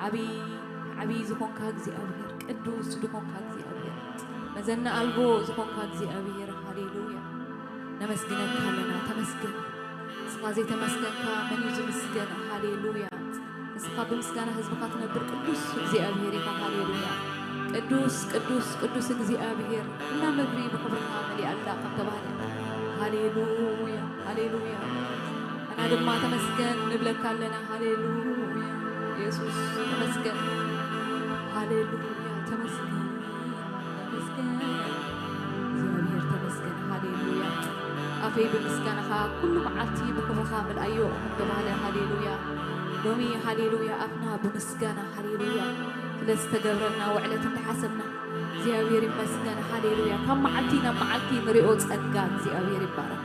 ዓብዪ ዓብዪ ዝኾንካ እግዚኣብሔር፣ ቅዱስ ዝኾንካ እግዚኣብሔር፣ መዘና ኣልቦ ዝኾንካ እግዚኣብሔር፣ ሃሌሉያ። ነመስግነካ ኣለና። ተመስገን። ንስኻ ዘይተመስገንካ መን እዩ ዝምስገን? ሃሌሉያ። ንስኻ ብምስጋና ህዝብኻ ትነብር ቅዱስ እግዚኣብሔር ኢኻ። ሃሌሉያ። ቅዱስ ቅዱስ ቅዱስ እግዚኣብሔር፣ ኩላ ምድሪ ብኽብርኻ መሊኣ ኣላ ከም ተባህለ፣ ሃሌሉያ ሃሌሉያ። ኣና ድማ ተመስገን ንብለካ ኣለና። ሃሌሉያ የሱስ ተመስገን። ሃሌሉያ ተመስገን ተመስገን እግዚኣብሔር ተመስገን። ሃሌሉያ። ኣፈይ ብምስጋናኻ ኩሉ መዓልቲ ብክብርኻ ምልኣዮ ከም ተባህለ፣ ሃሌሉያ። ሎሚ ሃሌሉያ ኣፍና ብምስጋና፣ ሃሌሉያ፣ ስለ ዝተገብረልና ውዕለት እንዳሓሰብና እግዚኣብሔር ይመስገን። ሃሌሉያ። ካብ መዓልቲ ናብ መዓልቲ ንሪኦ ጸጋ እግዚኣብሔር ይባረክ።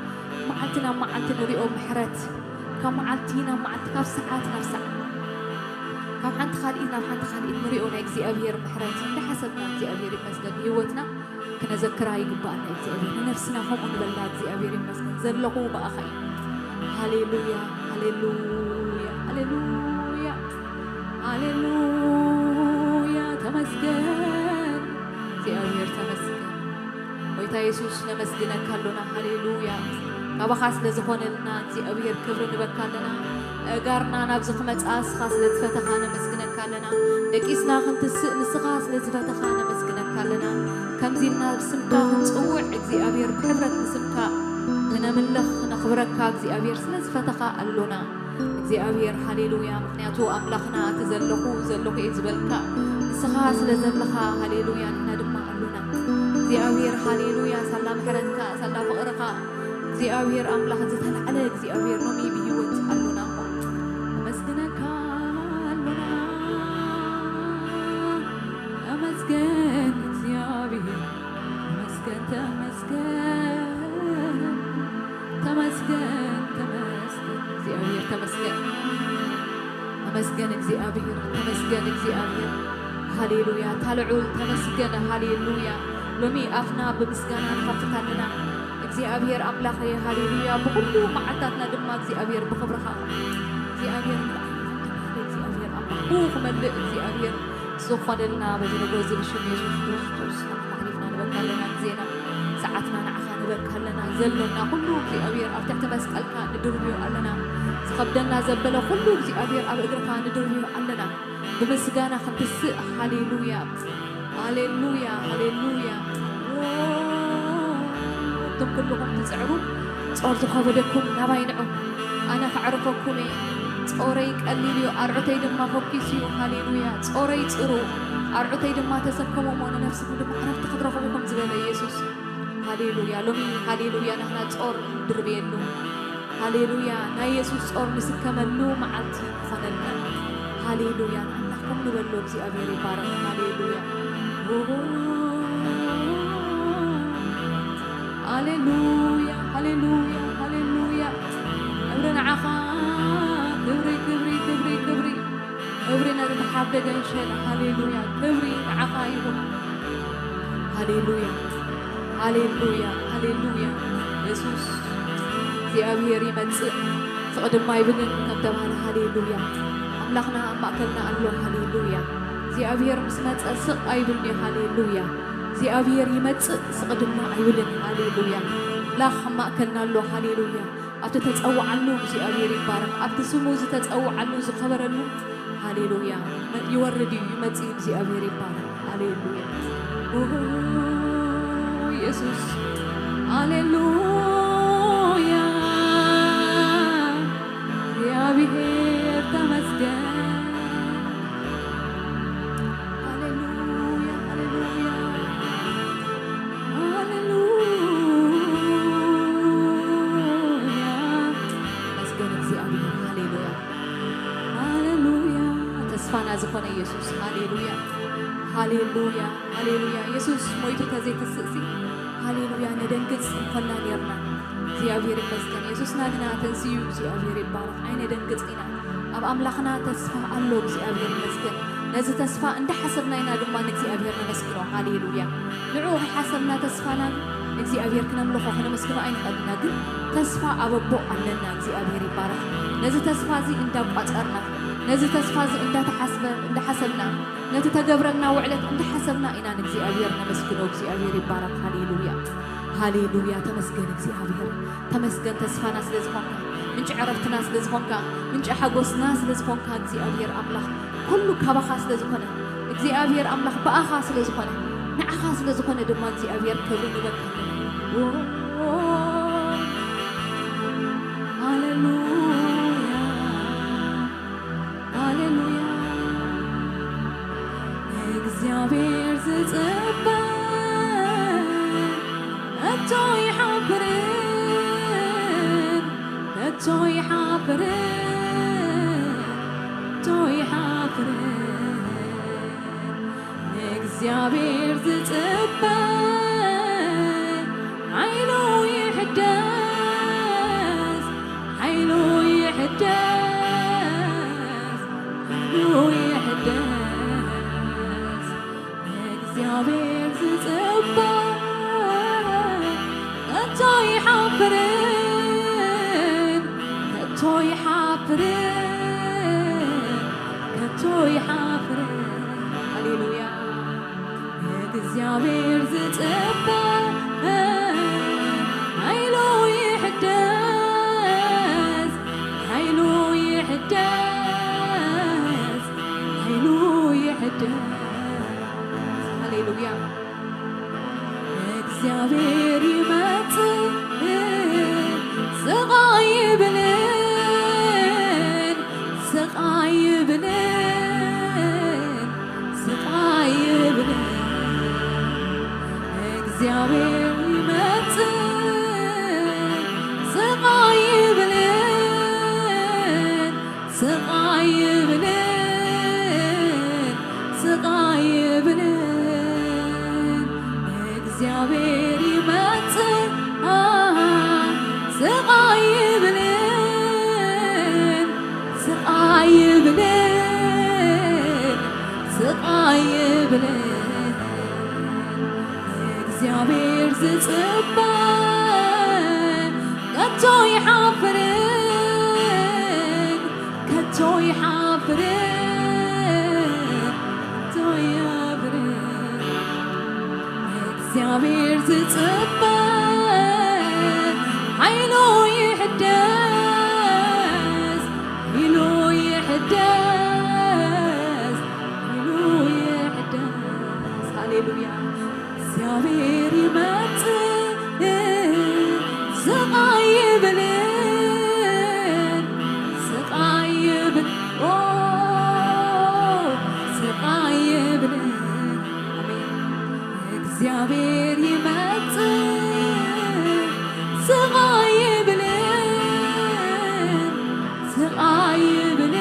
መዓልቲ ናብ መዓልቲ ንሪኦ ምሕረት፣ ካብ መዓልቲ ናብ መዓልቲ፣ ካብ ሰዓት ናብ ሰዓት፣ ካብ ሓንቲ ካልኢት ናብ ሓንቲ ካልኢት ንሪኦ ናይ እግዚኣብሔር ምሕረት እንዳሓሰብና እግዚኣብሔር ይመስገን። ብህይወትና ክነዘክራ ይግባኣና እግዚኣብሔር። ንነፍስና ከምኡ ንበላ እግዚኣብሔር ይመስገን። ዘለኹ ብኣኻ እዩ። ሃሌሉያ ሃሌሉያ ሃሌሉያ ሃሌሉያ። ተመስገን እግዚኣብሔር ተመስገን። ጎይታ የሱስ ነመስግነካ ኣሎና። ሃሌሉያ። ካባኻ ስለ ዝኾነልና እግዚኣብሔር ክብሪ ንበካ ኣለና። ኣእጋርና ናብዚ ክመጻ እስኻ ስለ ዝፈተኻ ነመስግነካ ኣለና። ደቂስና ክንትስእ ንስኻ ስለ ዝፈተኻ ነመስግነካ ኣለና። ከምዚ ኢልና ብስምካ ክንጽውዕ እግዚኣብሔር ብሕብረት ንስምካ ክነምልኽ ክነኽብረካ እግዚኣብሔር ስለ ዝፈተኻ ኣሎና። እግዚኣብሔር ሃሌሉያ። ምኽንያቱ ኣምላኽና እቲ ዘለኹ ዘለኹ እየ ዝበልካ ንስኻ ስለ ዘለኻ፣ ሃሌሉያ፣ ንሕና ድማ ኣሎና። እግዚኣብሔር ሃሌሉያ። ሳላ ምሕረትካ ሳላ ፍቕርኻ እግዚኣብሔር ኣምላኽ ዝተላዕለ እግዚኣብሔር ሎሚ ብህይወት ኣሎና እሞ ነመስግነካ ኣሎና። ተመስገን እግዚኣብሔር፣ ተመስገን ተመስገን ተመስገን ተመስገን እግዚኣብሔር ተመስገን። ተመስገን እግዚኣብሔር፣ ተመስገን እግዚኣብሔር። ሃሌሉያ። ታልዑል ተመስገን። ሃሌሉያ። ሎሚ ኣፍና ብምስጋና ንኸፍት ኣለና። እግዚኣብሔር ኣምላኸ፣ ሃሌሉያ። ብኹሉ መዓልታትና ድማ እግዚኣብሔር ብኽብርኻ እግዚኣብሔር ምልኣይ፣ እግዚኣብሔር ኣምላኽ ብኽመልእ እግዚኣብሔር ዝኾነልና በዚ ንግሆ እዚ ብሽም የሱስ ክርስቶስ ኣሕሊፍና ንበካ ኣለና። ግዜና ሰዓትና ንዓኻ ንበካ ኣለና። ዘሎና ኩሉ እግዚኣብሔር ኣብ ትሕቲ መስቀልካ ንድርብዮ ኣለና። ዝኸብደና ዘበለ ኩሉ እግዚኣብሔር ኣብ እግርኻ ንድርብዮ ኣለና። ብምስጋና ክንትስእ። ሃሌሉያ ሃሌሉያ ሃሌሉያ። ኦ፣ እቶም ኩልኹም ትጽዕሩ ጾር ዝኸበደኩም ናባይ ንዑ፣ ኣነ ከዕርፈኩም እየ። ጾረይ ቀሊል እዩ፣ ኣርዑተይ ድማ ፈኪሱ እዩ። ሃሌሉያ። ጾረይ ጽሩ፣ ኣርዑተይ ድማ ተሰከሙ እሞ ንነፍስኹም ድማ ዕረፍቲ ክትረኽቡ ከም ዝበለ የሱስ። ሃሌሉያ። ሎሚ ሃሌሉያ ናህና ጾር እንድርብየሉ። ሃሌሉያ። ናይ የሱስ ጾር ንስከመሉ መዓልቲ ክኾነልና። ሃሌሉያ። ንኣምላኽኩም ንበሎ እግዚኣብሔር ይባረኽ። ሃሌሉያ። ሃሌሉያ ሃሌሉያ ሃሌሉያ። ክብሪ ንዓኻ። ክብሪ ክብሪ ክብሪ ክብሪ። ክብሪ ነቲ ተሓብደ ገንሸል። ሃሌሉያ። ክብሪ ንዓኻ ይኹን። ሃሌሉያ ሃሌሉያ ሃሌሉያ። የሱስ እግዚኣብሔር ይመጽእ ስቕ ድማ ኣይብልን ከም ተባህለ። ሃሌሉያ። ኣምላኽና ኣብ ማእከልና ኣሎ። ሃሌሉያ። እግዚኣብሔር ምስ መጸ ስቕ ኣይብልን እዩ። ሃሌሉያ። እግዚኣብሔር ይመጽእ ስቕ ድማ ኣይብልን። ሃሌሉያ። ኣምላኽ ኣብ ማእከልና ኣሎ። ሃሌሉያ። ኣብቲ ተጸውዓሉ እግዚኣብሔር ይባረኽ። ኣብቲ ስሙ ዝተጸውዓሉ ዝኸበረሉ፣ ሃሌሉያ፣ ይወርድ እዩ፣ ይመጽእ እዩ። እግዚኣብሔር ይባረኽ። ሃሌሉያ። ኦ፣ የሱስ። ሃሌሉያ። እግዚኣብሔር ተመስገን። ሃሌሉያ፣ ሃሌሉያ፣ ሃሌሉያ። መስገን እግዚኣብሔር። ሃሌሉያ፣ ሃሌሉያ። ተስፋና ዝኾነ የሱስ። ሃሌሉያ፣ ሃሌሉያ፣ ሃሌሉያ። የሱስ ሞይቱ ተዘይትስእሲ፣ ሃሌሉያ፣ ነደንግጽ እንኮና ኔርና። እግዚኣብሔር ይመስገን። የሱስና ግና ተንስዩ፣ እግዚኣብሔር ይባረኽ። ኣይነደንግጽ ኢና። ኣብ ኣምላኽና ተስፋ ኣሎ። እግዚኣብሔር ይመስገን። ነዚ ተስፋ እንዳሓሰብና ኢና ድማ ንእግዚኣብሔር ነመስግኖ። ሃሌሉያ። ንዕኡ ከይሓሰብና ተስፋና ንእግዚኣብሔር ክነምልኾ ክነመስግኖ ኣይንኽእል ኢና። ግን ተስፋ ኣብ ኣቦ ኣለና። እግዚኣብሔር ይባረኽ። ነዚ ተስፋ እዚ እንዳቋጸርና፣ ነዚ ተስፋ እዚ እንዳተሓስበ-፣ እንዳሓሰብና፣ ነቲ ተገብረልና ውዕለት እንዳሓሰብና ኢና ንእግዚኣብሔር ነመስግኖ። እግዚኣብሔር ይባረክ። ሃሌሉያ፣ ሃሌሉያ። ተመስገን እግዚኣብሔር፣ ተመስገን ተስፋና ስለ ዝኾንካ፣ ምንጪ ዕረፍትና ስለ ዝኾንካ፣ ምንጪ ሓጎስና ስለ ዝኾንካ እግዚኣብሔር ኣምላኽ፣ ኩሉ ካባኻ ስለ ዝኾነ እግዚኣብሔር ኣምላኽ ብኣኻ ስለ ዝኾነ፣ ንዓኻ ስለ ዝኾነ ድማ እግዚኣብሔር ክብሪ ንበካ። ሃሌሉያ፣ ሃሌሉያ። እግዚኣብሔር ዝጽበ ከቶ ይሓፍርን፣ ከቶ ይሓፍርን፣ ከቶ ይሓፍርን። ንእግዚኣብሔር ዝጽበ ሓይሉ ይሕደስ፣ ሓይሉ ይሕደስ፣ ሓይሉ ይሕደስ። ንእግዚኣብሔር ዝጽበ ከቶ ይሓፍርን፣ ከቶ ይሓፍርን፣ ከቶ ይሓፍርን። ሃሌሉያ። እግዚኣብሔር ዝጽበ ሓይሉ ይሕደስ፣ ሓይሉ ይሕደስ፣ ሓይሉ ይሕደስ። ሃሌሉያ። እግዚኣብሔር ይመጽእ፣ ስቕ ኣይብልን፣ ስቕ ኣይብልን፣ ስቕ ኣይብልን። እግዚኣብሔር ይመጽእ፣ ስቕ ኣይብልን፣ ስቕ ኣይብልን፣ ስቕ ኣይብልን። እግዚኣብሔር ይመጽእ፣ ስቕ ኣይብልን፣ ስቕ ኣይብልን፣ ስቕ ኣይብልን። እግዚኣብሔር ዝጽበ ከቶ ይሓፍርን፣ ከቶ ይሓፍርን፣ ከቶ ይሓፍርን። እግዚኣብሔር ዝጽበ ሓይሉ ይሕደስ፣ ሓይሉ ይሕደስ፣ ሓይሉ ይሕደስ። ሃሌሉያ። እግዚኣብሔር ይመጽእ፣ ስቕ ኣይብልን፣ ስቕ ኣይብል-፣ ኦ፣ ስቕ ኣይብልን። ኣሜን። እግዚኣብሔር ይመጽእ፣ ስቕ ኣይብልን፣ ስቕ ኣይብልን፣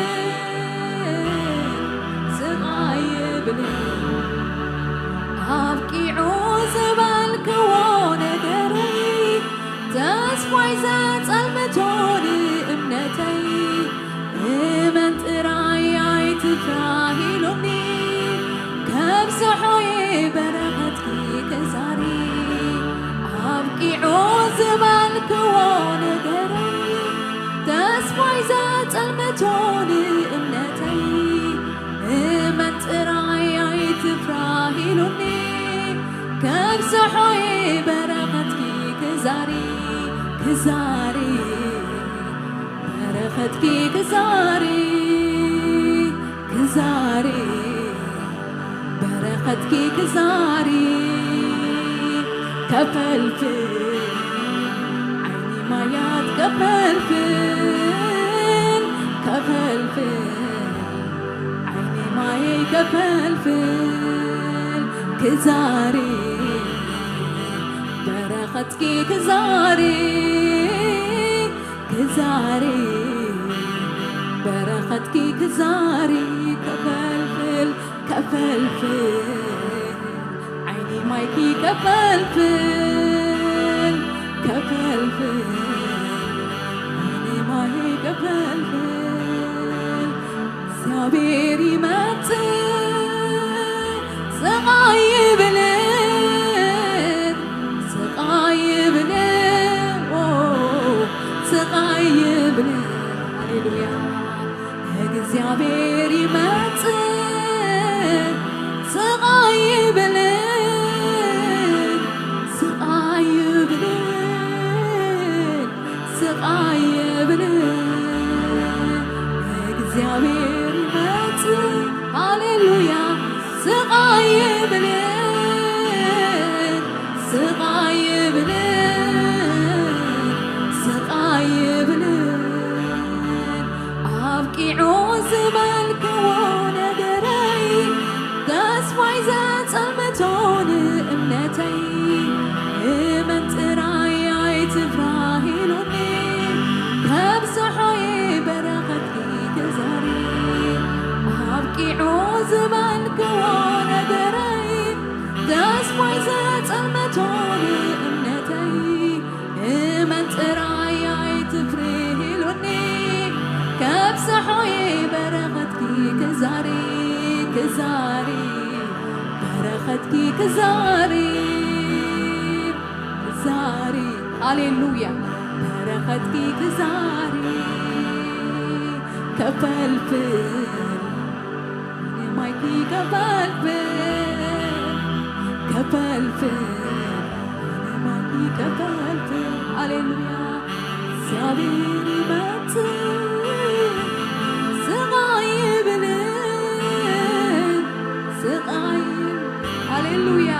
ስቕ ኣይብልን። ኣብቂዑ ዝበልክዎ ነገረይ፣ ተስፋይ ዘጸልመቶ ንእምነተይ፣ እመን ጥራይ ኣይትፍራህ ኢሉኒ፣ ከብዝሖ እየ በረኸትኪ ክዛሪ። ኣብቂዑ ዝበልክዎ ነገረይ፣ ተስፋይ ዘጸልመቶ ንእምነተይ፣ እመን ጥራይ ኣይትፍራህ ኢሉኒ፣ ከብዝሖ እየ በረኸትኪ ክዛሪ፣ ክዛሪ፣ በረኸትኪ ክዛሪ፣ ክዛሪ፣ በረኸትኪ ክዛሪ። ከፈልፍል ዓይኒ ማያት ከፈልፍል፣ ከፈልፍል ዓይኒ ማየይ ከፈልፍል፣ ክዛሪ በረኸትኪ ክዛሪ፣ ክዛሪ በረኸትኪ ክዛሪ። ከፈልፍል፣ ከፈልፍል ዓይኒ ማይኪ ከፈልፍል፣ ከፈልፍል ዓይኒ ማይ ከፈልፍል። እግዚኣብሔር ይመጽእ፣ ስቕ ኣይብልን፣ ስቕ ኣይብልን፣ ኦ፣ ስቕ ኣይብልን። ሃሌሉያ። እግዚኣብሔር ይመጽእ፣ ስቓይ ይብልን፣ ስቓይ ይብልን፣ ስቓይ ይብልን። እግዚኣብሔር ይመጽእ፣ ሃሌሉያ፣ ስቓይ ይብልን፣ ስቓይ ይብልን፣ ስቓይ ይብልን። ኣብቂዑ ዝበልክዎ ነገረይ፣ ተስፋይ ዘጸልመቶ ንእምነተይ፣ እመን ጥራይ ኣይትፍራህ ኢሉኒ፣ ከብዝሖ እየ በረኸትኪ ክዛሪ። ኣብቂዑ ዝበልክዎ ነገረይ፣ ተስፋይ ዘጸልመቶ ንእምነተይ፣ እመን ጥራይ ኣይትፍርህ ኢሉኒ፣ ከብዝሖ እየ በረኸትኪ ክዛሪ፣ ክዛሪ፣ በረኸትኪ ክዛሪ፣ ክዛሪ። ሃሌሉያ። በረኸትኪ ክዛሪ፣ ከፈልፍል ማይኪ ከፈልፍል፣ ከፈልፍል፣ ማይኪ ከፈልፍል። ሃሌሉያ። እግዚኣብሔር ይመጽእ፣ ስቓይ ይብልን፣ ስቓይ፣ ሃሌሉያ፣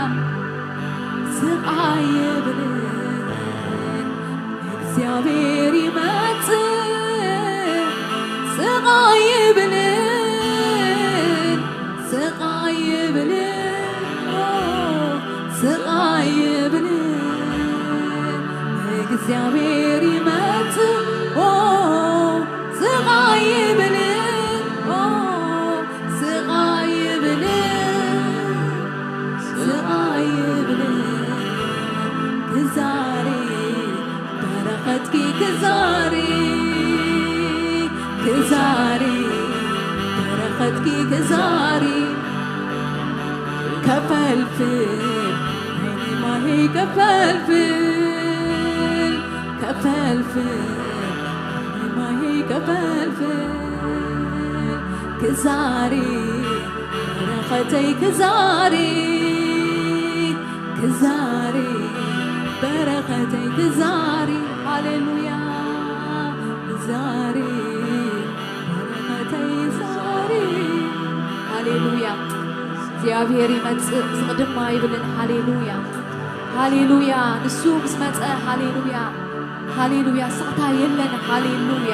ስቓይ ይብልን። እግዚኣብሔር ይመጽእ፣ ስቓይ ይብልን፣ ስቓይ ይብልን፣ ኦ፣ ስቓይ ይብልን። እግዚኣብሔር ይመጽእ፣ ኦ፣ ስቓይ ይብልን፣ ኦ፣ ስቓይ ይብልን፣ ስቓይ ይብልን። ክዛሪ በረኸትኪ ክዛሪ፣ ክዛሪ በረኸትኪ ክዛሪ። ከፈልፍል ዓይኒ ማሂ ከፈልፍል፣ ከፈልፍል ዓይኒ ማሂ ከፈልፍል። ክዛሪ በረኸተይ ክዛሪ፣ ክዛሪ በረኸተይ ክዛሪ። ሃሌሉያ። ክዛሪ በረኸተይ ዛሪ። ሃሌሉያ። እግዚኣብሔር ይመጽእ፣ ስቕ ድማ ይብልን። ሃሌሉያ፣ ሃሌሉያ። ንሱ ምስ መጸ፣ ሃሌሉያ፣ ሃሌሉያ፣ ስቕታ የለን። ሃሌሉያ፣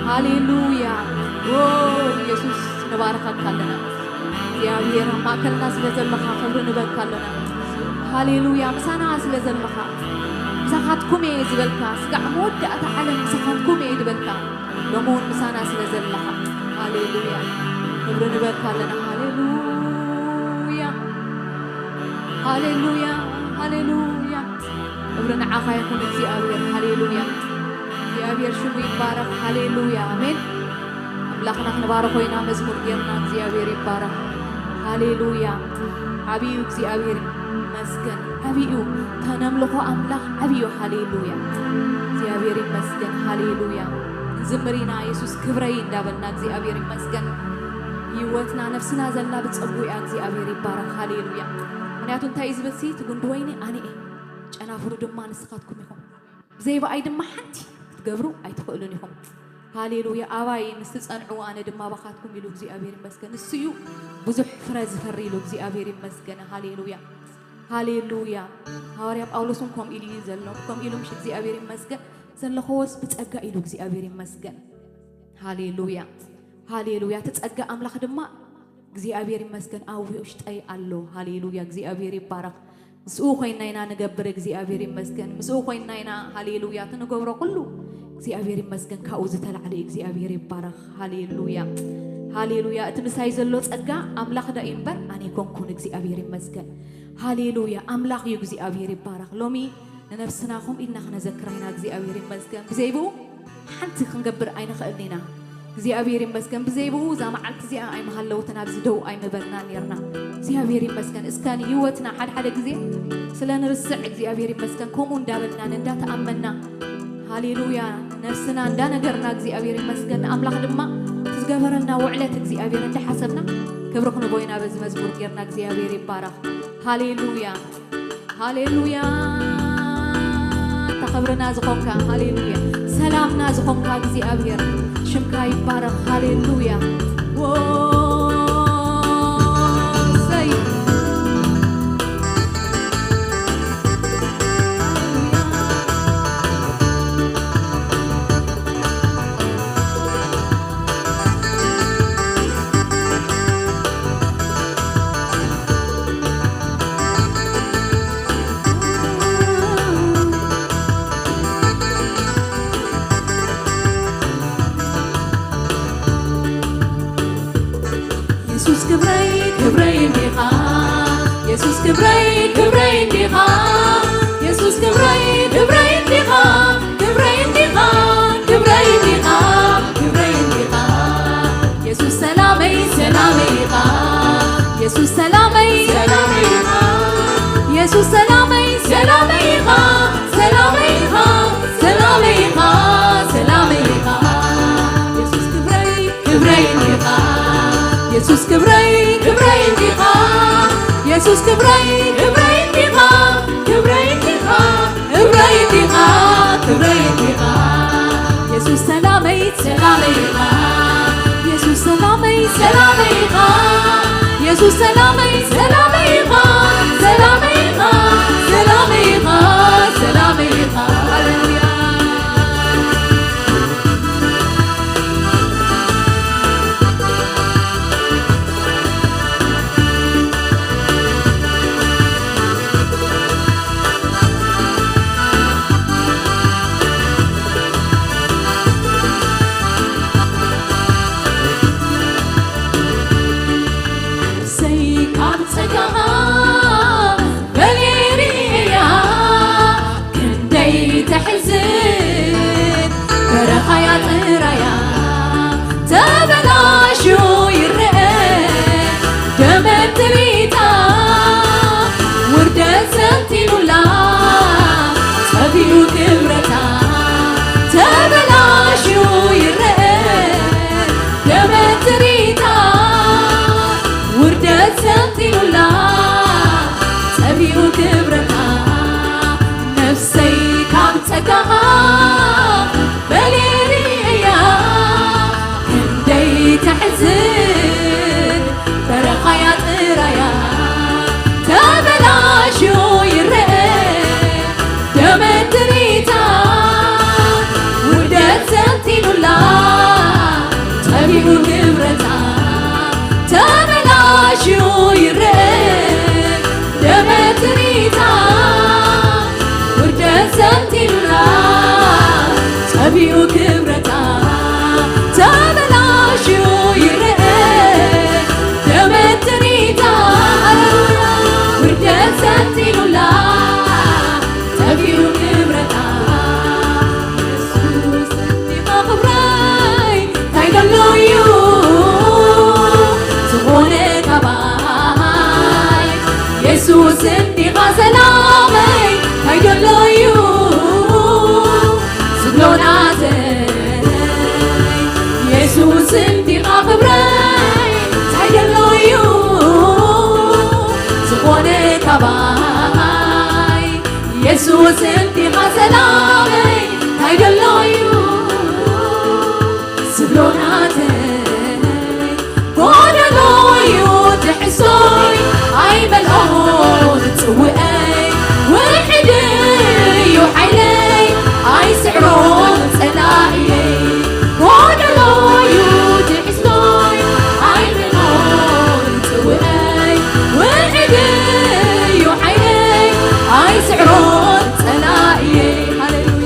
ሃሌሉያ። ኦ፣ ኢየሱስ፣ ንባርኸካ ኣለና። እግዚኣብሔር፣ ኣብ ማእከልና ስለ ዘለኻ ክብሪ ንበካ ኣለና። ሃሌሉያ። ምሳና ስለ ዘለኻ፣ ምሳኻትኩም እየ ዝበልካ፣ ስጋዕ መወዳእታ ዓለም ምሳኻትኩም እየ ዝበልካ፣ ሎሚ እውን ምሳና ስለ ዘለኻ፣ ሃሌሉያ፣ ክብሪ ንበካ ኣለና። ሃሌሉያ፣ ሃሌሉያ፣ ሃሌሉያ። ክብሪ ንዓኻ ይኹን እግዚኣብሔር። ሃሌሉያ። እግዚኣብሔር ሽሙ ይባረኽ። ሃሌሉያ። ኣሜን። ኣምላኽና ክንባርኾ ኢና መዝሙር ጌርና። እግዚኣብሔር ይባረኽ። ሃሌሉያ። ዓብዩ እግዚኣብሔር ይመስገን። ዓብዩ ተነምልኾ ኣምላኽ ዓብዩ። ሃሌሉያ። እግዚኣብሔር ይመስገን። ሃሌሉያ። ንዝምር ኢና የሱስ ክብረይ እንዳበልና እግዚኣብሔር ይመስገን። ህይወትና ነፍስና ዘላ ብጸጉ እያ። እግዚኣብሔር ይባረኽ። ሃሌሉያ። ምኽንያቱ እንታይ እዩ ዝብል ሲ፣ እቲ ጉንዲ ወይኒ ኣነ እየ፣ ጨናፍሩ ድማ ንስኻትኩም ኢኹም። ብዘይ ብኣይ ድማ ሓንቲ ክትገብሩ ኣይትኽእሉን ኢኹም። ሃሌሉያ። ኣባይ ምስ ትጸንዑ ኣነ ድማ ባኻትኩም ኢሉ እግዚኣብሔር ይመስገን። ንሱ እዩ ብዙሕ ፍረ ዝፈሪ ኢሉ እግዚኣብሔር ይመስገን። ሃሌሉያ። ሃሌሉያ። ሃዋርያ ጳውሎስ እውን ከምኡ ኢሉ እዩ ዘሎ። ከምኡ ኢሉ ምሽ እግዚኣብሔር ይመስገን። ዘለኸዎስ ብጸጋ ኢሉ እግዚኣብሔር ይመስገን። ሃሌሉያ። ሃሌሉያ። እቲ ጸጋ ኣምላኽ ድማ እግዚኣብሔር ይመስገን ኣብ ውሽጠይ ኣሎ። ሃሌሉያ። እግዚኣብሔር ይባረኽ። ምስኡ ኮይንና ኢና ንገብር። እግዚኣብሔር ይመስገን። ምስኡ ኮይንና ኢና፣ ሃሌሉያ፣ እቲ ንገብሮ ኩሉ እግዚኣብሔር ይመስገን። ካብኡ ዝተላዕለ እግዚኣብሔር ይባረኽ። ሃሌሉያ፣ ሃሌሉያ። እቲ ምሳይ ዘሎ ጸጋ ኣምላኽ ዶ እዩ እምበር ኣነ ኣይኮንኩን። እግዚኣብሔር ይመስገን። ሃሌሉያ። ኣምላኽ እዩ። እግዚኣብሔር ይባረኽ። ሎሚ ንነፍስና ከምኡ ኢልና ክነዘክራ ኢና። እግዚኣብሔር ይመስገን። ብዘይ ብኡ ሓንቲ ክንገብር ኣይንኽእልን ኢና። እግዚኣብሔር ይመስገን። ብዘይ ብኡ እዛ መዓልቲ እዚኣ ኣይምሃለውትን፣ ኣብዚ ደው ኣይምበልና ነርና። እግዚኣብሔር ይመስገን። እስከ ንህይወትና ሓደ ሓደ ግዜ ስለ ንርስዕ እግዚኣብሔር ይመስገን። ከምኡ እንዳበልና እንዳተኣመና፣ ሃሌሉያ፣ ነፍስና እንዳነገርና እግዚኣብሔር ይመስገን። ንኣምላኽ ድማ ገበረልና ውዕለት እግዚኣብሔር እንዳሓሰብና ክብሪ ክንቦ ኢና በዚ መዝሙር ጌርና። እግዚኣብሔር ይባረኽ። ሃሌሉያ፣ ሃሌሉያ። እንተ ክብርና ዝኾንካ፣ ሃሌሉያ። ሰላምና ዝኾንካ እግዚኣብሔር ሽምካ ይባረኽ። ሃሌሉያ። ዎሰይ። የሱስ ክብረይ ክብረይ እንዲኻ፣ የሱስ ክብረይ ክብረይ እንዲኻ፣ የሱስ ክብረይ ክብረይ እንዲኻ፣ ክብረይ እንዲኻ፣ ክብረይ እንዲኻ፣ ክብረይ እንዲኻ። የሱስ ሰላመይ ሰላመይ ኢኻ፣ የሱስ ሰላመይ ሰላመይ ኢኻ፣ የሱስ ሰላመይ ሰላመይ ኢኻ፣ ሰላመይ ኢኻ፣ ሰላመይ ኢኻ፣ ሰላመይ ኢኻ። የሱስ ክብረይ ክብረይ እንዲኻ፣ የሱስ ክብረይ ክብረይ እንዲኻ፣ የሱስ ክብረይ ክብረይ እንዲኻ፣ ክብረይ እንዲኻ፣ ክብረይ እንዲኻ፣ ክብረይ እንዲኻ። የሱስ ሰላመይ ሰላመይ ኢኻ፣ የሱስ ሰላመይ ሰላመይ ኢኻ፣ የሱስ ሰላመይ ሰላመይ ኢኻ፣ ሰላመይ ኢኻ፣ ሰላመይ ኢኻ፣ ሰላመይ ኢኻ። ሃሌሉያ። ነፍሰይ ካብ ጸጋኻ በሊሪያ ክንደይ ተሕዝን በረኻያ ጥራያ ተበላሹ ይረአ ደመትሪታ ውርደት ሰንቲኑላ ጸፊኡ ክብረታ ተበላሹ ይረአ ደመትሪታ ውርደት ሰንቲኑላ ጸፊኡ ክብረታ ነፍሰይ ካብ ጸጋኻ በሊሪያ ክንደይ ተሕዝን በረኻያ ጥራያ ተበላሹ ይረአ ደመትሪታ ውርደት ሰንቲኑላ ጸፊኡ ክብረታ ተበላሹ ይረአ ደመትሪታ ውርደት ሰንቲኑላ ጸፊኡ ክብረታ ተበላሹ ይረአ ደመትሪታ ውርደት ሰንቲኑላ ጠፊኡ ክብረታ የሱስ እንዲኻ ክብረይ እንታይ ደሎ እዩ ዝኾነ ካባይ የሱስ እንዲኻ ሰላመይ እንታይ ደሎ እዩ ዝብሎ ናተይ የሱስ እንዲኻ ክብረይ እንታይ ደሎ እዩ ዝኾነ ካባይ የሱስ እንዲኻ ሰላመይ እንታይ ደሎ እዩ ዝብሎ ናተይ ጎደሎ እዩ ትሕዝቶይ ኣይመልኦን ጽውዐይ ውሕድ እዩ ሓይለይ ኣይስዕሮን ጸላእየይ ጎደሎ እዩ ትሕዝቶይ ኣይመልኦን ጽውዐይ ውሕድ እዩ ሓይለይ ኣይስዕሮን ጸላእየይ ሃሌሉያ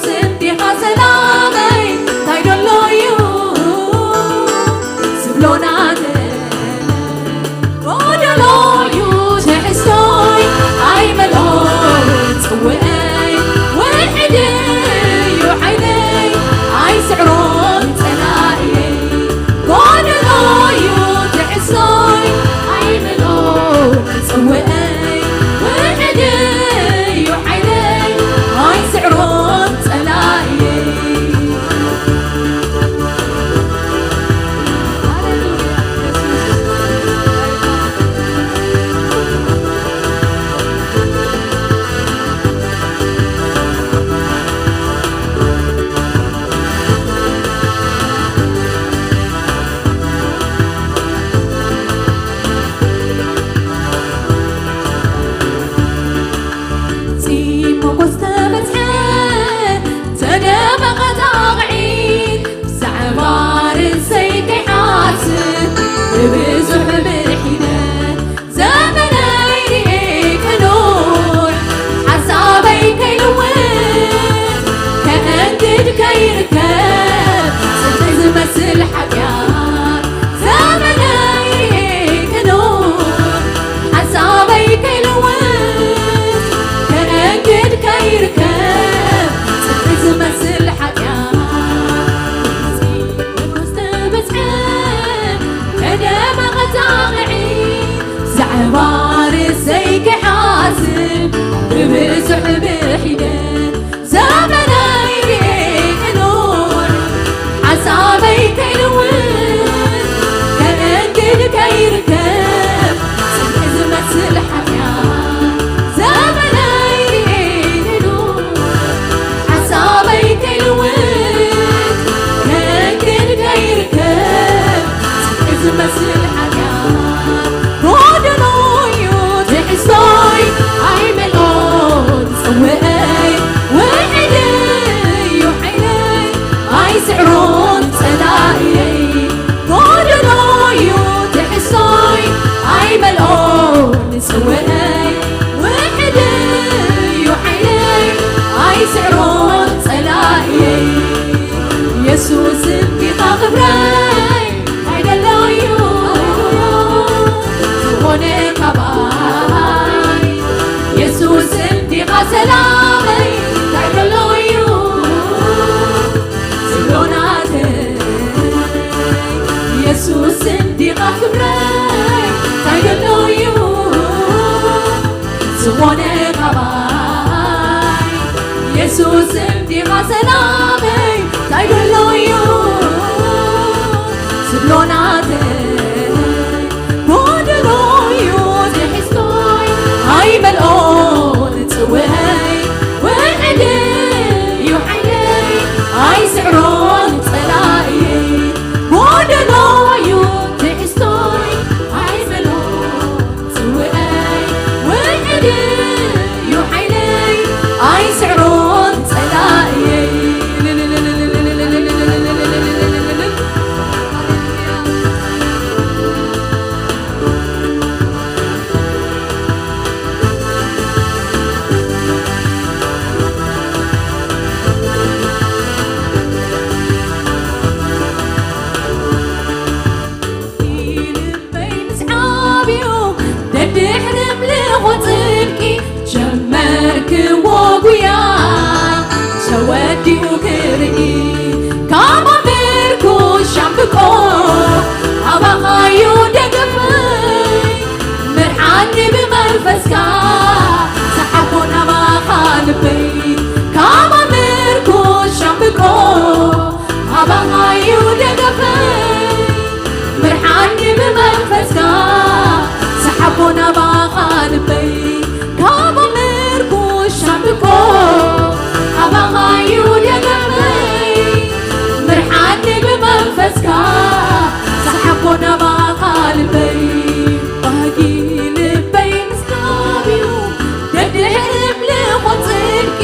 ስንዲኻ ሰላመይ እንታይ ደሎ እዩ ዝብሎ ናተ ጎደሎ እዩ ትሕዝቶይ ኣይመልኦን ጽውዐይ ውሕድ እዩ ሓይለይ ኣይስዕሮን ጸላእየይ ጎደሎ እዩ ትሕዝቶይ ኣይመልኦን ጽውዐይ ውሕድ እዩ ሓይለይ ኣይስዕሮን ጸላእየይ። ጽቡቕ ዝተበጽሐ ተደመቐ ጣቕዒት ብዛዕባ ርእሰይ ከይሓስብ ብብዙሕ ብሒነ ዘመነይ ርኤ ክኑር ሓሳበይ ከይልውጥ ከእንግድ ከይርከብ ጽድቂ ዝመስል ሓጢኣት ዘመነይ ርኤ ክኑር ሓሳበይ ከይልውጥ ከእንግድ ከይርከብ ጽድቂ ዝመስል ሓጢኣት ንጉስ ተበጽሐ ተደመቐ ጣቕዒት ብዛዕባ ርእሰይ ክሓስብ ብብዙሕ ብሒደ ዘመነይ ርኤ ክኑር ሓሳበይ ከይልውጥ ከእንግድ ከይርከብ ጽድቂ ዝመስል ሓጢኣት ዘመነይ ርኤ ክኑር ሓሳበይ ከይልውጥ ከእንግድ ከይርከብ ጽድቂ ዝመስል ሓጢኣት ጎደሎ እዩ ትሕዝቶይ ኣይመልኦን ጽውዐይ ውሕድ እዩ ሓይለይ ኣይስዕሮን ጸላእየይ ጎደሎ እዩ ትሕዝቶይ ኣይመልኦን ጽውዐይ ውሕድ እዩ ሓይለይ ኣይስዕሮን ጸላእየይ የሱስ እንዲኻ ክብረይ እንታይ ደሎ እዩ ዝኾነ ካባይ የሱስ እንዲኻ ሰላመይ እንታይ ደሎ እዩ ዝብሎ ናተይ የሱስ እንዲኻ ክብረይ እንታይ ደሎ እዩ ዝኾነ ካባይ የሱስ እንዲኻ ሰላመይ እንታይ ደሎ እዩ ዝብሎ ናተይ ጎደሎ እዩ ትሕዝቶይ ኣይመልኦን ጽውዐይ ውሕድ እዩ ሓይለይ ኣይስዕሮን ጸላእየይ ጎደሎ እዩ ትሕዝቶይ ኣይመልኦን ጽውዐይ ውሕድ እዩ ሓይለይ ኣይስዕሮን ጸላእየይ ልበይ ምስ ዓብዩ ደድሕሪ ኣምልኾ ጽድቂ ጀመርክዎ ጉያ ተወዲኡ ክርኢ ካብ ኣምርኩ ሻምብቆ ኣባኻዩ ደገፈይ ምርሓኒ ብመንፈስካ ሰሓቦ ናባኻ ልበይ ካብ ኣምርኩ ሻምብቆ ኣባኻዩ ደገፈይ ምርሓኒ ብመንፈስካ ሰሓቦ ናባኻ ልበይ ካብ ምርኩስ ሻምብቆ ኣባኻዩ ደገፈይ ምርሓኒ ብመንፈስካ ሰሓቦ ናባኻ ልበይ ባህጊ ልበይ ምስካብዩ ደድሕሪ ኣምልኾ ጽድቂ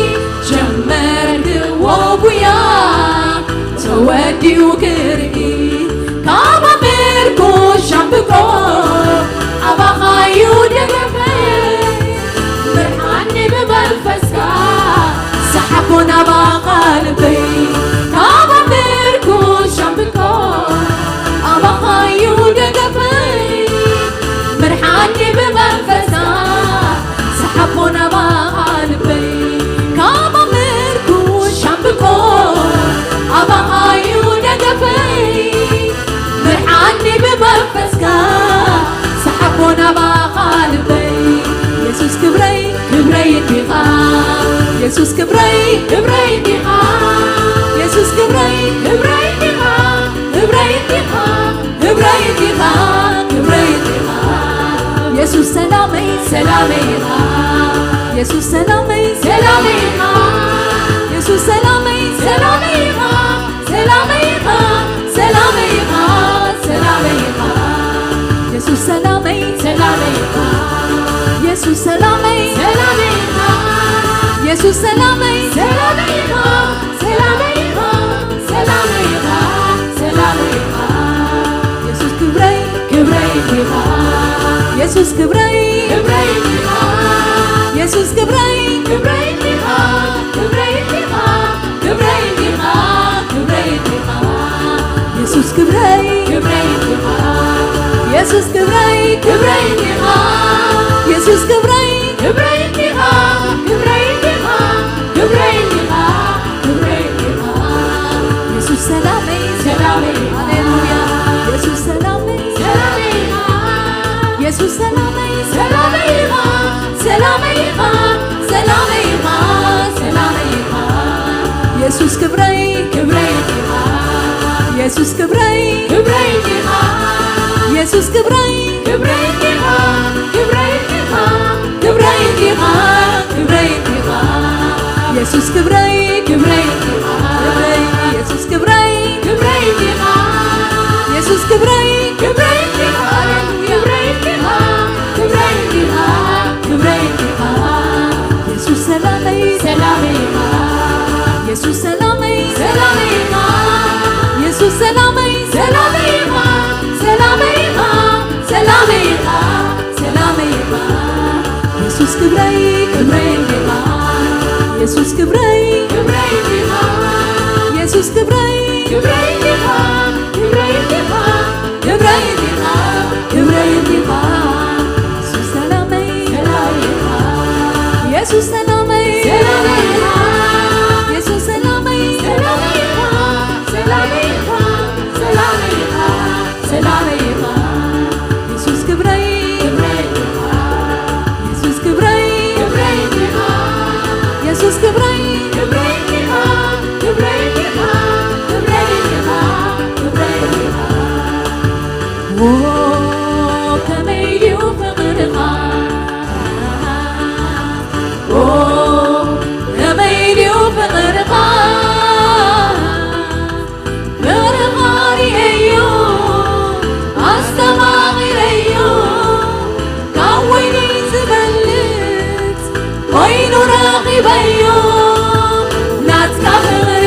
ጀመርክዎ ጉያ ተወዲኡ ክርኢ ካብ ኣምርኩ ሻምብቆ ኣባኻዩ ደገፈይ ምርሓኒ ብመንፈስካ ሰሓቦ ናባኻ ክብረይ እንዲኻ የሱስ ክብረይ ክብረይ እንዲኻ ክብረይ እንዲኻ ክብረይ እንዲኻ ክብረይ እንዲኻ የሱስ ሰላመይ ሰላመይ ኢኻ የሱስ ሰላመይ ሰላመይ ኢኻ የሱስ ሰላመይ ሰላመይ ኢኻ ሰላመይ ኢኻ ሰላመይ ኢኻ ሰላመይ ኢኻ የሱስ ሰላመይ ሰላመይ ኢኻ የሱስ ሰላመይ ሰላመይ ኢኻ የሱስ ሰላመይ ሰላመይ ኢኻ ሰላመይ ኢኻ ሰላመይ ኢኻ ሰላመይ ኢኻ የሱስ ክብረይ ክብረይ ኢኻ የሱስ ክብረይ ክብረይ ኢኻ የሱስ ክብረይ ክብረይ ኢኻ ክብረይ ኢኻ ክብረይ ኢኻ ክብረይ ኢኻ የሱስ ክብረይ ክብረይ ኢኻ የሱስ ክብረይ ክብረይ ኢኻ የሱስ ክብረይ ክብረይ ኢኻ ክብረይ ኢኻ ክብረይ ኢኻ ክብረይ ኢኻ የሱስ ሰላመይ ሰላመይ ሃሌሉያ የሱስ ሰላመይ ሰላመይ ኢኻ የሱስ ሰላመይ ሰላመይ ኢኻ ሰላመይ ኢኻ ሰላመይ ኢኻ ሰላመይ ኢኻ የሱስ ክብረይ ክብረይ ኢኻ የሱስ ክብረይ ክብረይ ኢኻ የሱስ ክብረይ ክብረይ ኢኻ ክብረይ ኢኻ ክብረይ ኢኻ ክብረይ ኢኻ የሱስ ክብረይ ክብረይ ኢኻ የሱስ ክብረይ ክብረይ ኢኻ የሱስ ክብረይ ክብረይ ኢኻ ክብረይ ኢኻ ክብረይ ኢኻ ክብረይ ኢኻ የሱስ ሰላመይ ሰላመይ ኢኻ የሱስ ሰላመይ ሰላመይ ኢኻ የሱስ ሰላመይ ሰላመይ ኢኻ ሰላመይ ኢኻ ሰላመይ ኢኻ ሰላመይ ኢኻ የሱስ ክብረይ ክብረይ ኢኻ የሱስ ክብረይ ክብረይ ኢኻ የሱስ ክብረይ ክብረይ ኢኻ ክብረይ ኢኻ ክብረይ ኢኻ ክብረይ ኢኻ የሱስ ሰላመይ ሰላመይ ኢኻ የሱስ ሰላመይ ሰላመይ ኢኻ የሱስ ሰላመይ ሰላመይ ኢኻ ሰላመይ ኢኻ ሰላመይ ኢኻ ሰላመይ ኢኻ የሱስ ክብረይ ክብረይ ኢኻ የሱስ ክብረይ ክብረይ ኢኻ የሱስ ክብረይ ክብረይ ኢኻ ክብረይ ኢኻ ክብረይ ኢኻ ክብረይ ኢኻ ዎ ከመይ ድዩ ፍቕርኻ ዎ ከመይ ድዩ ፍቕርኻ ፍቕርኻ ርእየዮ ኣስተማቒረዮ ካብ ወይኒ ዝበልጽ ኮይኑ ረኺበዮ ናትካ ፍቕሪ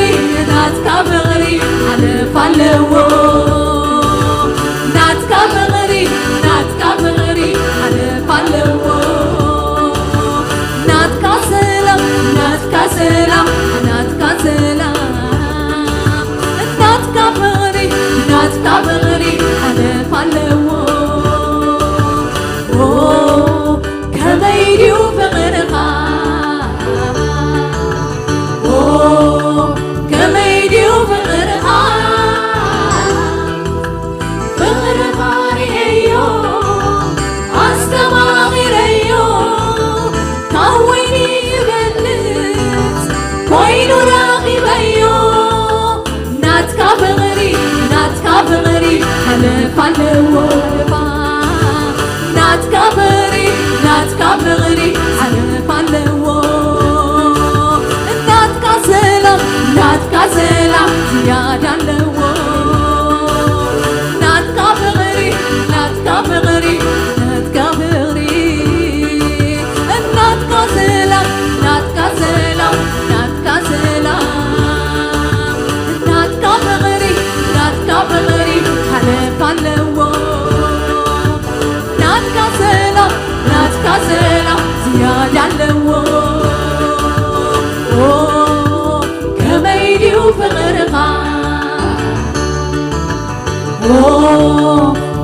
ናትካ ፍቕሪ ሓለፍ ኣለዎ ናትካ ፍቕሪ ናትካ ፍቕሪ ሓለፍ ኣለዎ ናትካ ሰላም ናትካ ሰላም ናትካ ሰላም ናትካ ፍቕሪ ናትካ ፍቕሪ ሓለፍ ኣለዎ ኦ ከመይ ድዩ ፍቕርኻ ኦ ከመይ ድዩ ፍቕርኻ ፍቕርኻ ርእየዮ ኣስተማቒረዮ ካብ ወይኒ ይበልጽ ኮይኑ ረኺበዮ ናትካ ፍቕሪ ናትካ ፍቕሪ ሓለፍ ኣለዎ ናትካ ፍቕሪ ናትካ ፍቕሪ ሓለፍ ኣለዎ ናትካ ሰላም ናትካ ሰላም ዝያዳ ኣለዎ ናትካ ፍቕሪ ናትካ ፍቕሪ ናትካ ፍቕሪ ናትካ ሰላም ናትካ ሰላም ናትካ ሰላም ናትካ ፍቕሪ ናትካ ፍቕሪ ሓለፍ ኣለዎ ናትካ ሰላም ናትካ ሰላም ዝያዳ ኣለዎ ኦ ከመይ ድዩ ፍቕርኻ ኦ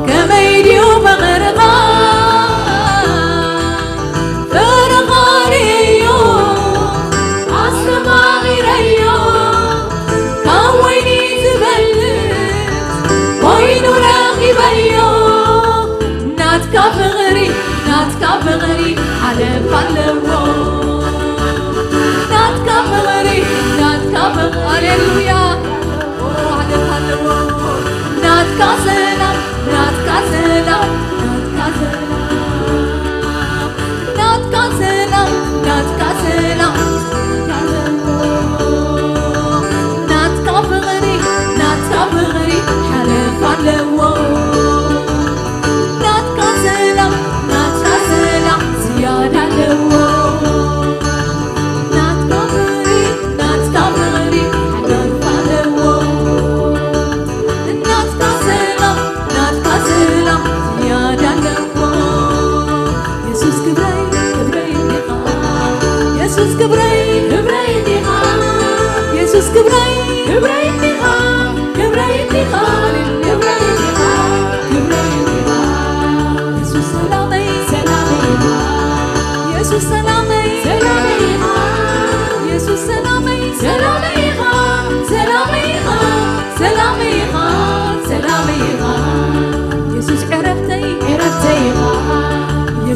ከመይ ድዩ ፍቕርኻ ፍቕርኻ ርእየዮ ኣስተማቒረዮ ካብ ወይኒ ዝበልጽ ኮይኑ ረኺበዮ ናትካ ፍቕሪ ናትካ ፍቕሪ ሓለፍ ኣለዎ ናትካ ፍቕሪ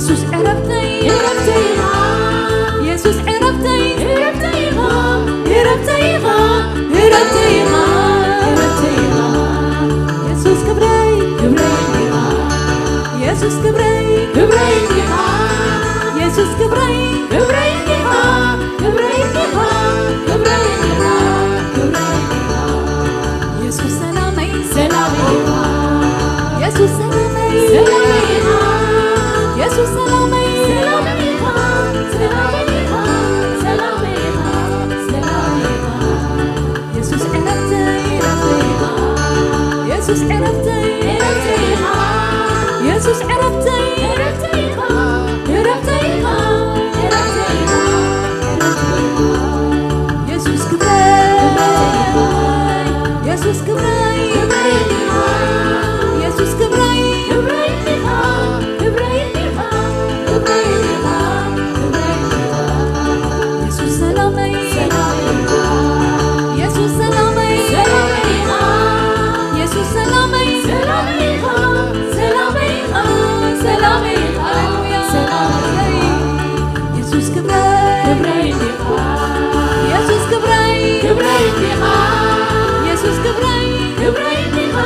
የሱስ ዕረፍተይ፣ ዕረፍተይ ኢኻ። የሱስ ዕረፍተይ፣ ዕረፍተይ ኢኻ። ዕረፍተይ ኢኻ፣ ዕረፍተይ ኢኻ፣ ዕረፍተይ ኢኻ። የሱስ ክብረይ፣ ክብረይ ኢኻ። የሱስ ክብረይ፣ ክብረይ ኢኻ። የሱስ ክብረይ፣ ክብረይ ኢኻ። ክብረይ ኢኻ፣ ክብረይ ኢኻ፣ ክብረይ ኢኻ። የሱስ ሰላመይ፣ ሰላመይ ኢኻ። የሱስ ሰላመይ፣ ሰላመይ ኢኻ። የሱስ ሰላመይ፣ ሰላመይ ኢኻ። ሰላመይ ኢኻ፣ ሰላመይ ኢኻ፣ ሰላመይ ኢኻ። የሱስ ዕረፍተይ፣ ዕረፍተይ ኢኻ። የሱስ ዕረፍተይ፣ ዕረፍተይ ኢኻ። የሱስ ዕረፍተይ፣ ዕረፍተይ ኢኻ። ዕረፍተይ ኢኻ፣ ዕረፍተይ ኢኻ፣ ዕረፍተይ ኢኻ። የሱስ ክብረይ፣ የሱስ ክብረይ፣ ክብረይ ኢኻ። የሱስ ክብረይ፣ ክብረይ ኢኻ። ክብረይ ኢኻ፣ ክብረይ ኢኻ፣ ክብረይ ኢኻ። የሱስ ሰላመይ፣ ሰላመይ ኢኻ። የሱስ ሰላመይ፣ ሰላመይ ኢኻ። የሱስ ሰላመይ፣ ሰላመይ ኢኻ። ሰላመይ ኢኻ፣ ሰላመይ ኢኻ። ሃሌሉያ። ሰላመይ ኢኻ። የሱስ ክብረይ፣ ክብረይ ኢኻ። የሱስ ክብረይ፣ ክብረይ ኢኻ። የሱስ ክብረይ፣ ክብረይ ኢኻ።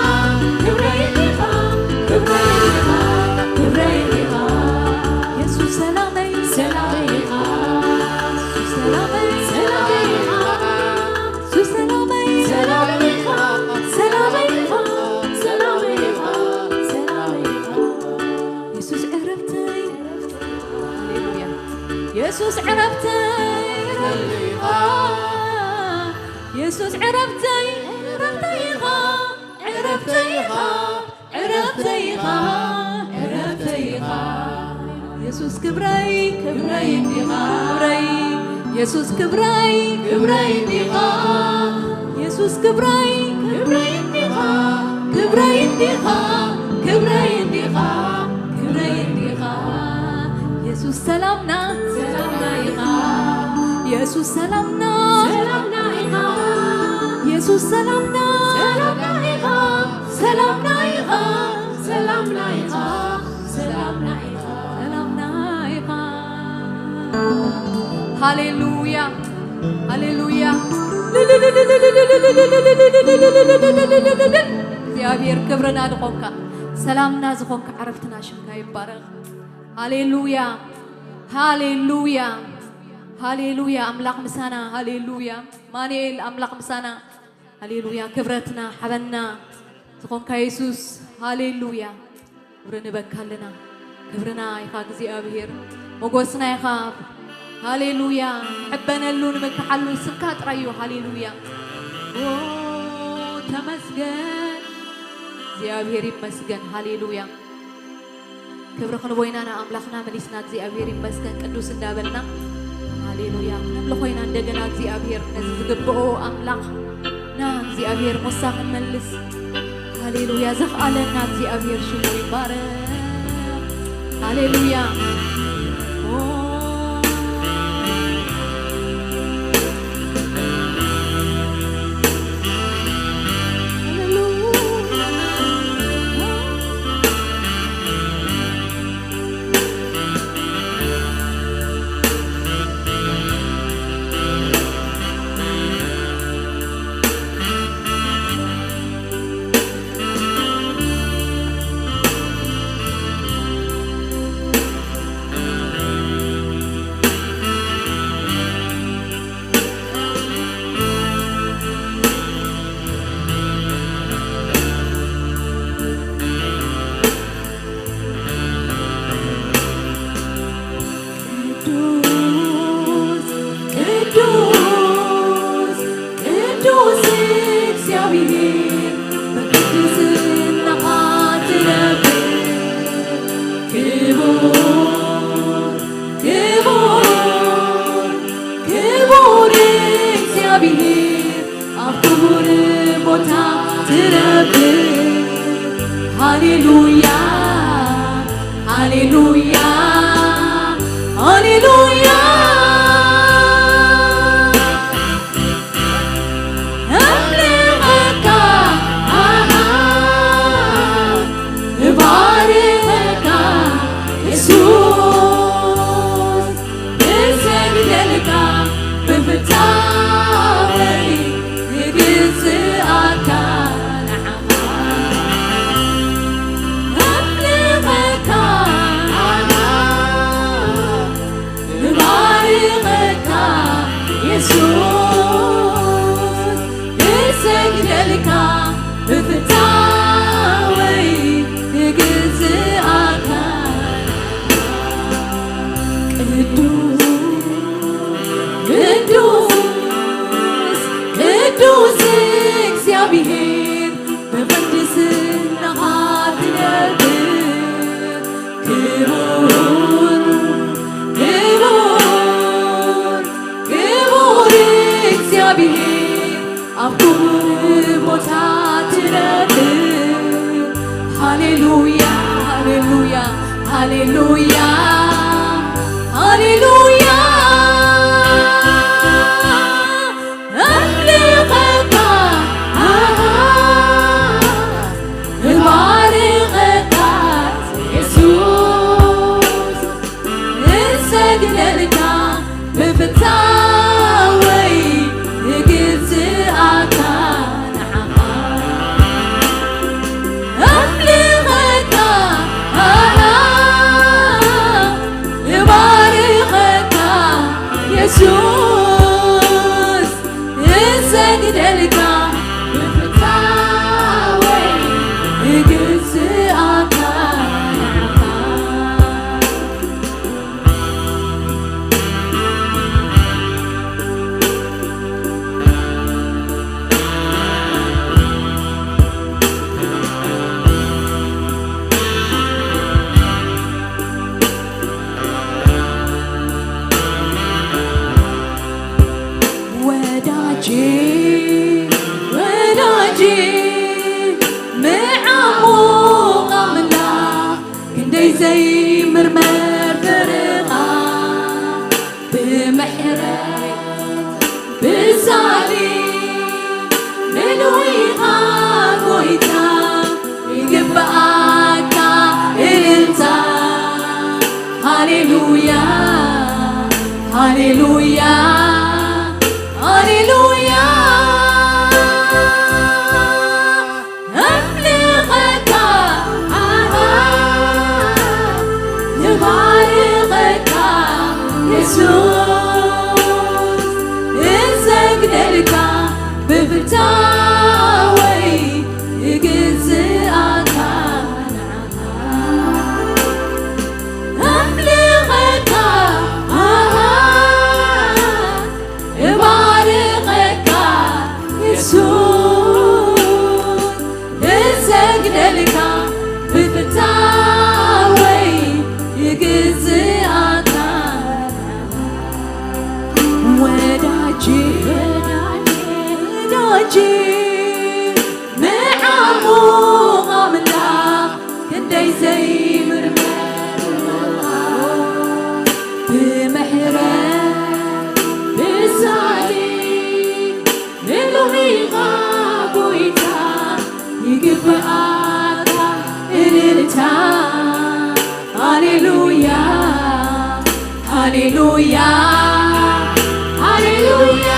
ክብረይ ኢኻ፣ ክብረይ ኢኻ፣ ክብረይ ኢኻ። የሱስ ሰላመይ፣ ሰላመይ ኢኻ። የሱስ ሰላመይ፣ ሰላመይ ኢኻ። የሱስ ሰላመይ፣ ሰላመይ ኢኻ። ሰላመይ ኢኻ፣ ሰላመይ ኢኻ፣ ሰላመይ ኢኻ። የሱስ ዕረፍተይ፣ ሃሌሉያ። የሱስ ዕረፍተይ፣ የሱስ ዕረፍተይ፣ ዕረፍተይ ኢኻ፣ ዕረፍተይ ኢኻ። ዕረፍተይ ኢኻ፣ ዕረፍተይ ኢኻ። የሱስ ክብረይ፣ ክብረይ እንዲኻ። ክብረይ፣ የሱስ ክብረይ፣ ክብረይ እንዲኻ። የሱስ ክብረይ፣ ክብረይ እንዲኻ። ክብረይ እንዲኻ፣ ክብረይ እንዲኻ፣ ክብረይ እንዲኻ። የሱስ ሰላምና፣ ሰላምና ኢኻ። የሱስ ሰላምና፣ ሰላምና ኢኻ። የሱስ ሰላምና፣ ሰላምና ኢኻ። ሰላምና ኢኻ፣ ሰላምና ኢኻ፣ ሰላምና ኢኻ፣ ሰላምና ኢኻ። ሃሌሉያ፣ ሃሌሉያ። እግዚኣብሔር ክብርና ዝኾንካ፣ ሰላምና ዝኾንካ፣ ዕረፍትና ሽምካ ይባረኽ። ሃሌሉያ፣ ሃሌሉያ፣ ሃሌሉያ። ኣምላኽ ምሳና፣ ሃሌሉያ። ማኑኤል ኣምላኽ ምሳና። ሃሌሉያ። ክብረትና ሓበና ዝኾንካ የሱስ፣ ሃሌሉያ። ክብሪ ንበካ ኣለና። ክብርና ኢኻ እግዚኣብሔር፣ ሞጎስና ኢኻ። ሃሌሉያ። ንሕበነሉ፣ ንምክሓሉ ስምካ ጥራይ እዩ። ሃሌሉያ። ኦ፣ ተመስገን። እግዚኣብሔር ይመስገን። ሃሌሉያ። ክብሪ ክንቦ ኢና ንኣምላኽና መሊስና፣ እግዚኣብሔር ይመስገን ቅዱስ እንዳበልና፣ ሃሌሉያ፣ ክነምልኾ ኢና እንደገና። እግዚኣብሔር ነዚ ዝግብኦ ኣምላኽና እግዚኣብሔር ሞሳ ክንመልስ፣ ሃሌሉያ፣ ዘኽኣለና እግዚኣብሔር ሽሙ ይባረኽ። ሃሌሉያ። ኦ፣ ሃሌሉያ። ቅዱስ፣ ቅዱስ፣ ቅዱስ እግዚኣብሔር በቅድስናኻ ትነብር። ክቡር፣ ክቡር፣ ክቡር እግዚኣብሔር ኣብ ክቡር ቦታ ትነብር። ሃሌሉያ፣ ሃሌሉያ፣ ሃሌሉያ። እምልኸካ፣ ኣሃ፣ እባርኸካ፣ የሱስ ብሔር ብቕድስናኻ ትነብር ክቡር፣ ክቡር፣ ክቡር እግዚኣብሔር ኣብ ክቡር ቦታ ትነብር። ሃሌሉያ፣ ሃሌሉያ፣ ሃሌሉያ፣ ሃሌሉያ። ኣምልኸካ፣ ኣሃ፣ እባርኸካ የሱስ፣ እሰግደልካ ብፍታወይ እግዝኣካ ንዓኻ። ኣምልኸካ፣ ኣሃ፣ እባርኸካ የሱስ፣ እሰግደልካ ብፍታወይ እግዝኣካ ንዓኻ። ወዳጄ፣ ወዳጄ፣ ምዓሙቕ ኣምላኽ ክንደይ ዘይምርመር ፍቕርኻ፣ ብምሕረት ብሳሊ ምሉእ ኢኻ ጎይታ፣ ይግብኣካ እልልታ። ሃሌሉያ፣ ሃሌሉያ፣ ሃሌሉያ። ኣምልኸካ፣ ኣሃ፣ ንባርኸካ የሱስ፣ እሰግደልካ ብፍታወይ እግዝኣካ ንዓኻ። ኣምልኸካ፣ ኣሃ፣ እባርኸካ የሱስ፣ እሰግደልካ ብፍታወይ እግዝኣካ። ወዳጄ፣ ወዳጄ፣ ምዓሙቕ ኣምላኽ ክንደይ ዘይምርመር፣ ብምሕረት ብሳሊ ምሉእ ኢኻ ጎይታ፣ ይግብኣካ እልልታ። ሃሌሉያ፣ ሃሌሉያ፣ ሃሌሉያ።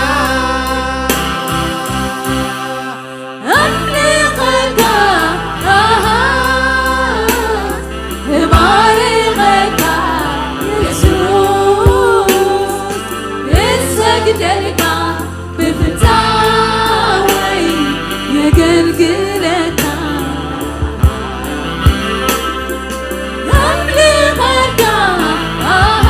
ኣምልኸካ፣ ኣሃ፣ እባርኸካ የሱስ፣ እሰግደልካ ብፍታወይ የገልግለካ። ኣምልኸካ፣ ኣሃ፣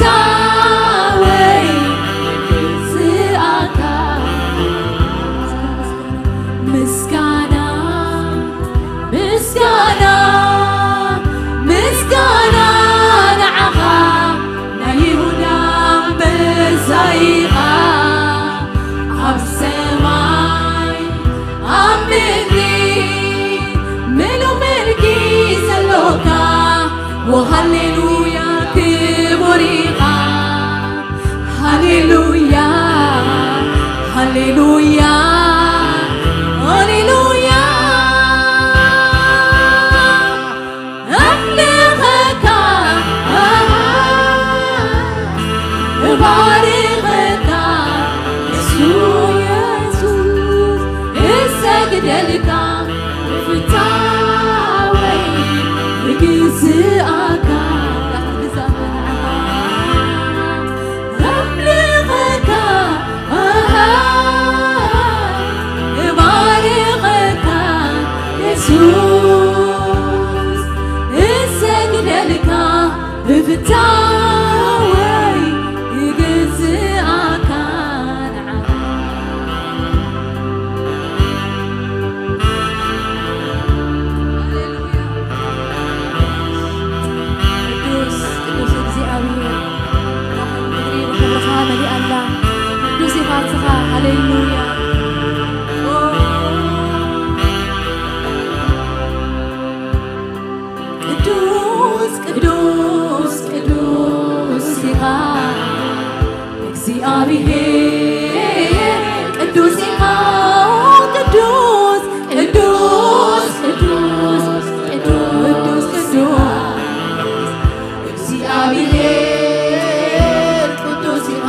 ታወይ ስኣካ ምስጋና ምስጋና ምስጋና ንዓኻ ናይ ይሁዳ ኣንበሳ ኢኻ ኣብ ሰማይ ኣብ ምድሪ ምሉእ ምልኪ ዘሎካ ሃሌሉያ ክቡር ኢኻ ሃሌሉያ ሃሌሉያ ሃሌሉያ ኣምልኸካ እባርኸካ እሱ የሱስ እሰግደልካ ብፍታወይ ርግዝኣካ ኣምልኸካ እባርኸካ የሱስ እሰግደልካ ብፍታወይ እግዝኣካ ንዓኻ ሃሌሉያ ቅዱስ ቅዱስ እግዚኣብሔር ምድሪ ብክብርኻ መሊኣ ኣላ ቅዱስ ኢኻ ንስኻ ሃሌሉያ ቅዱስ ቅዱስ ቅዱስ ኢኻ እግዚኣብሔር ቅዱስ ኢኻ ቅዱስ ቅዱስ ቅዱስ ቅዱስ ቅዱስ እግዚኣብሔር ቅዱስ ኢኻ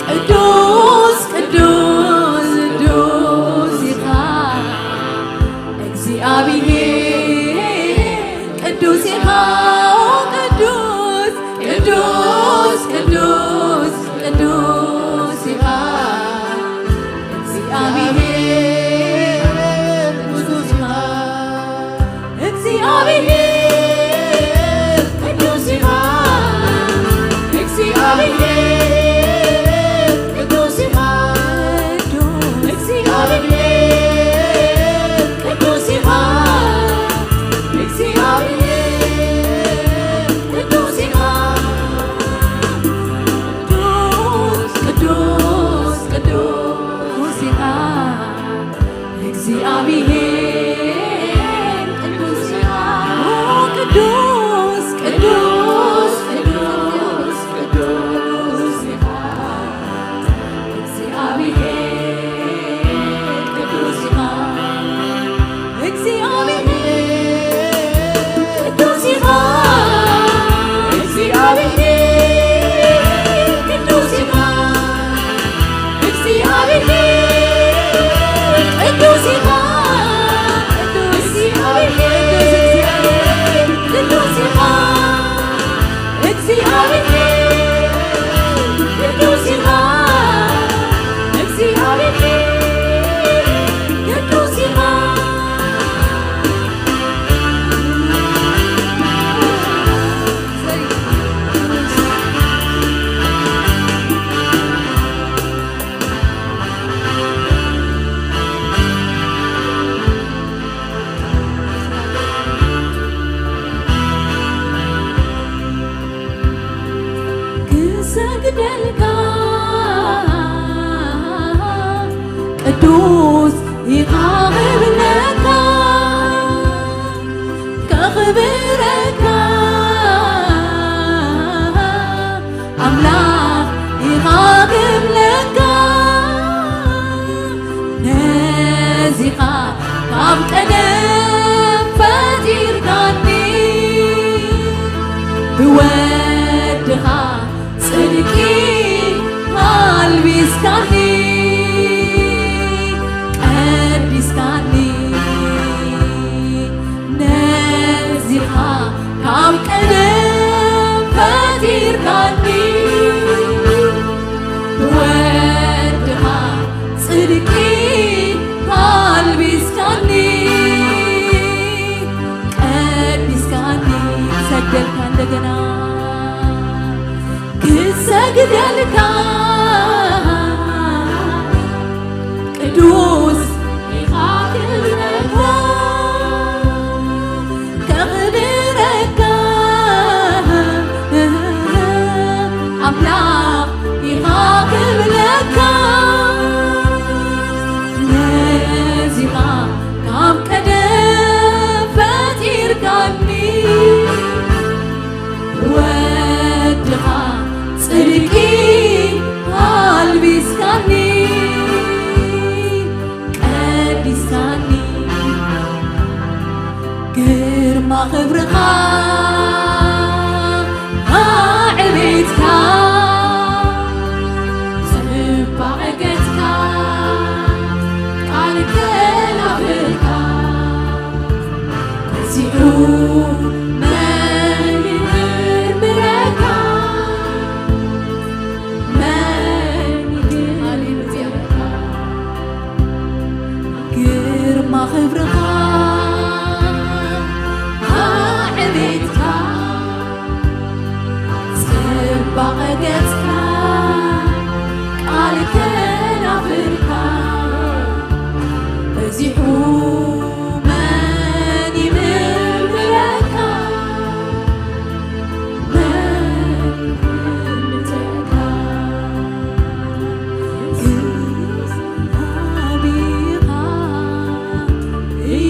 ቅዱስ ቅዱስ ቅዱስ ኢኻ እግዚኣብሔር ቅዱስ ኢኻ ቅዱስ ቅዱስ ቅዱስ ቅዱስ ኢኻ እግዚኣብሔር ቅዱስ ኢኻ እግዚኣብሔር ቅዱስ ኢኻ እግዚኣብሔር ቅዱስ ኢኻ እግዚኣብሔር ቅዱስ ኢኻ እግዚኣብሔር ቅዱስ ኢኻ ቅዱስ ቅዱስ ቅዱስ ኢኻ እግዚኣብሔር ቅዱስ ኢኻ ቅዱስ ቅዱስ ቅዱስ ቅዱስ ኢኻ እግዚኣብሔር ቅዱስ ኢኻ እግዚኣብሔር ቅዱስ ኢኻ እግዚኣብሔር ቅዱስ ኢኻ እግዚኣብሔር ቅዱስ ኢኻ ቅዱስ ኢኻ እግዚኣብሔር ቅዱስ ኢኻ እግዚኣብሔር ቅዱስ ኢኻ ክሰግደልካ ቅዱስ ኢኻ ክብለካ ከኽብረካ ኣምላኽ ኢኻ ክብለካ ነዚኻ ካብ ቀደም ፈጢርካኒ ብወድኻ ጽድቂ ኣልቢስካኒ ቀዲስካኒ ነዚኻ ካብ ቀደም ፈጢርካኒ ብወድኻ ጽድቂ ኣልቢስካኒ ቀዲስካኒ ሰግደልካ እንደገና ክብርኻ ኣዕቤትካ ጽባቐ ገጽካ ቃል ከናፍርካ በዚሑ መን ይምርምረካ መን ይግምተካ ግርማ ክብርኻ ኣዕቤትካ ጽባቐ ገጽካ ቃል ከናፍርካ በዚሑ መን ይምርምረካ መን ይምርምረካ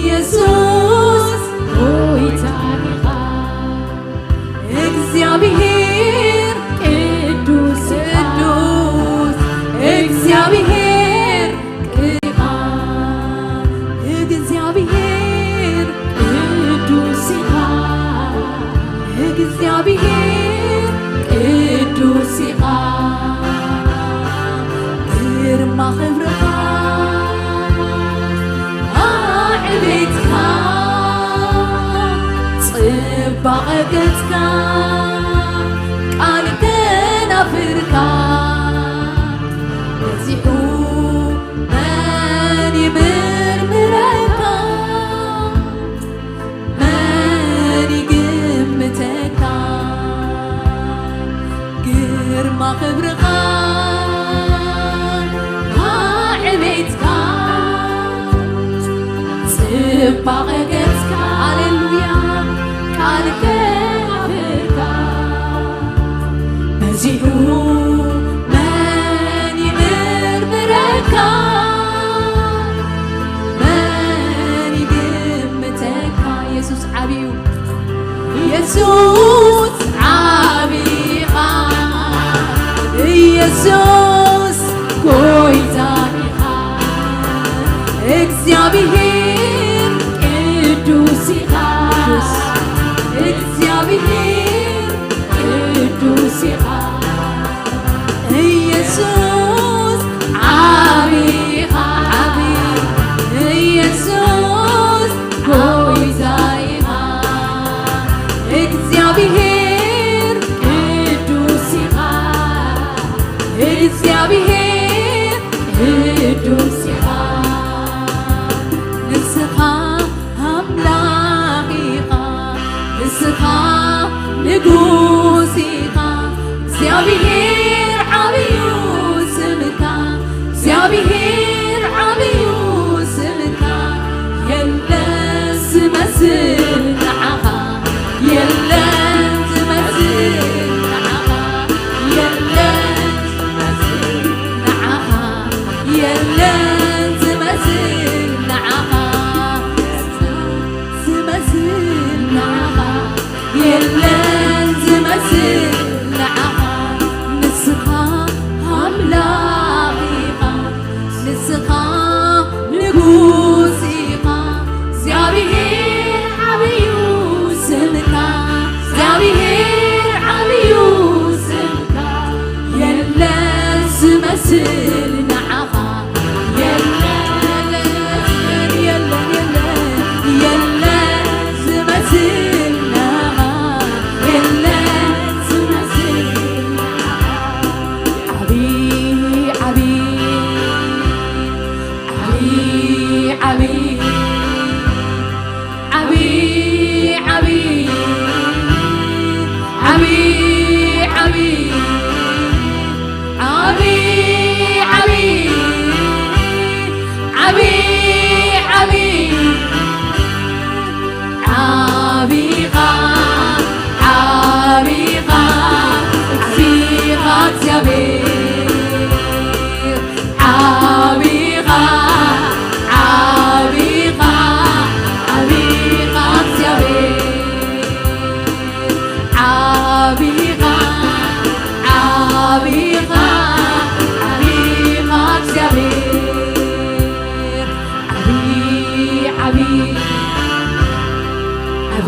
ኢየሱስ ጎይታ ኢኻ። እግዚኣብሔር ቅዱስ ቅዱስ እግዚኣብሔር ኢኻ። እግዚኣብሔር ቅዱስ ኢኻ። እግዚኣብሔር ቅዱስ ኢኻ። ግርማ ክብርኻ ኣዕቤትካ ጽባቐ ገጽካ ቃል ከናፍርካ በዚሑ መን ይምርምረካ መን ይግምተካ ግርማ ክብርኻ ኣዕቤትካ ጽባቐ ገጽካ ሃሌሉያ ቃል ከናፍርካ በዚሑ መን ይምርምረካ መን ይግምተካ ኢየሱስ ዓብዩ ኢየሱስ ዓብኻ ኢየሱስ ጎይታ ኢኻ እግዚኣብሔር ቅዱስ ኢኻ እግዚኣብሔር ቅዱስ ኢኻ ኢየሱስ ዓብኻ ዓብኻ ኢየሱስ ጎይታ ኢኻ እግዚኣብሔር ቅዱስ ኢኻ እግዚኣብሔር ቅዱስ ኢኻ ንስኻ ኣምላኽ ኢኻ ንስኻ ንጉስ ኢኻ እግዚኣብሔር ዓብዩ ስምካ እግዚኣብሔር ዓብዩ ስምካ የለን ዝመስል ንዓኻ የለን ዝመስል ንዓኻ የለን ዝመስል ንዓኻ የለን ዝመስል ንዓኻ ዝመስል ንዓኻ የለን ዝመስል ንዓኻ ንስኻ ኣምላኽ ኢኻ ንስኻ ንጉስ ኢኻ እግዚኣብሔር ዓብዩ ስምካ እግዚኣብሔር ዓብዩ ስምካ የለን ዝመስል ንዓኻ የለን የለን የለን የለን ዝመስል ንዓኻ የለን ዝመስል ንዓኻ ዓቢ ዓቢ ዓቢ ዓቢ ዓቢ ዓቢ ዓቢ ዓቢ ዓቢ ዓቢ ዓቢ ዓቢኻ ዓቢኻ ዓቢኻ እግዚኣብሔር ዓቢኻ ዓቢኻ ዓቢኻ እግዚኣብሔር ዓቢኻ ዓቢኻ ዓቢኻ እግዚኣብሔር ዓቢ ዓቢ ዓቢ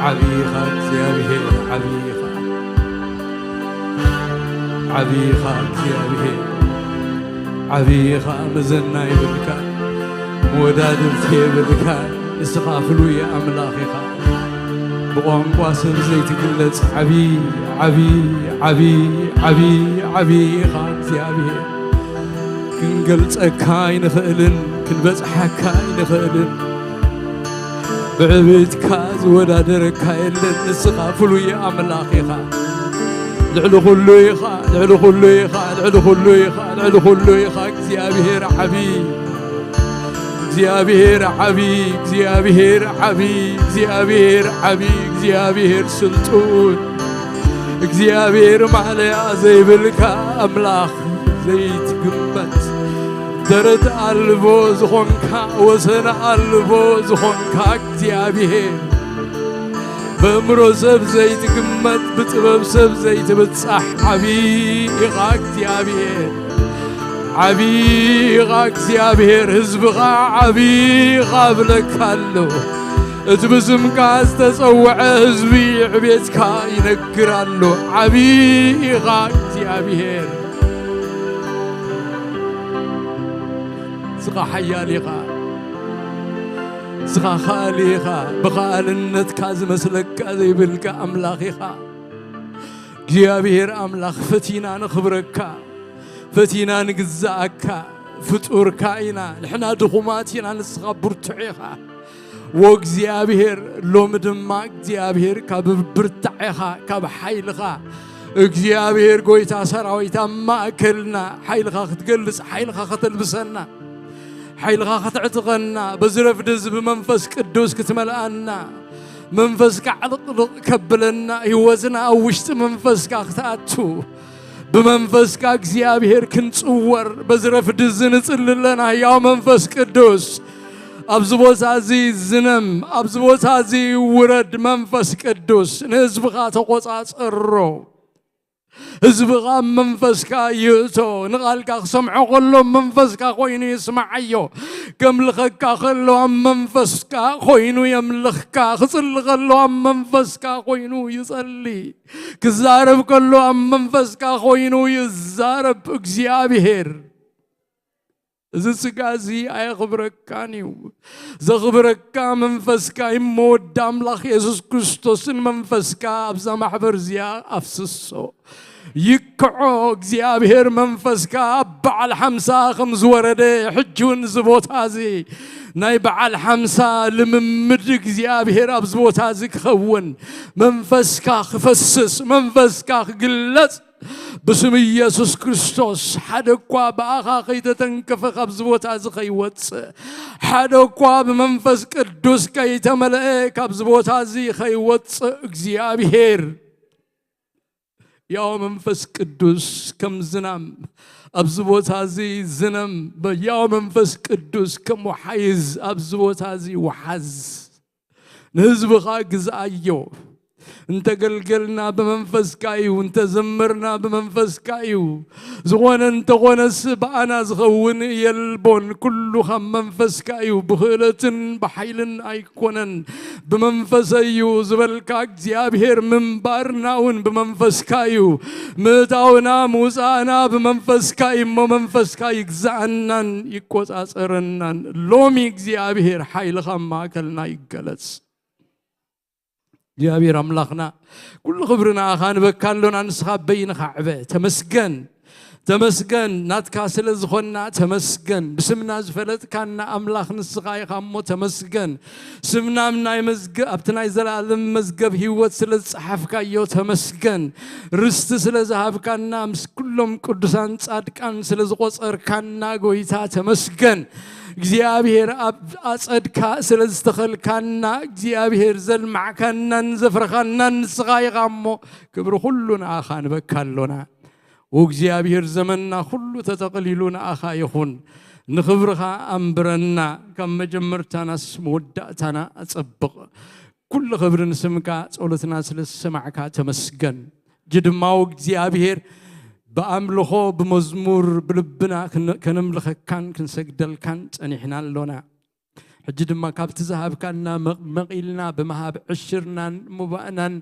ዓብይኻ እግዚኣብሔር፣ ዓብይኻ፣ ዓብይኻ እግዚኣብሔር፣ ዓብይኻ፣ መዘና የብልካ፣ መወዳድርቲ የብልካ። ንስኻ ፍሉይ ኣምላኽ ኢኻ፣ ብቋንቋ ሰብ ዘይትግለጽ ዓብዪ፣ ዓብዪ፣ ዓብዪ፣ ዓብዪ፣ ዓብዪ ኢኻ እግዚኣብሔር። ክንገልጸካ ኣይንኽእልን፣ ክንበጽሓካ ኣይንኽእልን። ብዕብየትካ ዝወዳደረካ የለን። ንስኻ ፍሉይ ኣምላኽ ኢኻ። ልዕሊ ኩሉ ኢኻ፣ ልዕሊ ኩሉ ኢኻ፣ ልዕሊ ኩሉ ኢኻ፣ ልዕሊ ኩሉ ኢኻ እግዚኣብሔር ዓብዪ። እግዚኣብሔር ዓብዪ፣ እግዚኣብሔር ዓብዪ፣ እግዚኣብሔር ዓብዪ፣ እግዚኣብሔር ስልጡን፣ እግዚኣብሔር ማእለያ ዘይብልካ ኣምላኽ ዘይትግመት፣ ደረት ኣልቦ ዝኾንካ፣ ወሰን ኣልቦ ዝኾንካ እግዚኣብሔር፣ በእምሮ ሰብ ዘይትግመት፣ ብጥበብ ሰብ ዘይትብጻሕ ዓብዪ ኢኻ እግዚኣብሔር። ዓብዪ ኢኻ እግዚኣብሔር፣ ህዝብኻ ዓብዪ ኢኻ እብለካ ኣሎ። እቲ ብስምካ ዝተጸውዐ ህዝቢ ዕቤትካ ይነግር ኣሎ። ዓብዪ ኢኻ እግዚኣብሔር። ንስኻ ሓያል ኢኻ። ንስኻ ከኣሊ ኢኻ። ብኸኣልነትካ ዝመስለካ ዘይብልካ ኣምላኽ ኢኻ። እግዚኣብሔር ኣምላኽ፣ ፈቲና ነኽብረካ፣ ፈቲና ንግዛኣካ። ፍጡርካ ኢና፣ ንሕና ድኹማት ኢና፣ ንስኻ ብርቱዕ ኢኻ። ወእግዚኣብሔር፣ ሎሚ ድማ እግዚኣብሔር ካብ ብርታዔኻ፣ ካብ ሓይልኻ፣ እግዚኣብሔር ጐይታ ሰራዊት ኣብ ማእከልና ሓይልኻ ክትገልጽ፣ ሓይልኻ ከተልብሰና፣ ሓይልኻ ከተዕጥቐና፣ በዚ ረፍዲ እዚ ብመንፈስ ቅዱስ ክትመልኣና፣ መንፈስካ ዕልቕልቕ ከብለና፣ ህይወትና ኣብ ውሽጢ መንፈስካ ክትኣቱ፣ ብመንፈስካ እግዚኣብሔር ክንጽወር፣ በዚ ረፍዲ እዚ ንጽሊ ኣለና። ያው መንፈስ ቅዱስ፣ ኣብዚ ቦታ እዚ ዝነም፣ ኣብዚ ቦታ እዚ ውረድ። መንፈስ ቅዱስ፣ ንህዝብኻ ተቖጻጸሮ። ህዝብኻ ኣብ መንፈስካ ይእቶ። ንቓልካ ክሰምዖ ከሎ ኣብ መንፈስካ ኮይኑ ይስምዓዮ። ከምልኸካ ከሎ ኣብ መንፈስካ ኮይኑ የምልኽካ። ክጽሊ ከሎ ኣብ መንፈስካ ኮይኑ ይጸሊ። ክዛረብ ከሎ ኣብ መንፈስካ ኮይኑ ይዛረብ እግዚኣብሔር። እዚ ስጋ እዚ ኣየኽብረካን እዩ። ዘኽብረካ መንፈስካ እዩ። እሞ ወዲ ኣምላኽ የሱስ ክርስቶስን መንፈስካ ኣብዛ ማሕበር እዚኣ ኣፍስሶ። ይክዖ እግዚኣብሔር መንፈስካ ኣብ በዓል ሓምሳ ከም ዝወረደ፣ ሕጂ እውን እዚ ቦታ እዚ ናይ በዓል ሓምሳ ልምምድ እግዚኣብሔር ኣብዚ ቦታ እዚ ክኸውን፣ መንፈስካ ክፈስስ፣ መንፈስካ ክግለጽ ብስም ኢየሱስ ክርስቶስ። ሓደ እኳ ብኣኻ ከይተተንከፈ ካብዚ ቦታ እዚ ከይወጽእ፣ ሓደ እኳ ብመንፈስ ቅዱስ ከይተመልአ ካብዚ ቦታ እዚ ከይወጽእ እግዚኣብሔር ያው መንፈስ ቅዱስ ከም ዝናም ኣብዚ ቦታ እዚ ዝነም፣ ያው መንፈስ ቅዱስ ከም ወሓይዝ ኣብዚ ቦታ እዚ ወሓዝ። ንህዝብኻ ግዝኣዮ። እንተገልገልና ብመንፈስካ እዩ፣ እንተዘመርና ብመንፈስካ እዩ። ዝኾነ እንተኾነስ ብኣና ዝኸውን የልቦን፣ ኩሉ ካብ መንፈስካ እዩ። ብኽእለትን ብሓይልን ኣይኮነን፣ ብመንፈሰይ እዩ ዝበልካ እግዚኣብሔር፣ ምንባርና እውን ብመንፈስካ እዩ። ምእታውና ምውፃእና ብመንፈስካ እዩ እሞ፣ መንፈስካ ይግዛኣናን ይቆፃፀረናን። ሎሚ እግዚኣብሔር ሓይልኻ ኣብ ማእከልና ይገለጽ። እግዚኣብሔር ኣምላኽና፣ ኩሉ ክብሪ ንኣኻ ንበካ ኣሎና። ንስኻ በይንኻ ዕበ። ተመስገን፣ ተመስገን። ናትካ ስለ ዝኾንና ተመስገን። ብስምና ዝፈለጥካና ኣምላኽ ንስኻ ኢኻ እሞ ተመስገን። ስምና ኣብ ናይ መዝገ-፣ ኣብቲ ናይ ዘላለም መዝገብ ህይወት ስለ ዝጸሓፍካዮ ተመስገን። ርስቲ ስለ ዝሃብካና፣ ምስ ኩሎም ቅዱሳን ጻድቃን ስለ ዝቖጸርካና፣ ጎይታ ተመስገን። እግዚኣብሔር ኣብ ኣጸድካ ስለ ዝተኸልካና፣ እግዚኣብሔር ዘልማዕካናን ዘፍረኻናን ንስኻ ኢኻ እሞ፣ ክብሪ ኩሉ ንኣኻ ንበካ ኣሎና። ወእግዚኣብሔር፣ ዘመንና ኩሉ ተጠቕሊሉ ንኣኻ ይኹን። ንኽብርኻ ኣንብረና፣ ካብ መጀመርታናስ መወዳእታና ኣጸብቕ። ኩሉ ክብሪ ንስምካ፣ ጸሎትና ስለ ዝሰማዕካ ተመስገን። እጂ ድማ ወእግዚኣብሔር፣ ብኣምልኾ ብመዝሙር ብልብና ክን-፣ ከነምልኸካን ክንሰግደልካን ጸኒሕና ኣሎና። ሕጂ ድማ ካብቲ ዝሃብካና መቕ- መቒልና ብምሃብ ዕሽርናን ሙባእናን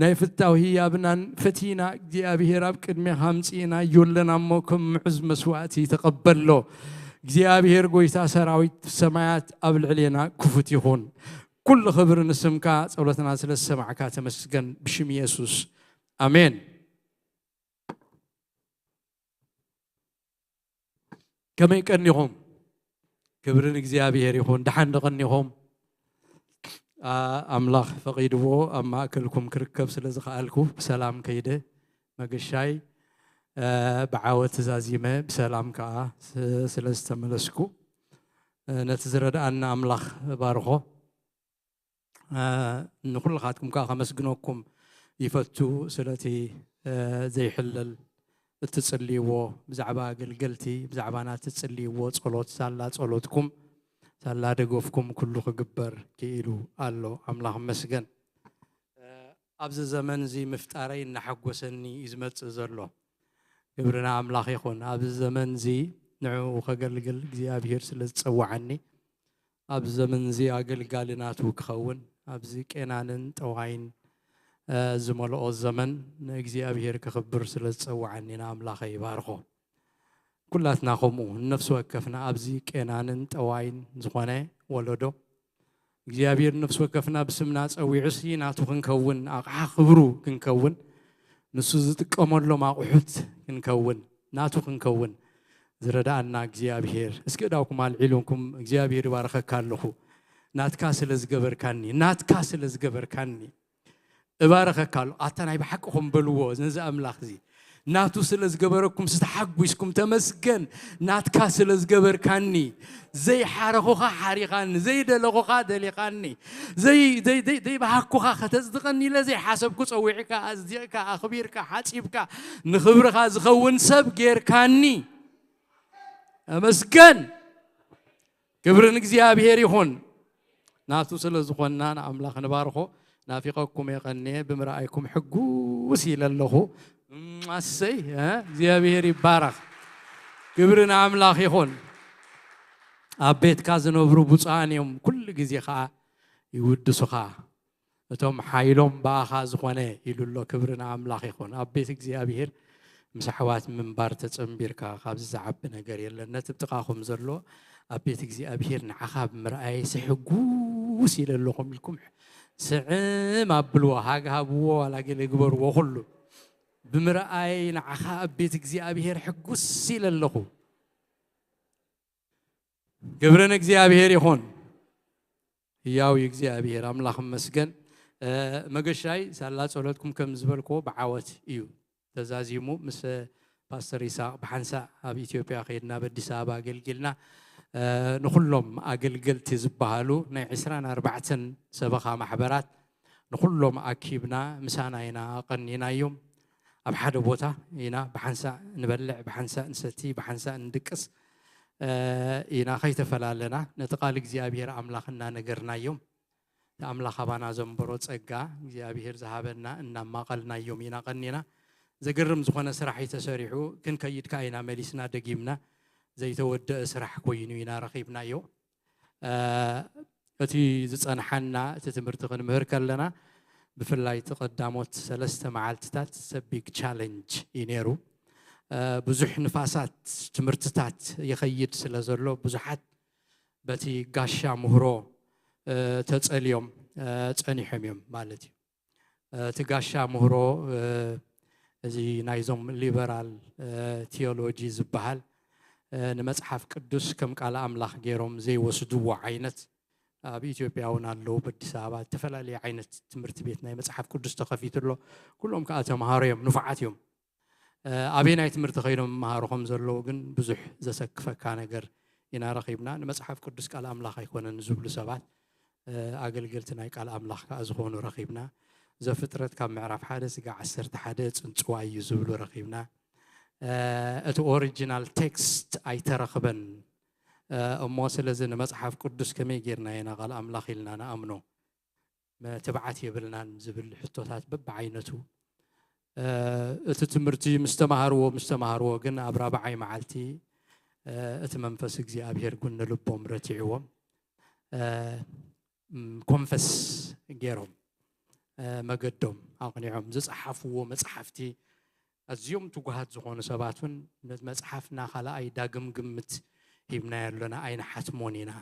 ናይ ፍታው ህያብናን ፈቲና እግዚኣብሔር ኣብ ቅድሜኻ ኣምጺእናዮ ኣለና እሞ ከም ምዑዝ መስዋእቲ ተቐበሎ። እግዚኣብሔር ጎይታ ሰራዊት ሰማያት ኣብ ልዕሌና ክፉት ይኹን። ኩሉ ክብሪ ንስምካ፣ ጸሎትና ስለ ዝሰማዕካ ተመስገን። ብሽም የሱስ ኣሜን። ከመይ ቀኒኹም? ክብሪ ንእግዚኣብሔር ይኹን። ደሓን ዶ ቀኒኹም? ኣምላኽ ፈቒድዎ ኣብ ማእከልኩም ክርከብ ስለ ዝኸኣልኩ ብሰላም ከይደ መገሻይ ብዓወት ተዛዚመ ብሰላም ከኣ ስለ ዝተመለስኩ ነቲ ዝረድኣና ኣምላኽ እባርኾ። ንኹልኻትኩም ከኣ ከመስግነኩም ይፈቱ ስለቲ ዘይሕለል እትጽልይዎ ብዛዕባ ኣገልገልቲ ብዛዕባና እትጽልይዎ ጸሎት ሳላ ጸሎትኩም ሳላ ደገፍኩም ኩሉ ክግበር ክኢሉ ኣሎ። ኣምላኽ መስገን። ኣብዚ ዘመን እዚ ምፍጣረይ እናሓጎሰኒ እዩ ዝመጽእ ዘሎ። ክብሪ ንኣምላኽ ይኹን። ኣብዚ ዘመን እዚ ንዕኡ ከገልግል እግዚኣብሔር ስለ ዝጸውዓኒ ኣብዚ ዘመን እዚ ኣገልጋሊ ናቱ ክኸውን ኣብዚ ቄናንን ጠዋይን ዝመልኦ ዘመን ንእግዚኣብሔር ከኽብር ስለ ዝጸውዓኒ ንኣምላኸ ይባርኾ። ኩላትና ከምኡ ንነፍሲ ወከፍና ኣብዚ ቄናንን ጠዋይን ዝኾነ ወለዶ እግዚኣብሔር ነፍሲ ወከፍና ብስምና ጸዊዑሲ ናቱ ክንከውን ኣቕሓ ክብሩ ክንከውን ንሱ ዝጥቀመሎም ኣቑሑት ክንከውን ናቱ ክንከውን ዝረዳኣና እግዚኣብሔር እስኪ እዳውኩም ኣልዒሉንኩም እግዚኣብሔር ይባረኸካ ኣለኹ ናትካ ስለ ዝገበርካኒ ናትካ ስለ ዝገበርካኒ እባረኸካ ኣሎ ኣታ ናይ ብሓቅኹም በልዎ ነዚ ኣምላኽ እዚ ናቱ ስለ ዝገበረኩም ዝተሓጒስኩም ተመስገን ናትካ ስለ ዝገበርካኒ ዘይሓረኹኻ ሓሪኻኒ ዘይደለኹኻ ደሊኻኒ ዘይበሃኩኻ ከተጽድቐኒ ኢለ ዘይሓሰብኩ ጸዊዕካ ኣዝዲቕካ ኣኽቢርካ ሓጺብካ ንኽብርኻ ዝኸውን ሰብ ጌርካኒ ተመስገን ክብሪ ንእግዚኣብሔር ይኹን ናቱ ስለ ዝኾንና ንኣምላኽ ንባርኾ ናፊቐኩም የቐንየ ብምርኣይኩም ሕጉስ ኢለ ኣለኹ ኣሰይ እግዚኣብሔር ይባረኽ ክብሪ ንኣምላኽ ይኹን ኣብ ቤትካ ዝነብሩ ብፁዓን እዮም ኩሉ ግዜ ከዓ ይውድሱኻ እቶም ሓይሎም ብኣኻ ዝኾነ ኢሉ ኣሎ ክብሪ ንኣምላኽ ይኹን ኣብ ቤት እግዚኣብሔር ምስ ኣሕዋት ምንባር ተጸንቢርካ ካብዚ ዝዓቢ ነገር የለን ነቲ ብጥቓኹም ዘሎ ኣብ ቤት እግዚኣብሔር ንዓኻ ብምርኣየሲ ሕጉስ ኢለ ኣለኹም ኢልኩም ስዕም ኣብልዎ ሃግሃብዎ ዋላ ገለ ግበርዎ ኩሉ ብምርኣይ ንዓኻ ኣብ ቤት እግዚኣብሔር ሕጉስ ኢለ ኣለኹ ክብሪ ንእግዚኣብሔር ይኹን ህያው እዩ እግዚኣብሔር ኣምላኽ መስገን መገሻይ ሳላ ጸሎትኩም ከም ዝበልክዎ ብዓወት እዩ ተዛዚሙ ምስ ፓስተር ይስቅ ብሓንሳእ ኣብ ኢትዮጵያ ከይድና ኣብ ኣዲስ ኣበባ ኣገልጊልና ንኩሎም ኣገልገልቲ ዝበሃሉ ናይ ዕስራን ኣርባዕተን ሰበኻ ማሕበራት ንኩሎም ኣኪብና ምሳና ኢና ኣቐኒናዮም ኣብ ሓደ ቦታ ኢና ብሓንሳእ ንበልዕ ብሓንሳእ ንሰቲ ብሓንሳእ ንድቅስ ኢና ከይተፈላለና ነቲ ቃል እግዚኣብሔር ኣምላኽ እናነገርናዮም እቲ ኣምላኽ ኣባና ዘንበሮ ጸጋ እግዚኣብሔር ዝሃበና እናማቐልናዮም ኢና ቀኒና ዘገርም ዝኾነ ስራሕ እዩ ተሰሪሑ ክንከይድ ከዓ ኢና መሊስና ደጊምና ዘይተወደአ ስራሕ ኮይኑ ኢና ረኺብናዮ እቲ ዝጸንሓና እቲ ትምህርቲ ክንምህር ከለና ብፍላይ እቲ ቀዳሞት ሰለስተ መዓልትታት ሰቢግ ቻለንጅ እዩ ነይሩ ብዙሕ ንፋሳት ትምህርትታት ይኸይድ ስለ ዘሎ ብዙሓት በቲ ጋሻ ምህሮ ተጸልዮም ጸኒሖም እዮም ማለት እዩ እቲ ጋሻ ምህሮ እዚ ናይዞም ሊበራል ቴዎሎጂ ዝበሃል ንመፅሓፍ ቅዱስ ከም ቃል ኣምላኽ ገይሮም ዘይወስድዎ ዓይነት ኣብ ኢትዮጵያ እውን ኣለዉ በኣዲስ ኣበባ ዝተፈላለየ ዓይነት ትምህርቲ ቤት ናይ መፅሓፍ ቅዱስ ተኸፊቱ ኣሎ ኩሎም ከዓ ተምሃሮ እዮም ንፉዓት እዮም ኣበይ ናይ ትምህርቲ ከይዶም መሃሩ ከም ዘለዉ ግን ብዙሕ ዘሰክፈካ ነገር ኢና ረኺብና ንመፅሓፍ ቅዱስ ቃል ኣምላኽ ኣይኮነን ዝብሉ ሰባት ኣገልገልቲ ናይ ቃል ኣምላኽ ከዓ ዝኾኑ ረኺብና ዘፍጥረት ካብ ምዕራፍ ሓደ ስጋ ዓሰርተ ሓደ ፅንፅዋ እዩ ዝብሉ ረኺብና እቲ ኦሪጂናል ቴክስት ኣይተረኽበን እሞ ስለዚ ንመፅሓፍ ቅዱስ ከመይ ጌርና ኢና ቃል ኣምላኽ ኢልና ንኣምኖ ትብዓት የብልናን ዝብል ሕቶታት በብዓይነቱ እቲ ትምህርቲ ምስ ተማሃርዎ ምስ ተማሃርዎ ግን ኣብ ራብዓይ መዓልቲ እቲ መንፈስ እግዚኣብሔር ጉኒ ልቦም ረቲዕዎም ኮንፈስ ገይሮም መገዶም ኣቕኒዖም ዝፀሓፍዎ መፅሓፍቲ ኣዝዮም ትጉሃት ዝኾኑ ሰባት እውን ነቲ መፅሓፍና ካልኣይ ዳግም ግምት ሂብናዮ ኣለና ኣይንሓትሞን ኢና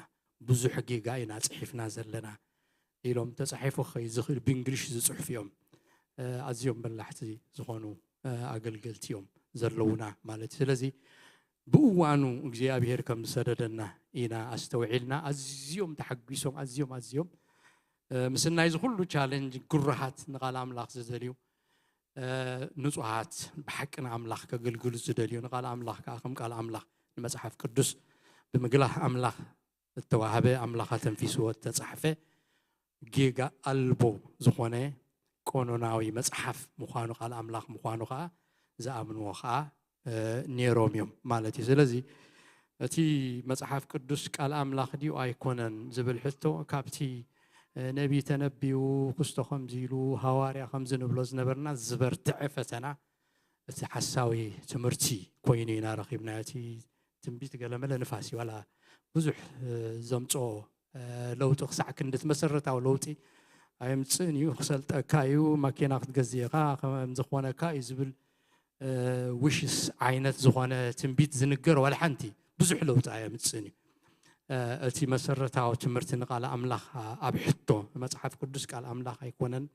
ብዙሕ ጌጋ ኢና ፅሒፍና ዘለና ኢሎም ተፃሒፉ ክኸይ ዝኽእል ብእንግሊሽ ዝፅሑፍ እዮም ኣዝዮም በላሕቲ ዝኾኑ ኣገልገልቲ እዮም ዘለውና ማለት እዩ ስለዚ ብእዋኑ እግዚኣብሔር ከም ዝሰደደና ኢና ኣስተውዒልና ኣዝዮም ተሓጒሶም ኣዝዮም ኣዝዮም ምስናይ ዝኩሉ ቻለንጅ ግሩሃት ንቃል ኣምላኽ ዝደልዩ ንጹሃት ብሓቂ ንኣምላኽ ከገልግሉ ዝደልዩ ንቃል ኣምላኽ ከዓ ከም ቃል ኣምላኽ ንመጽሓፍ ቅዱስ ብምግላህ ኣምላኽ እተዋህበ ኣምላኽ ኣተንፊስዎ እተጻሕፈ ጌጋ ኣልቦ ዝኾነ ቆኖናዊ መጽሓፍ ምዃኑ ቃል ኣምላኽ ምዃኑ ከዓ ዝኣምንዎ ከዓ ነይሮም እዮም ማለት እዩ ስለዚ እቲ መጽሓፍ ቅዱስ ቃል ኣምላኽ ድዩ ኣይኮነን ዝብል ሕቶ ካብቲ ነቢ ተነቢዩ ክስቶ ከምዚ ኢሉ ሃዋርያ ከምዚ ንብሎ ዝነበርና ዝበርትዐ ፈተና እቲ ሓሳዊ ትምህርቲ ኮይኑ ኢና ረኺብናዮ እቲ ትንቢት ገለመለ ንፋስ እዩ ዋላ ብዙሕ ዘምፅኦ ለውጢ ክሳዕ ክንድት መሰረታዊ ለውጢ ኣየምፅእን እዩ ክሰልጠካ እዩ ማኪና ክትገዝእኻ ከም ዝኾነካ እዩ ዝብል ውሽስ ዓይነት ዝኾነ ትንቢት ዝንገር ዋላ ሓንቲ ብዙሕ ለውጢ ኣየምፅእን እዩ እቲ መሰረታዊ ትምህርቲ ንቃል ኣምላኽ ኣብ ሕቶ መፅሓፍ ቅዱስ ቃል ኣምላኽ ኣይኮነን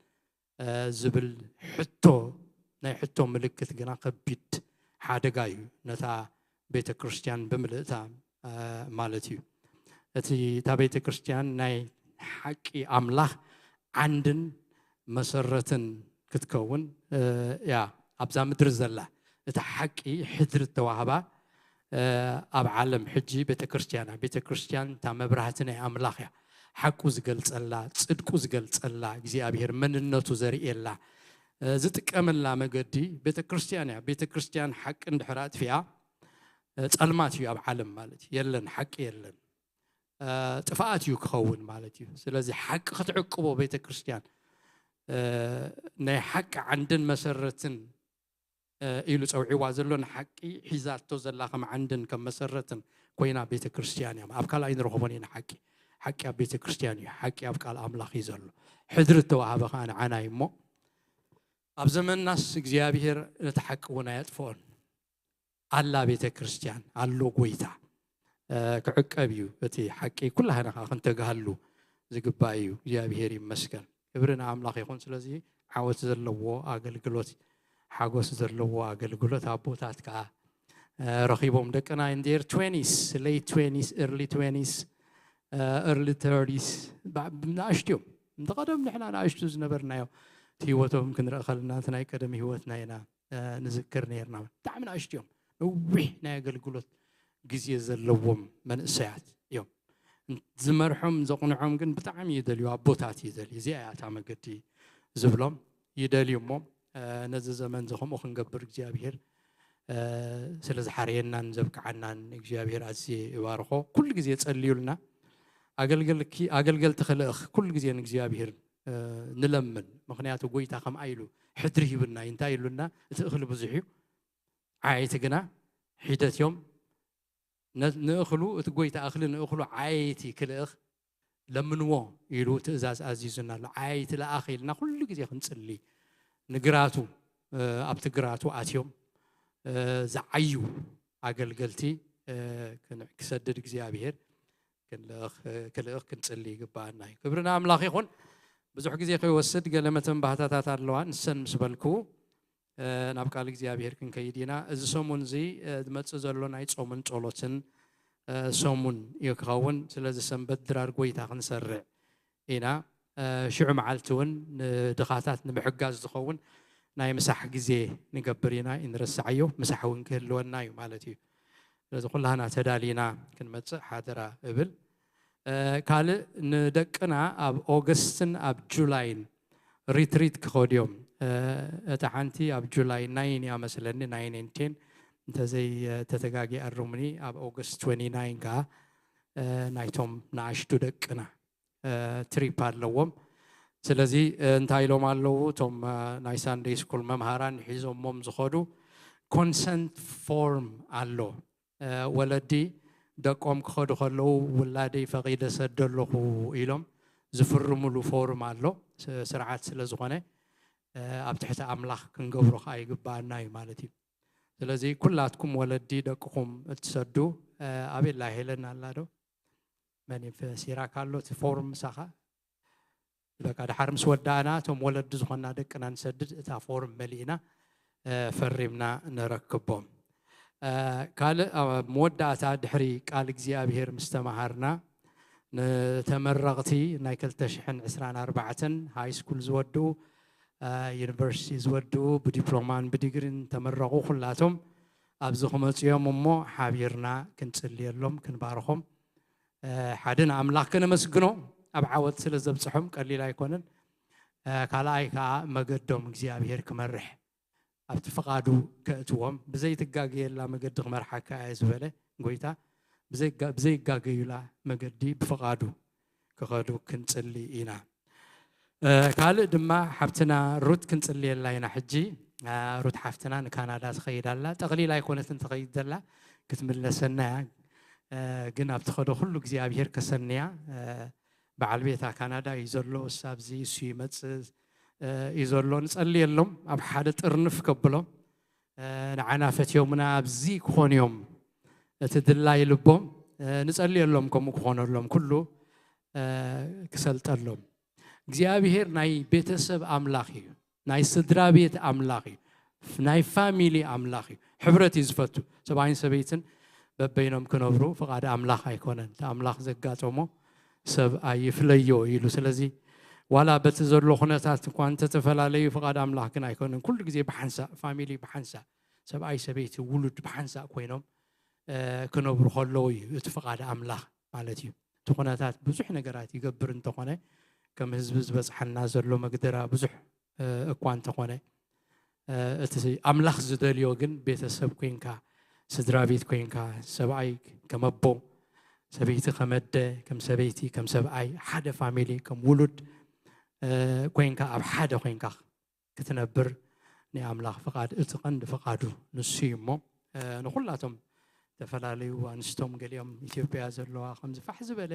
ዝብል ሕቶ ናይ ሕቶ ምልክት ግና ከቢድ ሓደጋ እዩ ነታ ቤተ ክርስቲያን ብምልእታ ማለት እዩ እቲ እታ ቤተ ክርስቲያን ናይ ሓቂ ኣምላኽ ዓንድን መሰረትን ክትከውን ያ ኣብዛ ምድሪ ዘላ እቲ ሓቂ ሕድሪ ተዋህባ ኣብ ዓለም ሕጂ ቤተክርስትያን ቤተክርስትያን እታ መብራህቲ ናይ ኣምላኽ እያ ሓቁ ዝገልጸላ ጽድቁ ዝገልጸላ እግዚኣብሔር መንነቱ ዘርእየላ ዝጥቀመላ መገዲ ቤተክርስትያን እያ ቤተክርስትያን ሓቂ እንድሕር ኣጥፊኣ ጸልማት እዩ ኣብ ዓለም ማለት የለን ሓቂ የለን ጥፍኣት እዩ ክኸውን ማለት እዩ ስለዚ ሓቂ ክትዕቅቦ ቤተክርስትያን ናይ ሓቂ ዓንድን መሰረትን ኢሉ ፀውዒዋ ዘሎ ንሓቂ ሒዛቶ ዘላ ከም ዓንድን ከም መሰረትን ኮይና ቤተ ክርስትያን እያ ኣብ ካልኣይ ንረኽቦን ኢና ሓቂ ሓቂ ኣብ ቤተ ክርስትያን እዩ ሓቂ ኣብ ቃል ኣምላኽ እዩ ዘሎ ሕድሪ እተዋሃበ ከዓ ንዓና እዩ እሞ ኣብ ዘመንናስ እግዚኣብሄር ነቲ ሓቂ እውን ኣየጥፍኦን ኣላ ቤተ ክርስትያን ኣሎ ጎይታ ክዕቀብ እዩ እቲ ሓቂ ኩላህና ከዓ ክንተግሃሉ ዝግባእ እዩ እግዚኣብሄር ይመስገን ክብሪ ንኣምላኽ ይኹን ስለዚ ዓወት ዘለዎ ኣገልግሎት ሓጎስ ዘለዎ ኣገልግሎት ኣቦታት ከዓ ረኺቦም ደቅና in their twenties late twenties early twenties early thirties ንኣሽትዮም እንተቐደም ንሕና ንኣሽቱ ዝነበርናዮ ህይወቶም ክንርኢ ከለና እቲ ናይ ቀደም ህይወትና ኢና ንዝክር ነርና ብጣዕሚ ንኣሽትዮም ነዊሕ ናይ ኣገልግሎት ግዜ ዘለዎም መንእሰያት እዮም ዝመርሖም ዘቕንዖም ግን ብጣዕሚ ይደልዩ ኣቦታት ይደልዩ እዚኣ እያ እታ መገዲ ዝብሎም ይደልዩ እሞ ነዚ ዘመን እዚ ከምኡ ክንገብር እግዚኣብሄር ስለ ዝሓረየናን ዘብቅዓናን እግዚኣብሄር ኣዝየ ይባርኾ ኩሉ ግዜ ጸልዩልና ኣገልገልቲ ክልእኽ ኩሉ ግዜ ንእግዚኣብሄር ንለምን ምኽንያቱ ጎይታ ከምኣ ኢሉ ሕድሪ ሂብና እዩ እንታይ ኢሉና እቲ እኽሊ ብዙሕ እዩ ዓይቲ ግና ሒደት እዮም ንእኽሉ እቲ ጎይታ እኽሊ ንእኽሉ ዓይቲ ክልእኽ ለምንዎ ኢሉ ትእዛዝ ኣዚዙና ኣሎ ዓይቲ ለኣኽ ኢልና ኩሉ ግዜ ክንፅሊ ንግራቱ ኣብቲ ግራቱ ኣትዮም ዝዓዩ ኣገልገልቲ ክሰድድ እግዚኣብሄር ክልእኽ ክንፅሊ ይግባኣና እዩ ክብሪ ንኣምላኽ ይኹን ብዙሕ ግዜ ከይወስድ ገለ መተንባህታታት ኣለዋ ንሰን ምስ በልኩ ናብ ቃል እግዚኣብሄር ክንከይድ ኢና እዚ ሰሙን እዚ ዝመፅእ ዘሎ ናይ ፆምን ፀሎትን ሰሙን እዩ ክኸውን ስለዚ ሰንበት ድራር ጎይታ ክንሰርዕ ኢና ሽዑ መዓልቲ እውን ንድኻታት ንምሕጋዝ ዝኸውን ናይ ምሳሕ ግዜ ንገብር ኢና ይንረስዓዮ ምሳሕ እውን ክህልወና እዩ ማለት እዩ ስለዚ ኩላህና ተዳሊና ክንመፅእ ሓደራ እብል ካልእ ንደቅና ኣብ ኦገስትን ኣብ ጁላይን ሪትሪት ክኸዱ እዮም እታ ሓንቲ ኣብ ጁላይ ናይን እያ መስለኒ ናይን ቴን እንተዘይ ተተጋጊ ኣሩሙኒ ኣብ ኦገስት ናይን ከዓ ናይቶም ንኣሽቱ ደቅና ትሪፕ ኣለዎም ስለዚ እንታይ ኢሎም ኣለዉ እቶም ናይ ሳንደይ ስኩል መምሃራን ሒዞሞም ዝኸዱ ኮንሰንት ፎርም ኣሎ ወለዲ ደቆም ክኸዱ ከለዉ ውላደይ ፈቒደ ሰደ ኣለኹ ኢሎም ዝፍርምሉ ፎርም ኣሎ። ስ- ስርዓት ስለ ዝኾነ፣ እ፣ ኣብ ትሕቲ ኣምላኽ ክንገብሮ ከኣ ይግብኣና እዩ ማለት እዩ። ስለዚ ኩላትኩም ወለዲ ደቅኹም እትሰዱ፣ እ፣ ኣቤላ ሄለን ኣላ ዶ? መን እዩ? ሲራክ ኣሎ እቲ ፎርም ምሳኻ? በቃ ድሓር ምስ ወዳእና እቶም ወለዲ ዝኾንና ደቅና ንሰድድ፣ እታ ፎርም መሊእና፣ እ፣ ፈሪምና ነረክቦም። እ፣ ካልእ ኣብ መወዳእታ ድሕሪ ቃል እግዚኣብሔር ምስ ተመሃርና፣ ንተመረቕቲ ናይ ክልተ ሽሕን ዕስራን ኣርባዕተን ሃይ ስኩል ዝወድኡ፣ እ፣ ዩኒቨርሲቲ ዝወድኡ፣ ብዲፕሎማን ብዲግሪን ተመረቑ ኩላቶም ኣብዚ ክመፅኦም እሞ ሓቢርና ክንጽልየሎም ክንባርኾም፣ እ፣ ሓደ ንኣምላኽ ከነመስግኖ ኣብ ዓወት ስለ ዘብጽሖም ቀሊል ኣይኮነን። እ፣ ካልኣይ ከኣ መገዶም እግዚኣብሔር ክመርሕ ኣብቲ ፍቓዱ ከእትዎም፣ ብዘይትጋገየላ መገዲ ክመርሓካ እየ ዝበለ ጎይታ ብዘይጋ- ብዘይጋገዩላ መገዲ ብፍቓዱ ክኸዱ ክንጽሊ ኢና። እ፣ ካልእ ድማ ሓብትና ሩት ክንጽልየላ ኢና። ሕጂ እ፣ ሩት ሓፍትና ንካናዳ ትኸይድ ኣላ። ጠቕሊል ኣይኮነትን ትኸይድ ዘላ፣ ክትምለሰና እያ። እ፣ ግን ኣብ ትኸዶ ኩሉ እግዚኣብሔር ከሰንያ። እ፣ በዓል ቤታ ካናዳ እዩ ዘሎ፣ እሳ ኣብዚ እሱ ይመጽእ፣ እ፣ እዩ ዘሎ። ንጸልየሎም ኣብ ሓደ ጥርንፍ ከብሎም። እ፣ ንዓና ፈትዮምና ኣብዚ ክኾኑ እዮም እቲ ድላይ ልቦም። እ፣ ንጸልየሎም ከምኡ ክኾነሎም ኩሉ፣ እ፣ ክሰልጠሎም። እግዚኣብሔር ናይ ቤተሰብ ኣምላኽ እዩ። ናይ ስድራ ቤት ኣምላኽ እዩ። ናይ ፋሚሊ ኣምላኽ እዩ። ሕብረት እዩ ዝፈቱ። ሰብኣይን ሰበይትን በበይኖም ክነብሩ ፍቓድ ኣምላኽ ኣይኮነን። እቲ ኣምላኽ ዘጋጠሞ ሰብ ኣይፍለዮ ኢሉ። ስለዚ ዋላ በቲ ዘሎ ኩነታት እኳ እንተተፈላለዩ ፍቓድ ኣምላኽ ግን ኣይኮነን። ኩሉ ግዜ ብሓንሳእ ፋሚሊ ብሓንሳእ ሰብኣይ ሰበይቲ ውሉድ ብሓንሳእ ኮይኖም፣ እ፣ ክነብሩ ከለዉ እዩ እቲ ፍቓድ ኣምላኽ ማለት እዩ። እቲ ኩነታት ብዙሕ ነገራት ይገብር እንተኾነ ከም ህዝቢ ዝበጽሓና ዘሎ መግደራ ብዙሕ፣ እ፣ እኳ እንተኾነ፣ እ፣ እቲ ኣምላኽ ዝደልዮ ግን ቤተሰብ ኮይንካ፣ ስድራ ቤት ኮይንካ፣ ሰብኣይ ከም ኣቦ፣ ሰበይቲ ከም ኣደ፣ ከም ሰበይቲ ከም ሰብኣይ፣ ሓደ ፋሚሊ ከም ውሉድ፣ እ፣ ኮይንካ ኣብ ሓደ ኮይንካ ክትነብር ናይ ኣምላኽ ፍቓድ እቲ ቀንዲ ፍቓዱ ንሱ እዩ እሞ፣ እ፣ ንኹላቶም ዝተፈላለዩ ኣንስቶም ገሊኦም ኢትዮጵያ ዘለዋ ከምዚ ፋሕ ዝበለ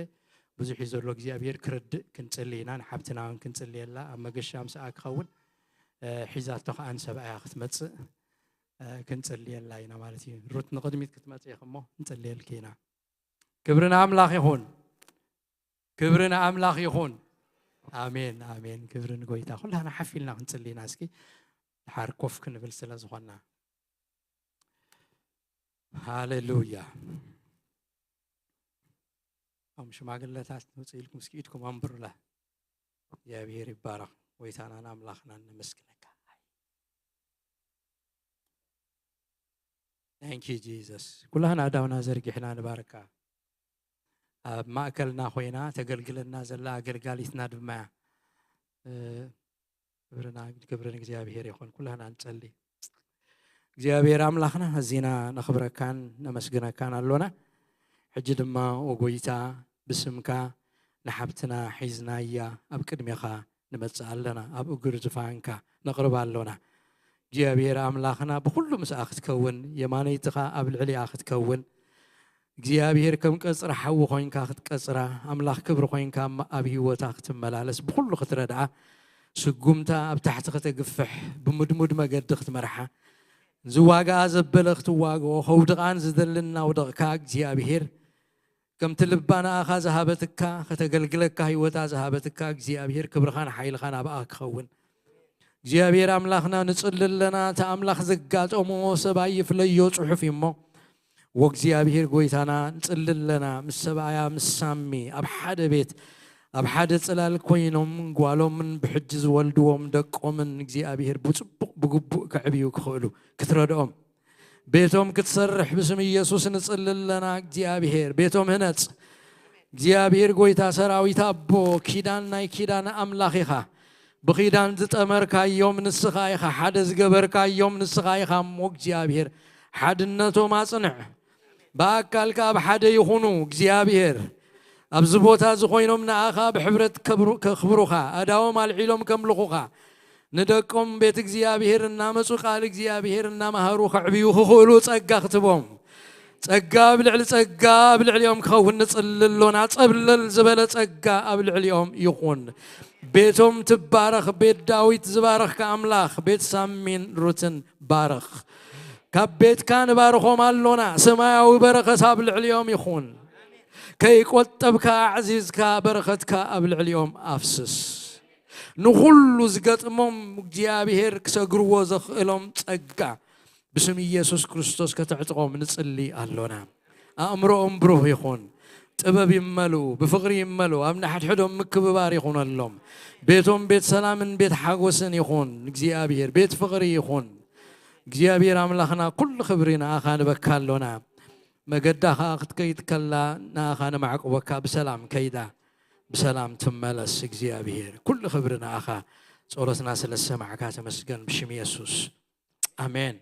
ብዙሕ እዩ ዘሎ እግዚኣብሔር ክርድእ ክንጽሊ ኢና። ንሓብትና እውን ክንጽልየላ ኣብ መገሻ ምስኣ ክኸውን፣ እ፣ ሒዛቶ ከኣ ንሰብኣያ ክትመጽእ፣ እ፣ ክንጽልየላ ኢና ማለት እዩ። ሩት ንቕድሚት ክትመጽእ ኢኺ እሞ ንጽልየልኪ ኢና። ክብሪ ንኣምላኽ ይኹን። ክብሪ ንኣምላኽ ይኹን። ኣሜን፣ ኣሜን። ክብሪ ንጎይታ። ኩላና ሓፍ ኢልና ክንጽሊ ኢና እስኪ። ድሓር ኮፍ ክንብል ስለ ዝኾንና። ሃሌሉያ። እቶም ሽማግለታት ውፅእ ኢልኩም እስኪ ኢድኩም ኣንብሩላ። እግዚኣብሔር ይባረኽ። ጎይታናን ኣምላኽናን ነመስግነካ። Thank you Jesus። ኩላህና ኣእዳውና ዘርጊሕና ንባርካ። ኣብ ማእከልና ኮይና ተገልግለና ዘላ ኣገልጋሊትና ድማ እያ። እ፣ ክብርና ክብርን እግዚኣብሔር ይኹን። ኩላህና ንጸሊ። እግዚኣብሔር ኣምላኽና ኣዚና ነኽብረካን ነመስግነካን ኣሎና። ሕጂ ድማ ኦ ጎይታ ብስምካ ንሓብትና ሒዝናያ ኣብ ቅድሜኻ ንመጽእ ኣለና። ኣብ እግሪ ዝፋንካ ነቕርባ ኣሎና። እግዚኣብሔር ኣምላኽና ብኹሉ ምስኣ ክትከውን፣ የማነይትኻ ኣብ ልዕሊኣ ክትከውን፣ እግዚኣብሔር ከም ቀጽሪ ሓዊ ኮይንካ ክትቀጽራ፣ ኣምላኽ ክብሪ ኮይንካ ኣብ ህይወታ ክትመላለስ፣ ብኹሉ ክትረድኣ፣ ስጉምታ ኣብ ታሕቲ ከተግፍሕ፣ ብምድሙድ መገዲ ክትመርሓ፣ ዝዋግኣ ዘበለ ክትዋግኦ፣ ከውድቓን ዝደልን እናውደቕካ እግዚኣብሔር ከምቲ ልባ ንኣኻ ዝሃበትካ፣ ከተገልግለካ ህይወታ ዝሃበትካ እግዚኣብሔር ክብርኻን ሓይልኻን ኣብኣ ክኸውን። እግዚኣብሔር ኣምላኽና ንጽሊ ኣለና። እቲ ኣምላኽ ዘጋጠሞ ሰብኣይ ይፍለዮ ጽሑፍ እዩ እሞ፣ ወእግዚኣብሔር ጎይታና ንጽሊ ኣለና። ምስ ሰብኣያ ምስ ሳሚ ኣብ ሓደ ቤት ኣብ ሓደ ጽላል ኮይኖም ጓሎምን ብሕጂ ዝወልድዎም ደቆምን እግዚኣብሔር ብጽቡቕ ብግቡእ ከዕብዩ ክኽእሉ ክትረድኦም ቤቶም ክትሰርሕ ብስም ኢየሱስ ንጽሊ ኣለና። እግዚኣብሔር ቤቶም ህነጽ። እግዚኣብሔር ጎይታ ሰራዊት ኣቦ ኪዳን ናይ ኪዳን ኣምላኽ ኢኻ። ብኺዳን ዝጠመርካዮም ንስኻ ኢኻ፣ ሓደ ዝገበርካዮም ንስኻ ኢኻ እሞ እግዚኣብሔር ሓድነቶም ኣጽንዕ። ብኣካልካ ኣብ ሓደ ይኹኑ እግዚኣብሔር ኣብዚ ቦታ እዚ ኮይኖም ንኣኻ ብሕብረት ከብሩ- ከኽብሩኻ ኣዳዎም ኣልዒሎም ከምልኹኻ ንደቆም ቤት እግዚኣብሔር እናመጹ ቃል እግዚኣብሔር እናመሃሩ ከዕብዩ ክኽእሉ ጸጋ ክትቦም ጸጋ ኣብ ልዕሊ ጸጋ ኣብ ልዕሊኦም ክኸውን ንጽሊ ኣሎና። ጸብለል ዝበለ ጸጋ ኣብ ልዕሊኦም ይኹን። ቤቶም ትባረኽ፣ ቤት ዳዊት ዝባረኽካ ኣምላኽ፣ ቤት ሳሚን ሩትን ባርኽ። ካብ ቤትካ ንባርኾም ኣሎና። ሰማያዊ በረኸት ኣብ ልዕሊኦም ይኹን። ከይቆጠብካ ኣዕዚዝካ በረኸትካ ኣብ ልዕሊኦም ኣፍስስ። ንኹሉ ዝገጥሞም እግዚኣብሔር ክሰግርዎ ዘኽእሎም ጸጋ ብስም ኢየሱስ ክርስቶስ ከተዕጥቖም ንጽሊ ኣሎና። ኣእምሮኦም ብሩህ ይኹን፣ ጥበብ ይመልኡ፣ ብፍቕሪ ይመልኡ፣ ኣብ ንሓድሕዶም ምክብባር ይኹነሎም። ቤቶም ቤት ሰላምን ቤት ሓጎስን ይኹን። እግዚኣብሔር ቤት ፍቕሪ ይኹን። እግዚኣብሔር ኣምላኽና፣ ኩሉ ክብሪ ንኣኻ ንበካ ኣሎና። መገዳ ኸኣ ክትከይድ ከላ ንኣኻ ነማዕቁበካ። ብሰላም ከይዳ፣ ብሰላም ትመለስ። እግዚኣብሔር ኩሉ ክብሪ ንኣኻ። ጸሎትና ስለ ዝሰማዕካ ተመስገን፣ ብሽም የሱስ ኣሜን።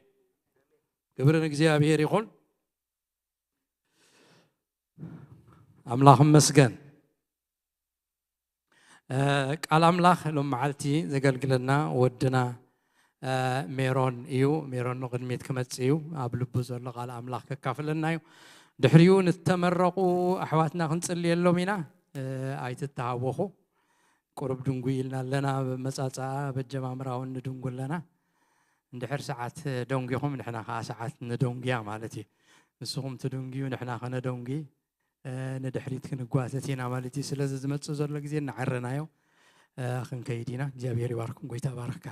ክብሪ ንእግዚኣብሔር ይኹን። ኣምላኽ ይመስገን። እ፣ ቃል ኣምላኽ ሎም መዓልቲ ዘገልግለና ወድና፣ እ፣ ሜሮን እዩ። ሜሮን ንቕድሚት ክመጽእ እዩ። ኣብ ልቡ ዘሎ ቃል ኣምላኽ ከካፍለና እዩ። ድሕሪኡ ንተመረቑ ኣሕዋትና ክንጽልየሎም ኢና። እ፣ ኣይትተሃወኹ። ቁሩብ ድንጉይ ኢልና ኣለና። ኣብ መጻጽኣ፣ ኣብ ኣጀማምራ እውን ንድንጉ ኣለና። እንድሕር ሰዓት ደንጒኹም፣ ንሕና ኸዓ ሰዓት ንደንጉያ ማለት እዩ። ንስኹም ትድንጉዩ፣ ንሕና ኸነደንጉ፣ እ፣ ንድሕሪት ክንጓተት ኢና ማለት እዩ። ስለዚ ዝመጽእ ዘሎ ግዜ እናዓረናዮ፣ እ፣ ክንከይድ ኢና። እግዚኣብሔር ይባርኩም። ጎይታ ባርኽካ።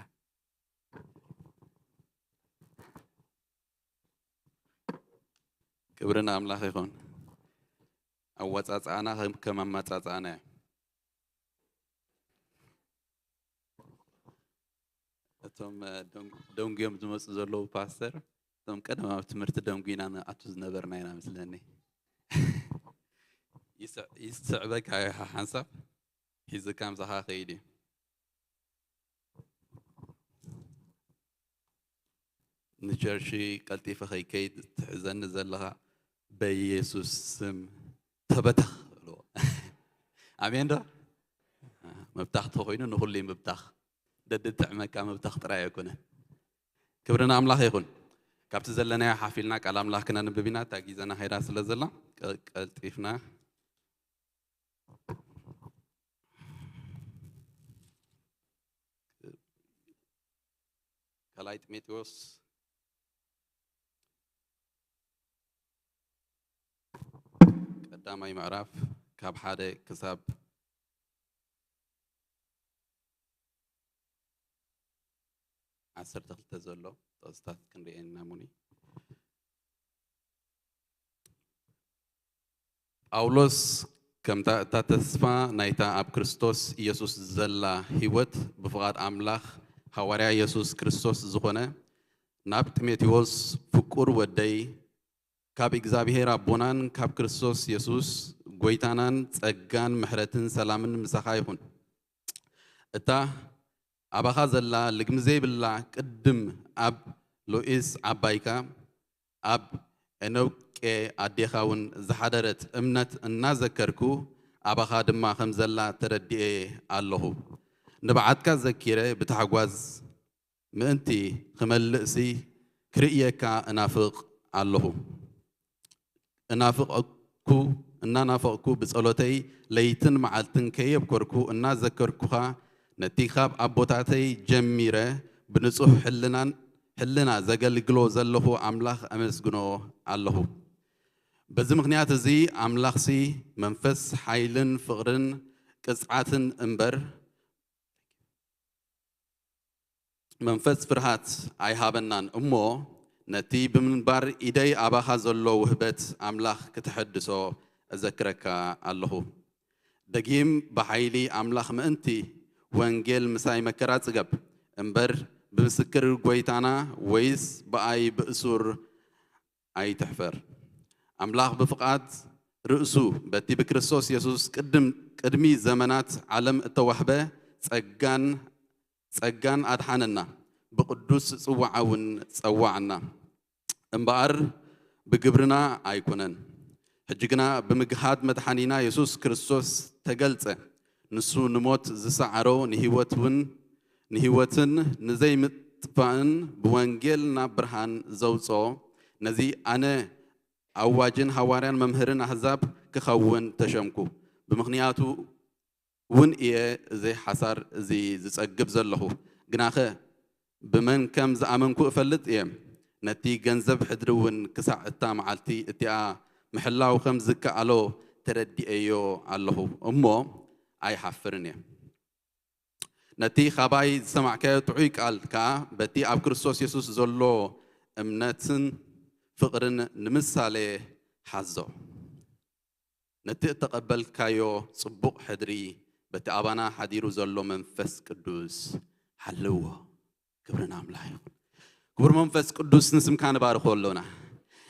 ክብሪ ንኣምላኽ ይኹን። ኣወጻጽኣና ከም፣ ከም ኣመጻጽኣና እዩ። እቶም፣ እ፣ ደንጉ-፣ ደንጉዮም ዝመጹ ዘለዉ ፓስተር፣ እቶም ቀደም ኣብ ትምህርቲ ደንጉይና ንኣቱ ዝነበርና ኢና መስለኒ። ይስዕ-፣ ይስዕበካ እዩ ሓንሳብ፣ ሒዝካ ምሳኻ ከይድ እዩ። ንቸርች ቀልጢፈ ከይከይድ ትሕዘኒ ዘለኻ በኢየሱስ ስም ተበተኽ በልዎ። ኣሜን ዶ? ምብታኽ ተኾይኑ ንኹሉ እዩ ምብታኽ። ደድጥዕመካ ምብታኽ ጥራይ ኣይኮነን። ክብሪ ንኣምላኽ ይኹን። ካብቲ ዘለናዮ ሓፍ ኢልና ቃል ኣምላኽ ክነንብብ ኢና። እታ ግዜና ኸይዳ ስለ ዘላ ቀ-፣ ቀልጢፍና ካልኣይ ጢሞቴዎስ ቀዳማይ ምዕራፍ ካብ ሓደ ክሳብ ዓሰርተ ክልተ ዘሎ ጥቕስታት ክንርእየን ኢና። ሙኒ ጳውሎስ ከምታ እታ ተስፋ ናይታ ኣብ ክርስቶስ ኢየሱስ ዘላ ህይወት ብፍቓድ ኣምላኽ ሃዋርያ ኢየሱስ ክርስቶስ ዝኾነ ናብ ጢሞቴዎስ ፍቁር ወደይ ካብ እግዚኣብሔር ኣቦናን ካብ ክርስቶስ የሱስ ጐይታናን ጸጋን ምሕረትን ሰላምን ምሳኻ ይኹን። እታ ኣባኻ ዘላ ልግሚ ዘይብላ ቅድም ኣብ ሎኢስ ዓባይካ ኣብ ኤኖቄ ኣዴኻ እውን ዝሓደረት እምነት እናዘከርኩ ኣባኻ ድማ ከም ዘላ ተረዲኤ ኣለኹ። ንብዓትካ ዘኪረ ብታሕጓዝ ምእንቲ ክመልእሲ ክርእየካ እናፍቕ ኣለኹ። እናፍቐኩ እናናፈቕኩ ብጸሎተይ ለይትን መዓልትን ከየብኮርኩ እናዘከርኩኻ ነቲ ካብ ኣቦታተይ ጀሚረ ብንጹህ ሕልናን ሕልና ዘገልግሎ ዘለኹ ኣምላኽ ኣመስግኖ ኣለኹ። በዚ ምኽንያት እዚ ኣምላኽሲ መንፈስ ሓይልን ፍቕርን ቅጽዓትን እምበር መንፈስ ፍርሃት ኣይሃበናን እሞ፣ ነቲ ብምንባር ኢደይ ኣባኻ ዘሎ ውህበት ኣምላኽ ክተሐድሶ እዘክረካ ኣለኹ። ደጊም ብሓይሊ ኣምላኽ ምእንቲ ወንጌል ምሳይ መከራ ጽገብ እምበር፣ ብምስክር ጐይታና ወይስ ብኣይ ብእሱር ኣይትሕፈር። ኣምላኽ ብፍቓድ ርእሱ በቲ ብክርስቶስ የሱስ ቅድም-፣ ቅድሚ ዘመናት ዓለም እተዋህበ ጸጋን ጸጋን ኣድሓነና፣ ብቕዱስ ጽዋዓ እውን ጸዋዓና። እምበኣር ብግብርና ኣይኮነን። ሕጂ ግና ብምግሃድ መድሓኒና የሱስ ክርስቶስ ተገልጸ። ንሱ ንሞት ዝሰዓሮ ንህይወት እውን፣ ንህይወትን ንዘይምጥፋእን ብወንጌል ናብ ብርሃን ዘውጽኦ፣ ነዚ ኣነ ኣዋጅን ሃዋርያን መምህርን ኣህዛብ ክኸውን ተሸምኩ። ብምኽንያቱ እውን እየ እዚ ሓሳር እዚ ዝጸግብ ዘለኹ። ግናኸ ብመን ከም ዝኣመንኩ እፈልጥ እየ። ነቲ ገንዘብ ሕድሪ እውን ክሳዕ እታ መዓልቲ እቲኣ ምሕላው ከም ዝከኣሎ ተረዲኤዮ ኣለኹ እሞ ኣይሓፍርን እየ። ነቲ ካባይ ዝሰማዕካዮ ጥዑይ ቃል ከኣ በቲ ኣብ ክርስቶስ የሱስ ዘሎ እምነትን ፍቕርን ንምሳሌ ሓዞ። ነቲ እተቐበልካዮ ጽቡቕ ሕድሪ በቲ ኣባና ሓዲሩ ዘሎ መንፈስ ቅዱስ ሓልዎ። ክብሪ ንኣምላኽ ይኹን። ክቡር መንፈስ ቅዱስ ንስምካ ንባርኾ ኣሎና።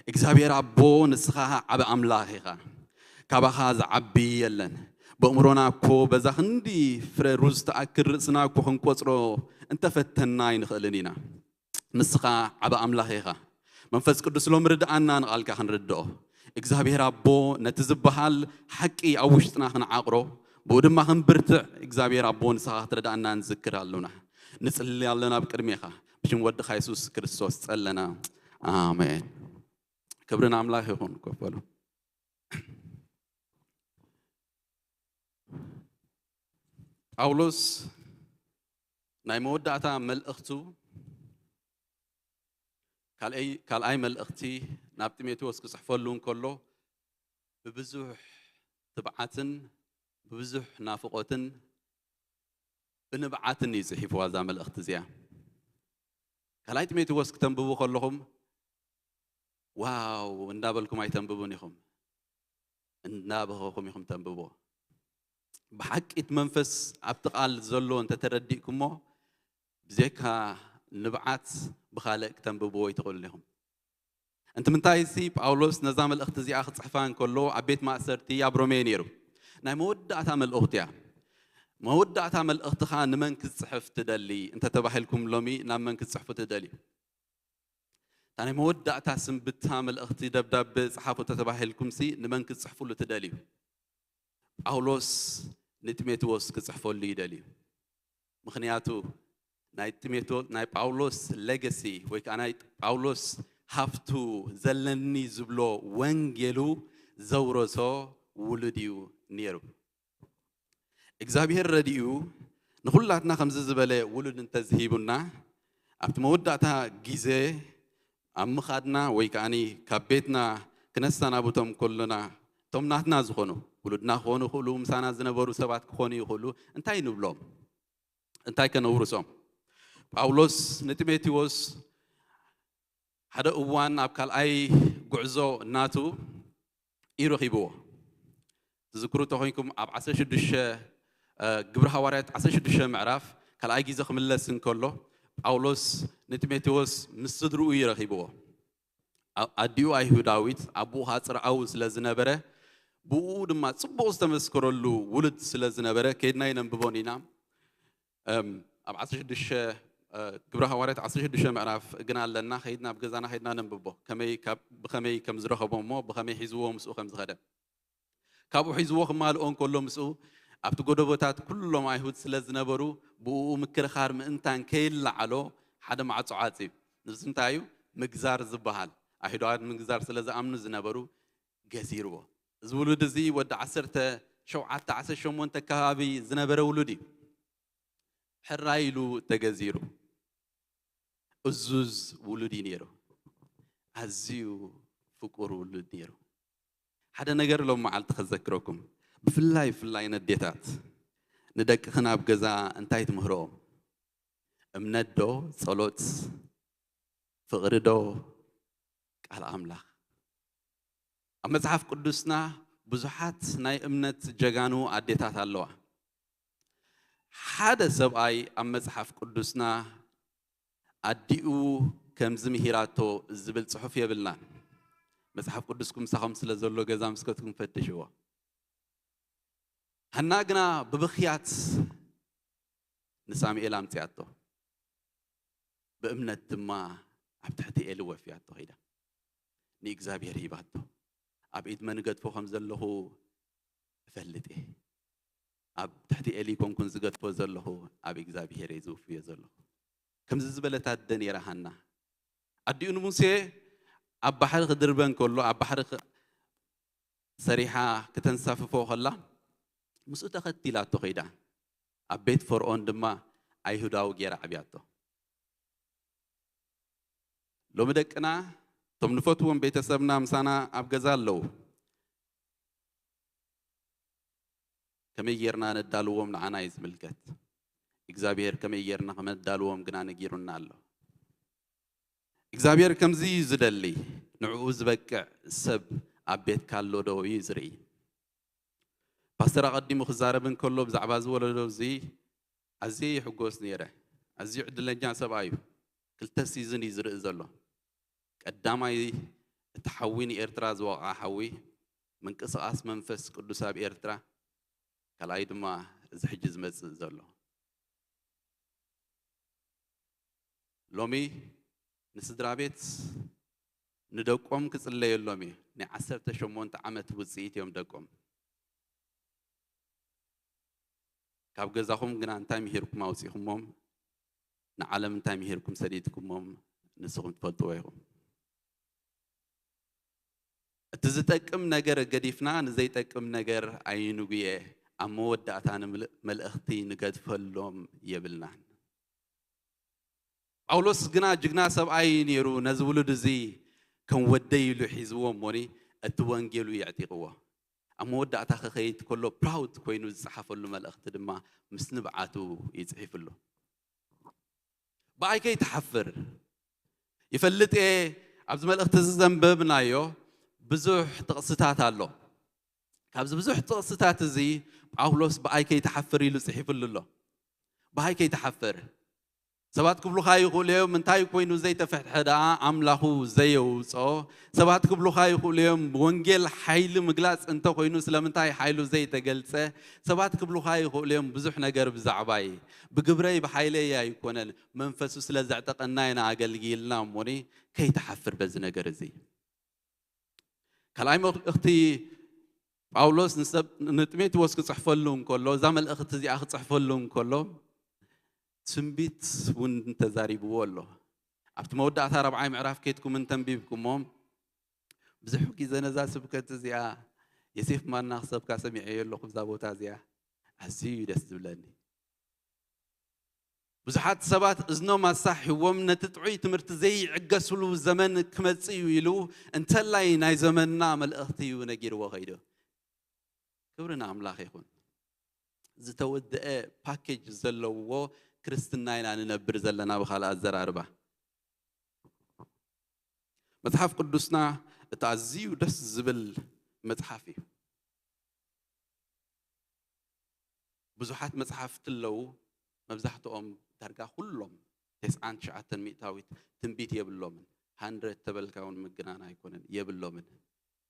እግዚኣብሔር ኣቦ ንስኻ ዓቢ ኣምላኽ ኢኻ። ካባኻ ዝዓቢ የለን። ብእምሮና እኮ በዛ ክንዲ ፍረ ሩዝ ትኣክል ርእስና እኮ ክንቆጽሮ እንተፈተንና ኣይንኽእልን ኢና። ንስኻ ዓቢ ኣምላኽ ኢኻ። መንፈስ ቅዱስ ሎም ርድኣና ንቓልካ ክንርድኦ። እግዚኣብሔር ኣቦ ነቲ ዝበሃል ሓቂ ኣብ ውሽጥና ክንዓቕሮ፣ ብኡ ድማ ክንብርትዕ እግዚኣብሔር ኣቦ ንስኻ ክትረድኣና ንዝክር ኣሎና። ንጽሊ ኣለና ኣብ ቅድሜኻ። ብሽም ወድኻ የሱስ ክርስቶስ ጸለና። ኣሜን። ክብሪ ንኣምላኽ ይኹን። ኮፍ በሉ። ጳውሎስ ናይ መወዳእታ መልእኽቱ ካልኣይ፣ ካልኣይ መልእኽቲ ናብ ጢሞቴዎስ ክጽሕፈሉ እንከሎ ብብዙሕ ትብዓትን ብብዙሕ ናፍቖትን ብንብዓትን እዩ ጽሒፍዋ እዛ መልእኽቲ እዚኣ። ካልኣይ ጢሞቴዎስ ክተንብቡ ከለኹም ዋው እንዳበልኩም ኣይተንብቡን ኢኹም፣ እንዳበኸኹም ኢኹም ተንብቦ። ብሓቂ እቲ መንፈስ ኣብቲ ቃል ዘሎ እንተተረዲእኩሞ ብዘይካ ንብዓት ብኻልእ ክተንብብዎ ኣይትኽእሉን ኢኹም። እንት ምንታይ ሲ ጳውሎስ ነዛ መልእኽቲ እዚኣ ክጽሕፋ እንከሎ ኣብ ቤት ማእሰርቲ ኣብ ሮሜ ነይሩ። ናይ መወዳእታ መልእኽቱ እያ። መወዳእታ መልእኽትኻ ንመን ክትጽሕፍ ትደሊ እንተተባሂልኩም ሎሚ ናብ መን ክትጽሕፉ ትደልዩ? እታ ናይ መወዳእታ ስንብታ መልእኽቲ ደብዳበ ጸሓፉ ተተባሂልኩም ሲ ንመን ክትጽሕፉሉ ትደልዩ? ጳውሎስ ንጢሞቴዎስ ክጽሕፈሉ ይደልዩ። ምኽንያቱ ናይ ጢሞቴዎስ፣ ናይ ጳውሎስ ሌገሲ ወይ ከዓ ናይ ጳውሎስ ሃፍቱ ዘለኒ ዝብሎ ወንጌሉ ዘውረሶ ውሉድ እዩ ነይሩ። እግዚኣብሔር ረድኡ ንኹላትና ከምዚ ዝበለ ውሉድ እንተዝሂቡና ኣብቲ መወዳእታ ግዜ ኣብ ምኻድና ወይ ከዓኒ ካብ ቤትና ክነሰናብቶም ከሎና እቶም ናትና ዝኾኑ ውሉድና ክኾኑ ይኽእሉ፣ ምሳና ዝነበሩ ሰባት ክኾኑ ይኽእሉ፣ እንታይ ንብሎም? እንታይ ከነውርሶም? ጳውሎስ ንጢሞቴዎስ ሓደ እዋን ኣብ ካልኣይ ጉዕዞ ናቱ እዩ ረኺብዎ። ትዝክሩ ተኾይንኩም ኣብ ዓሰርተ ሽዱሽተ ግብሪ ሃዋርያት ዓሰርተ ሽዱሽተ ምዕራፍ ካልኣይ ግዜ ክምለስ እንከሎ ጳውሎስ ንጢሞቴዎስ ምስ ስድርኡ እዩ ረኺብዎ። ኣዲኡ ኣይሁዳዊት ኣቦኡ ከዓ ጽርዓዊ ስለ ዝነበረ ብኡ ድማ ጽቡቕ ዝተመስከረሉ ውሉድ ስለ ዝነበረ ከይድና ይነንብቦን ኢና። ኣብ ዓሰርተ ሽዱሽተ ግብሪ ሃዋርያት ዓሰርተ ሽዱሽተ ምዕራፍ ግን ኣለና። ከይድና ኣብ ገዛና ከይድና ነንብቦ ከመይ ብኸመይ ከም ዝረኸቦ እሞ ብኸመይ ሒዝዎ ምስኡ ከም ዝኸደ ካብኡ ሒዝዎ ክማልኦ እንከሎ ምስኡ ኣብቲ ጎደቦታት ኩሎም ኣይሁድ ስለ ዝነበሩ ብኡ ምክርኻር ምእንታን ከይለዓሎ ሓደ ማዕጾ ዓጽዩ። ንዚ እንታይ እዩ? ምግዛር ዝበሃል። ኣይሁዳውያን ምግዛር ስለ ዝኣምኑ ዝነበሩ ገዚርዎ። እዚ ውሉድ እዚ ወዲ ዓሰርተ ሸውዓተ ዓሰርተ ሸሞንተ ከባቢ ዝነበረ ውሉድ እዩ። ሕራይ ኢሉ ተገዚሩ። እዙዝ ውሉድ እዩ ነይሩ። ኣዝዩ ፍቁር ውሉድ ነይሩ። ሓደ ነገር ሎም መዓልቲ ከዘክረኩም፣ ብፍላይ ብፍላይ ነዴታት ንደቅኽን ኣብ ገዛ እንታይ ትምህርኦም? እምነት ዶ ጸሎት፣ ፍቕሪ ዶ ቃል ኣምላኽ? ኣብ መጽሓፍ ቅዱስና ብዙሓት ናይ እምነት ጀጋኑ ኣዴታት ኣለዋ። ሓደ ሰብኣይ ኣብ መጽሓፍ ቅዱስና ኣዲኡ ከምዚ ምሂራቶ ዝብል ጽሑፍ የብልናን። መጽሓፍ ቅዱስኩም ምሳኹም ስለ ዘሎ ገዛ ምስ ከድኩም ፈትሽዎ። ሃና ግና ብብኽያት ንሳሙኤል ኣምጺኣቶ። ብእምነት ድማ ኣብ ትሕቲ ኤሊ ወፍያቶ ኸይዳ ንእግዚኣብሔር ሂባቶ። ኣብ ኢድ መን እገድፎ ከም ዘለኹ እፈልጥ እየ። ኣብ ትሕቲ ኤሊ ኣይኮንኩን ዝገድፎ ዘለኹ፣ ኣብ እግዚኣብሔር እየ ዝውፍዮ ዘለኹ። ከምዚ ዝበለት ኣደ ነይራ ሃና። ኣዲኡ ንሙሴ ኣብ ባሕሪ ክድርበ እንከሎ፣ ኣብ ባሕሪ ክ-፣ ሰሪሓ ክተንሳፍፎ ከላ፣ ምስኡ ተኸቲላቶ ከይዳ። ኣብ ቤት ፈርኦን ድማ ኣይሁዳዊ ገይራ ዓብያቶ። ሎሚ ደቅና፣ እቶም ንፈትዎም ቤተሰብና ምሳና ኣብ ገዛ ኣለዉ። ከመይ ጌርና ነዳልዎም ንዓና እዩ ዝምልከት። እግዚኣብሔር ከመይ ጌርና ከመዳልዎም ግና ነጊሩና ኣሎ። እግዚኣብሔር ከምዚ እዩ ዝደሊ፣ ንዕኡ ዝበቅዕ ሰብ ኣብ ቤትካ ኣሎ ዶ እዩ ዝርኢ። ፓስተር ኣቐዲሙ ክዛረብ እንከሎ ብዛዕባ እዚ ወለዶ እዚ ኣዝየ ይሕጎስ ነይረ። ኣዝዩ ዕድለኛ ሰብኣይ እዩ። ክልተ ሲዝን እዩ ዝርኢ ዘሎ። ቀዳማይ እቲ ሓዊ ንኤርትራ ዝወቕዓ ሓዊ፣ ምንቅስቓስ መንፈስ ቅዱስ ኣብ ኤርትራ፣ ካልኣይ ድማ እዚ ሕጂ ዝመጽእ ዘሎ። ሎሚ ንስድራ ቤት ንደቆም ክጽለየሎም እዩ። ናይ ዓሰርተ ሸሞንተ ዓመት ውጽኢት እዮም ደቆም። ካብ ገዛኹም ግና እንታይ ምሂርኩም ኣውጺኹሞም፣ ንዓለም እንታይ ምሂርኩም ሰዲድኩሞም ንስኹም ትፈልጥዎ ኢኹም። እቲ ዝጠቅም ነገር ገዲፍና ንዘይጠቅም ነገር ኣይንጉየ፣ ኣብ መወዳእታ ንምልእ-፣ መልእኽቲ ንገድፈሎም የብልናን። ጳውሎስ ግና ጅግና ሰብኣይ ነይሩ፣ ነዚ ውሉድ እዚ ከም ወደይ ኢሉ ሒዝዎ እሞኒ እቲ ወንጌሉ የዕጢቕዎ። ኣብ መወዳእታ ክኸይድ ከሎ ፕራውድ ኮይኑ ዝጸሓፈሉ መልእኽቲ ድማ ምስ ንብዓቱ ይጽሒፍሉ። ብኣይ ከይትሓፍር። ይፈልጥ እየ፣ ኣብዚ መልእኽቲ እዚ ዘንበብናዮ ብዙሕ ጥቕስታት ኣሎ። ካብዚ ብዙሕ ጥቕስታት እዚ ጳውሎስ ብኣይ ከይትሓፍር ኢሉ ጽሒፍሉ ኣሎ። ብኣይ ከይትሓፍር። ሰባት ክብሉኻ ይኽእሉ እዮም፣ እንታይ ኮይኑ ዘይተፈትሐ ደኣ ኣምላኹ ዘየውፅኦ። ሰባት ክብሉኻ ይኽእሉ እዮም፣ ወንጌል ሓይሊ ምግላፅ እንተኾይኑ ስለምንታይ ሓይሉ ዘይተገልፀ። ሰባት ክብሉኻ ይኽእሉ እዮም፣ ብዙሕ ነገር ብዛዕባይ፣ ብግብረይ ብሓይለይ ኣይኮነን፣ መንፈሱ ስለ ዘዕጠቐና ኢና ኣገልጊልና እሞኒ፣ ከይትሓፍር በዚ ነገር እዚ። ካልኣይ መልእኽቲ ጳውሎስ ንሰብ፣ ንጢሞቴዎስ ክጽሕፈሉ እንከሎ፣ እዛ መልእኽቲ እዚኣ ክጽሕፈሉ እንከሎ፣ ትንቢት እውን ተዛሪብዎ ኣሎ። ኣብቲ መወዳእታ ራብዓይ ምዕራፍ ኬድኩም እንተንቢብኩሞ፣ ብዙሕ ግዜ ነዛ ስብከት እዚኣ የሴፍ ማና ክሰብካ ሰሚዐዮ ኣለኹ፣ እዛ ቦታ እዚኣ ኣዝዩ እዩ ደስ ዝብለኒ። ብዙሓት ሰባት እዝኖም ኣሳሒዎም ነቲ ጥዑይ ትምህርቲ ዘይዕገስሉ ዘመን ክመጽእ እዩ ኢሉ፣ እንተላይ ናይ ዘመንና መልእኽቲ እዩ ነጊርዎ ከይዱ። ክብሪ ንኣምላኽ ይኹን። ዝተወደአ ፓኬጅ ዘለዎ ክርስትና ኢና ንነብር ዘለና፣ ብኻልእ ኣዘራርባ። መጽሓፍ ቅዱስና እቲ ኣዝዩ ደስ ዝብል መጽሓፍ እዩ። ብዙሓት መጽሓፍቲ ኣለዉ፣ መብዛሕትኦም ዳርጋ ኩሎም ተስዓን ትሽዓተን ሚእታዊት ትንቢት የብሎምን። ሃንድረድ ተበልካ እውን ምግናን ኣይኮነን፣ የብሎምን።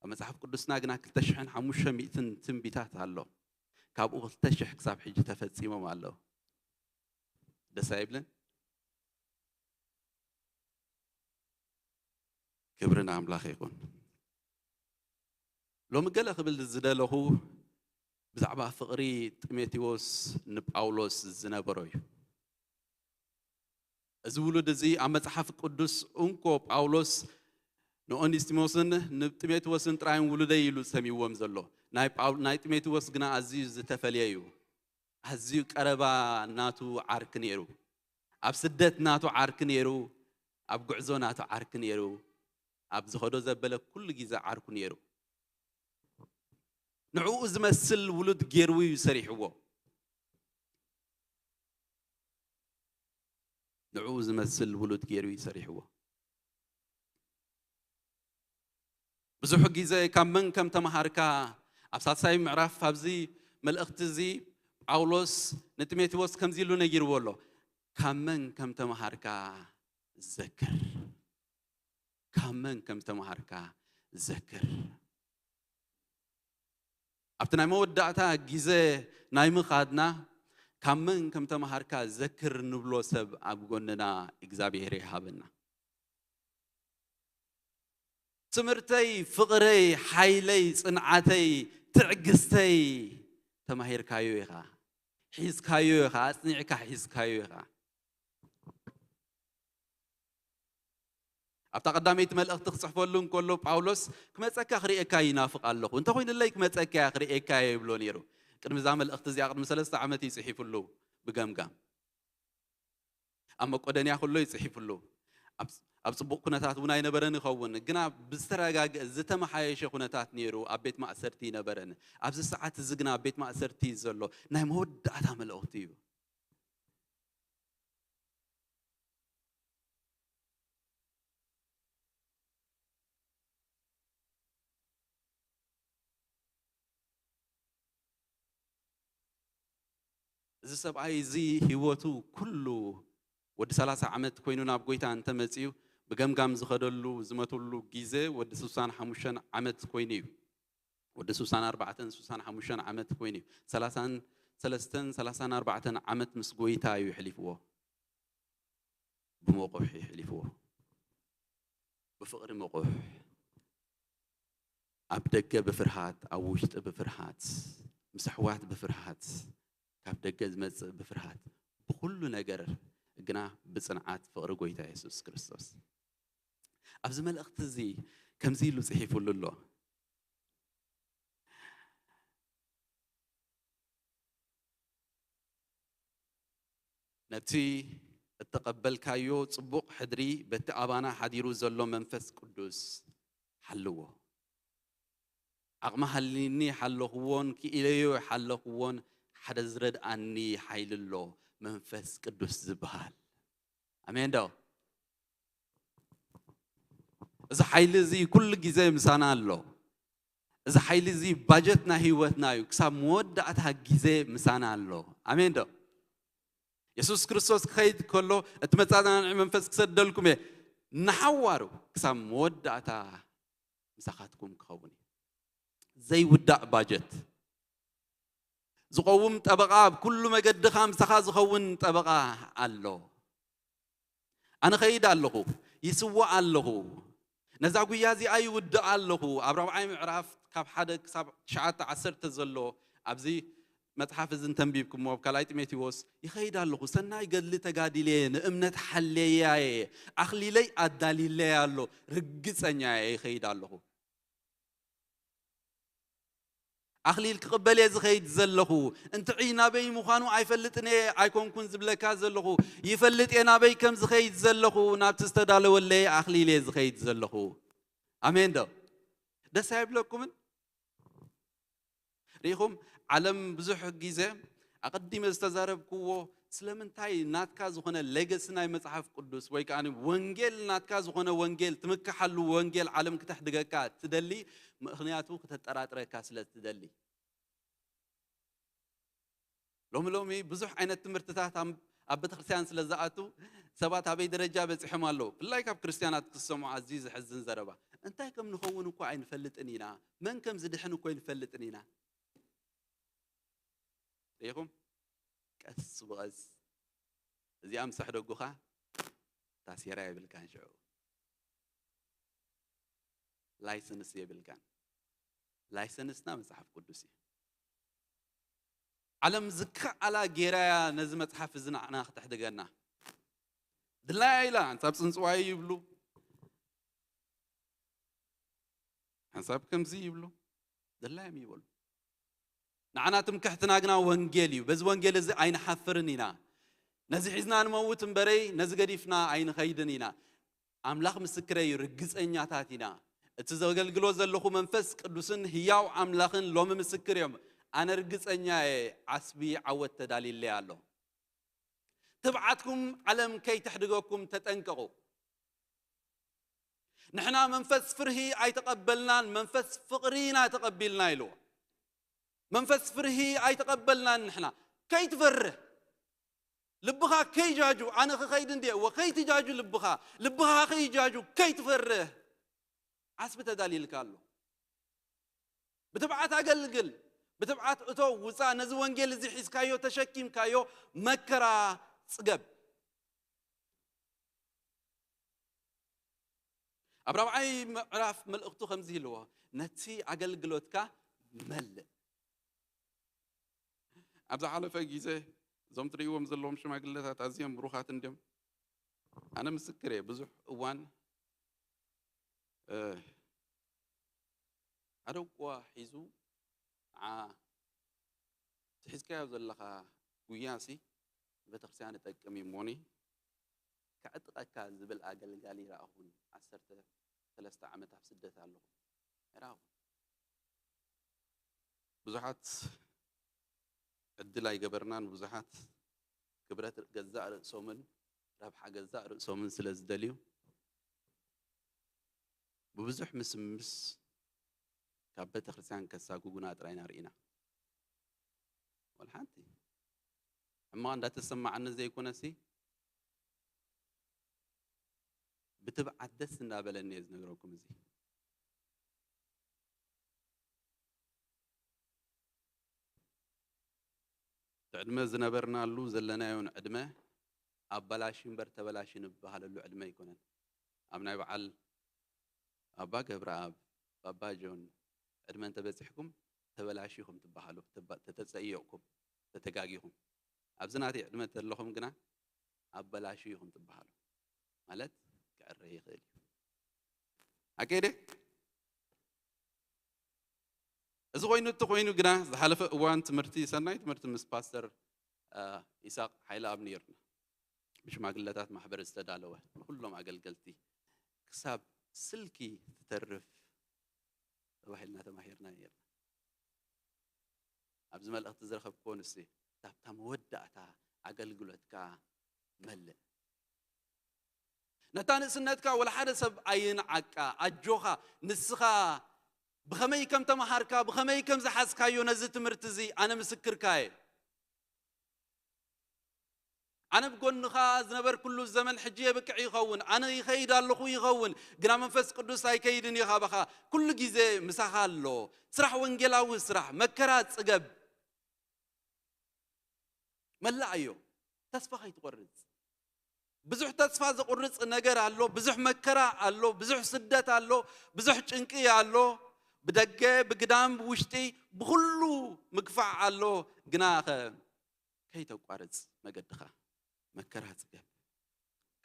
ኣብ መጽሓፍ ቅዱስና ግና ክልተ ሽሕን ሓሙሽተ ሚእትን ትንቢታት ኣሎ። ካብኡ ክልተ ሽሕ ክሳብ ሕጂ ተፈጺሞም ኣለዉ። ደስ ኣይብልን? ክብሪ ንኣምላኽ ይኹን። ሎሚ ገለ ክብል ዝደለኹ ብዛዕባ ፍቕሪ ጢሞቴዎስ ንጳውሎስ ዝነበሮ እዩ። እዚ ውሉድ እዚ ኣብ መጽሓፍ ቅዱስ እንኮ ጳውሎስ ንኦኒስቲሞስን ንጢሞቴዎስን ጥራይን ውሉደይ ኢሉ ሰሚዎም ዘሎ። ናይ ጳው-፣ ናይ ጢሞቴዎስ ግና ኣዝዩ ዝተፈልየ እዩ። ኣዝዩ ቀረባ ናቱ ዓርኪ ነይሩ። ኣብ ስደት ናቱ ዓርኪ ነይሩ፣ ኣብ ጉዕዞ ናቱ ዓርኪ ነይሩ፣ ኣብ ዝኸዶ ዘበለ ኩሉ ግዜ ዓርኩ ነይሩ። ንዕኡ ዝመስል ውሉድ ገይሩ እዩ ሰሪሕዎ። ንዕኡ ዝመስል ውሉድ ገይሩ እዩ ሰሪሕዎ። ብዙሕ ግዜ ካብ መን ከም ተመሃርካ ኣብ ሳልሳይ ምዕራፍ ኣብዚ መልእኽቲ እዚ ጳውሎስ ንጢሞቴዎስ ከምዚ ኢሉ ነጊርዎ ኣሎ። ካብ መን ከም ተመሃርካ ዘክር። ካብ መን ከም ተመሃርካ ዘክር። ኣብቲ ናይ መወዳእታ ግዜ ናይ ምኻድና ካብ መን ከም ተመሃርካ ዘክር ንብሎ ሰብ ኣብ ጎንና እግዚኣብሔር ይሃበና። ትምህርተይ፣ ፍቕረይ፣ ሓይለይ፣ ጽንዓተይ፣ ትዕግስተይ ተማሂርካዮ ኢኻ፣ ሒዝካዮ ኢኻ፣ ኣጽኒዕካ ሒዝካዮ ኢኻ። ኣብታ ቀዳመይቲ መልእኽቲ ክጽሕፈሉ እንከሎ ጳውሎስ፣ "ክመጸካ ክርእየካ ይናፍቕ ኣለኹ፣ እንተኾይኑለይ ክመጸካ እየ ክርእየካ እየ" ይብሎ ነይሩ። ቅድሚ እዛ መልእኽቲ እዚኣ ቅድሚ ሰለስተ ዓመት እዩ ጽሒፉሉ ብገምጋም። ኣብ መቆደንያ ከሎ እዩ ጽሒፉሉ። ኣብ ኣብ ጽቡቕ ኩነታት እውን ኣይነበረን ይኸውን፣ ግና ብዝተረጋግአ ዝተመሓየሸ ኩነታት ነይሩ። ኣብ ቤት ማእሰርቲ ይነበረን። ኣብዚ ሰዓት እዚ ግና ኣብ ቤት ማእሰርቲ እዩ ዘሎ። ናይ መወዳእታ መልእኽቱ እዩ። እዚ ሰብኣይ እዚ ህይወቱ ኩሉ፣ ወዲ ሰላሳ ዓመት ኮይኑ ናብ ጎይታ እንተመጺኡ፣ ብገምጋም ዝኸደሉ ዝመተሉ ግዜ ወዲ ስሳን ሓሙሽተን ዓመት ኮይኑ እዩ። ወዲ ስሳን ኣርባዕተን ስሳን ሓሙሽተን ዓመት ኮይኑ እዩ። ሰላሳን ሰለስተን ሰላሳን ኣርባዕተን ዓመት ምስ ጎይታ እዩ የሕሊፍዎ። ብመቑሕ የሕሊፍዎ። ብፍቕሪ መቑሕ። ኣብ ደገ ብፍርሃት፣ ኣብ ውሽጢ ብፍርሃት፣ ምስ ኣሕዋት ብፍርሃት፣ ካብ ደገ ዝመጽእ ብፍርሃት፣ ብኹሉ ነገር ግና ብጽንዓት ፍቕሪ ጎይታ የሱስ ክርስቶስ። ኣብዚ መልእኽቲ እዚ ከምዚ ኢሉ ጽሒፉሉ ኣሎ። ነቲ እተቐበልካዮ ጽቡቕ ሕድሪ በቲ ኣባና ሓዲሩ ዘሎ መንፈስ ቅዱስ ሓልዎ። ዓቕሚ ሃልይኒ ሓለኽዎን ክኢለዮ ሓለኽዎን ሓደ ዝረድኣኒ ሓይሊ ኣሎ፣ መንፈስ ቅዱስ ዝበሃል። ኣሜን ዶ? እዚ ሓይሊ እዚ ኩሉ ግዜ ምሳና ኣሎ። እዚ ሓይሊ እዚ ባጀት ናይ ህይወትና እዩ። ክሳብ መወዳእታ ግዜ ምሳና ኣሎ። ኣሜን ዶ? የሱስ ክርስቶስ ክኸይድ ከሎ፣ "እቲ መጻናንዒ መንፈስ ክሰደልኩም እየ፣ ንሓዋሩ ክሳብ መወዳእታ ምሳኻትኩም ክኸውን እዩ።" ዘይውዳእ ባጀት። ዝቐውም ጠበቓ፣ ኣብ ኩሉ መገድኻ ምሳኻ ዝኸውን ጠበቓ ኣሎ። ኣነ ኸይድ ኣለኹ፣ ይስዋእ ኣለኹ፣ ነዛ ጉያ እዚኣ ይውድእ ኣለኹ። ኣብ ራብዓይ ምዕራፍ ካብ ሓደ ክሳብ ትሽዓተ ዓሰርተ ዘሎ ኣብዚ መጽሓፍ እዚ እንተንቢብኩሞ፣ ኣብ ካልኣይ ጢሞቴዎስ፣ "ይኸይድ ኣለኹ፣ ሰናይ ገድሊ ተጋዲለየ፣ ንእምነት ሓለያየ፣ ኣኽሊለይ ኣዳሊለየ ኣሎ፣ ርግጸኛ እየ፣ ይኸይድ ኣለኹ። ኣኽሊል ክቕበል እየ ዝኸይድ ዘለኹ፣ እንትዒ ናበይ ምዃኑ ኣይፈልጥን እየ፣ ኣይኮንኩን ዝብለካ ዘለኹ፣ ይፈልጥ እየ ናበይ ከም ዝኸይድ ዘለኹ፣ ናብቲ ዝተዳለወለይ ኣኽሊል እየ ዝኸይድ ዘለኹ።" ኣሜን ዶ? ደስ ኣይብለኩምን? ርኢኹም፣ ዓለም ብዙሕ ግዜ ኣቐዲመ ዝተዛረብክዎ፣ ስለምንታይ ናትካ ዝኾነ ሌገሲ ናይ መጽሓፍ ቅዱስ ወይ ከኣ ወንጌል ናትካ ዝኾነ ወንጌል፣ ትምክሓሉ ወንጌል ዓለም ክተሕድገካ ትደሊ? ምኽንያቱ ክተጠራጥረካ ስለ ትደሊ። ሎሚ ሎሚ ብዙሕ ዓይነት ትምህርትታት ኣብ ኣብ ቤተክርስትያን ስለ ዝኣቱ ሰባት ኣበይ ደረጃ በጺሖም ኣለዉ? ብፍላይ ካብ ክርስትያናት ክሰምዖ ኣዝዩ ዘሕዝን ዘረባ። እንታይ ከም ንኸውን እኮ ኣይንፈልጥን ኢና፣ መን ከም ዝድሕን እኮ ኣይንፈልጥን ኢና። ርኢኹም? ቀስ ብቐስ እዚኣ ምስ ኣሕደጉኻ ታሲራ የብልካን ሽዑ። ላይሰንስ የብልካን። ላይሰንስና መጽሓፍ ቅዱስ እዩ። ዓለም ዝከኣላ ጌራያ ነዚ መጽሓፍ እዚ ንዓና ክተሕድገና። ድላያ ኢላ፣ ሓንሳብ ጽንጽዋይ ይብሉ፣ ሓንሳብ ከምዚ ይብሉ፣ ድላዮም ይበሉ። ንዓና ትምክሕትና ግና ወንጌል እዩ። በዚ ወንጌል እዚ ኣይንሓፍርን ኢና። ነዚ ሒዝና ንመውት እምበረይ፣ ነዚ ገዲፍና ኣይንኸይድን ኢና። ኣምላኽ ምስክረይ እዩ፣ ርግጸኛታት ኢና። እቲ ዘገልግሎ ዘለኹ መንፈስ ቅዱስን ህያው ኣምላኽን ሎሚ ምስክር እዮም። ኣነ ርግጸኛ እየ፣ ዓስቢ ዓወት ተዳልዩለይ ኣሎ። ትብዓትኩም ዓለም ከይተሕድገኩም ተጠንቀቑ። ንሕና መንፈስ ፍርሂ ኣይተቐበልናን፣ መንፈስ ፍቕሪ ኢና ተቐቢልና ኢልዎ። መንፈስ ፍርሂ ኣይተቐበልናን ንሕና። ከይትፈርህ፣ ልብኻ ከይጃጁ፣ ኣነ ክኸይድ እንድየ፣ እወ፣ ከይትጃጁ ልብኻ፣ ልብኻ ከይጃጁ፣ ከይትፈርህ። ዓስቢ ተዳልይልካ ኣሎ። ብትብዓት ኣገልግል፣ ብትብዓት እቶ፣ ውፃእ፣ ነዚ ወንጌል እዚ ሒዝካዮ፣ ተሸኪምካዮ፣ መከራ ጽገብ። ኣብ ራብዓይ ምዕራፍ መልእኽቱ ከምዚ ኢልዎ፣ ነቲ ኣገልግሎትካ መልእ። ኣብ ዝሓለፈ ግዜ እዞም ትርእይዎም ዘለዎም ሽማግለታት ኣዝዮም ብሩኻት እንድዮም። ኣነ ምስክር እየ፣ ብዙሕ እዋን ሓደ እኳ ሒዙ ንዓ እቲ ሒዝካዮ ዘለኻ ጉያ ሲ ንቤተክርስትያን ይጠቅም እዩ እሞኒ፣ ከዕጥቐካ ዝብል ኣገልጋሊ ይረኣኹን። ዓሰርተ ሰለስተ ዓመት ኣብ ስደት ኣለኹ። ኣይረኣኹን። ብዙሓት ዕድል ኣይገበርናን። ብዙሓት ክብረት ገዛእ ርእሶምን ረብሓ ገዛእ ርእሶምን ስለ ዝደልዩ፣ ብብዙሕ ምስምስ ካብ ቤተክርስትያን ከሳጉጉና ጥራይ ኢና ርኢና። ወላ ሓንቲ ሕማቕ እንዳተሰማዓኒ ዘይኮነሲ፣ ብትብዓት ደስ እንዳበለኒ እየ ዝነግረኩም። እዚ እቲ ዕድመ ዝነበርናሉ ዘለናዮን ዕድመ ኣባላሺ እምበር ተበላሺ ንበሃለሉ ዕድመ ኣይኮነን። ኣብ ናይ በዓል ኣባ ገብረኣብ፣ ኣባ ጆን ዕድመ እንተበጺሕኩም ተበላሺኹም ትበሃሉ፣ ተባ-፣ ተተጸይቕኩም፣ ተተጋጊኹም። ኣብዚ ናተይ ዕድመ ተለኹም ግና ኣበላሺ ኢኹም ትበሃሉ። ማለት ክዕረ ይኽእል እዩ። ኣከይደ? እዚ ኮይኑ እቲ ኮይኑ ግና ዝሓለፈ እዋን ትምህርቲ፣ ሰናይ ትምህርቲ ምስ ፓስተር፣ እ፣ ይስሐቅ ሓይለኣብ ነይርና። ብሽማግለታት ማሕበር ዝተዳለወ ንኩሎም ኣገልገልቲ ክሳብ ስልኪ ትተርፍ ተባሂልና ተማሂርና ነይርና። ኣብዚ መልእኽቲ ዝረኸብክዎ ንሱ እዩ። ካብታ መወዳእታ ኣገልግሎትካ መልእ። ነታ ንእስነትካ ወላ ሓደ ሰብ ኣይንዓቃ። ኣጆኻ፣ ንስኻ ብኸመይ ከም ተመሃርካ፣ ብኸመይ ከም ዝሓዝካዮ ነዚ ትምህርቲ እዚ ኣነ ምስክርካ እየ። ኣነ ብጎንኻ ዝነበርኩሉ ዘመን ሕጂ የብቅዕ ይኸውን፣ ኣነ ይኸይድ ኣለኹ ይኸውን፣ ግና መንፈስ ቅዱስ ኣይከይድን እዩ ካባኻ፣ ኩሉ ግዜ ምሳኻ ኣሎ። ስራሕ ወንጌላዊ ስራሕ፣ መከራ ጽገብ። መላእ እዮ፣ ተስፋ ከይትቆርጽ። ብዙሕ ተስፋ ዘቁርጽ ነገር ኣሎ፣ ብዙሕ መከራ ኣሎ፣ ብዙሕ ስደት ኣሎ፣ ብዙሕ ጭንቂ ኣሎ። ብደገ፣ ብግዳም፣ ብውሽጢ፣ ብኹሉ ምግፋዕ ኣሎ። ግናኸ ከይተቋርጽ መገድኻ፣ መከራ ጽገብ፣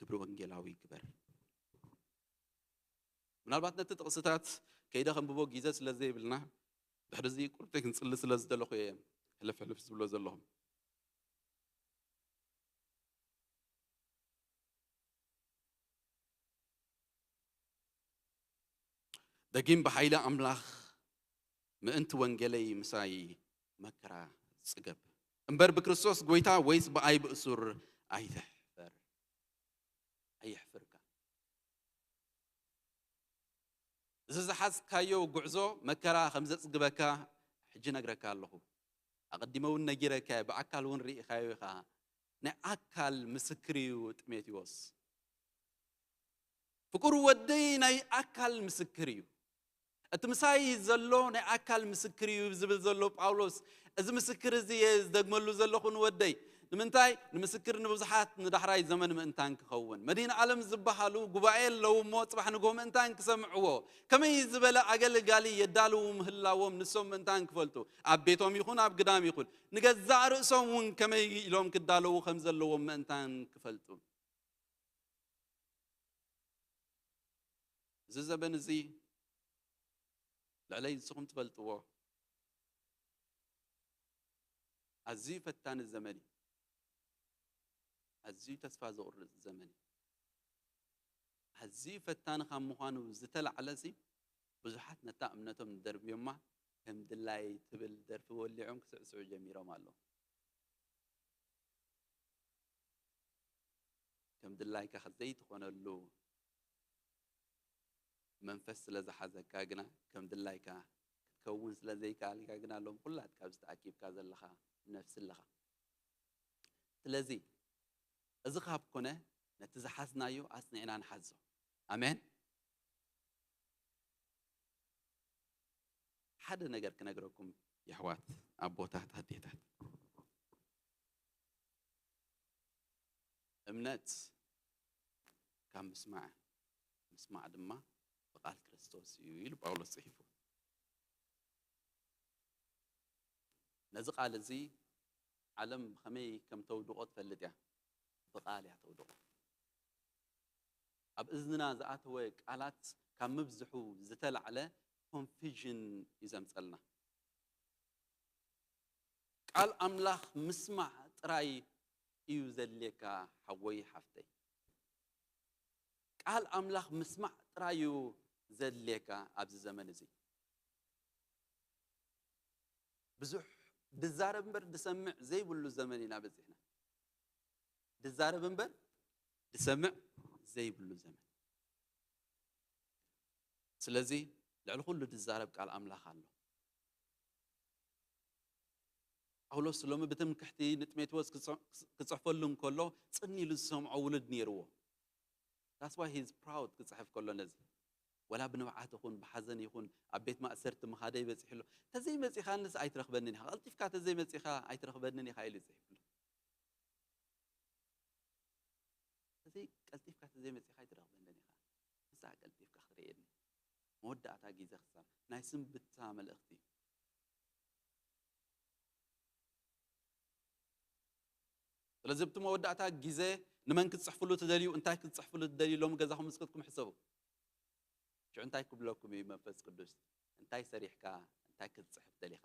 ግብሪ ወንጌላዊ ግበር። ምናልባት ነቲ ጥቕስታት ከይደ ከንብቦ ግዜ ስለ ዘይብልና፣ ድሕሪ እዚ ቁርብተይ ክንጽሊ ስለ ዝደለኹ እየ ሕልፍ ሕልፍ ዝብሎ ዘለኹም። ደጊም ብሓይሊ ኣምላኽ ምእንቲ ወንጌለይ ምሳይ መከራ ጽገብ። እምበር ብክርስቶስ ጐይታ ወይስ ብኣይ ብእሱር ኣይትሕፈር። ኣየሕፍርካ። እዚ ዝሓዝካዮ ጉዕዞ መከራ ከም ዘጽግበካ ሕጂ ነግረካ ኣለኹ። ኣቐዲመ እውን ነጊረካ እየ፣ ብኣካል እውን ርኢኻዮ ኢኻ። ናይ ኣካል ምስክር እዩ ጢሞቴዎስ። ፍቁር ወደይ ናይ ኣካል ምስክር እዩ። እቲ ምሳይ ዘሎ ናይ ኣካል ምስክር እዩ ዝብል ዘሎ ጳውሎስ፣ እዚ ምስክር እዚ እየ ዝደግመሉ ዘለኹ ንወደይ። ንምንታይ? ንምስክር ንብዙሓት ንዳሕራይ ዘመን ምእንታን ክኸውን። መድህን ዓለም ዝበሃሉ ጉባኤ ኣለዉ እሞ፣ ጽባሕ ንግሆ ምእንታን ክሰምዕዎ። ከመይ ዝበለ ኣገልጋሊ የዳልዉ ምህላዎም ንሶም ምእንታን ክፈልጡ። ኣብ ቤቶም ይኹን ኣብ ግዳም ይኹን፣ ንገዛእ ርእሶም እውን ከመይ ኢሎም ክዳለዉ ከም ዘለዎም ምእንታን ክፈልጡ። እዚ ዘበን እዚ ልዕለይ ንስኹም ትፈልጥዎ ኣዝዩ ፈታኒ ዘመን እዩ። ኣዝዩ ተስፋ ዘቑርጽ ዘመን እዩ። ኣዝዩ ፈታኒ ካብ ምዃኑ ዝተላዕለ ሲ ብዙሓት ነታ እምነቶም ደርብዮማ ከም ድላይ ትብል ደርፊ ወሊዖም ክስዕስዑ ጀሚሮም ኣለዉ። ከም ድላይካ ዘይትኾነሉ መንፈስ ስለ ዝሓዘካ ግና፣ ከም ድላይካ ክትከውን ስለ ዘይከኣልካ ግና፣ ሎም ኩላትካ ኣብዚ ተኣኪብካ ዘለኻ ነፍሲ ኣለኻ። ስለዚ እዚ ካብ ኮነ፣ ነቲ ዝሓዝናዮ ኣጽኒዕና ንሓዞ። ኣሜን። ሓደ ነገር ክነግረኩም የሕዋት፣ ኣቦታት፣ ኣዴታት። እምነት ካብ ምስማዕ፣ ምስማዕ ድማ ብቃል ክርስቶስ እዩ ኢሉ ጳውሎስ ጽሒፉ። ነዚ ቃል እዚ ዓለም ብኸመይ ከም ተውድቖ ትፈልጥ እያ። ብቃል እያ ተውድቖ። ኣብ እዝንና ዝኣተወ ቃላት ካብ ምብዝሑ ዝተላዕለ ኮንፊዥን እዩ ዘምፀልና። ቃል ኣምላኽ ምስማዕ ጥራይ እዩ ዘድልየካ ሓወይ ሓፍተይ። ቃል ኣምላኽ ምስማዕ ጥራይ እዩ ዘድልየካ ኣብዚ ዘመን እዚ። ብዙሕ ድዛረብ እምበር ድሰምዕ ዘይብሉ ዘመን ኢና በጺሕና። ድዛረብ እምበር ድሰምዕ ዘይብሉ ዘመን። ስለዚ ልዕሊ ኩሉ ድዛረብ ቃል ኣምላኽ ኣሎ። ጳውሎስ ሎሚ ብትምክሕቲ ንጢሞቴዎስ ክጽ- ክጽሕፈሉ እንከሎ ጽን ኢሉ ዝሰምዖ ውሉድ ነይርዎ። That's why he's proud ክጽሕፍ ከሎ ነዚ። ወላ ብንብዓት ይኹን ብሓዘን ይኹን ኣብ ቤት ማእሰርቲ ምኻደይ በጺሑ ኣሎ። ተዘይመጺኻንስ ኣይትረኽበንን ኢኻ፣ ቀልጢፍካ ተዘይመጺኻ ኣይትረኽበንን ኢኻ ኢሉ ይጽሕፍ ኣሎ። ተዘይ ቀልጢፍካ ተዘይመጺኻ ኣይትረኽበንን ኢኻ። ንስኻ ቀልጢፍካ ክትርእየኒ። መወዳእታ ግዜ ክሳብ ናይ ስንብታ መልእኽቲ እዩ። ስለዚ ኣብቲ መወዳእታ ግዜ ንመን ክትጽሕፍሉ ትደልዩ፣ እንታይ ክትጽሕፍሉ ትደልዩ፣ ሎሚ ገዛኹም ምስ ከድኩም ሕሰቡ። ሽዑ እንታይ ክብለኩም እዩ መንፈስ ቅዱስ? እንታይ ሰሪሕካ፣ እንታይ ክትጽሕፍ ደሊኻ?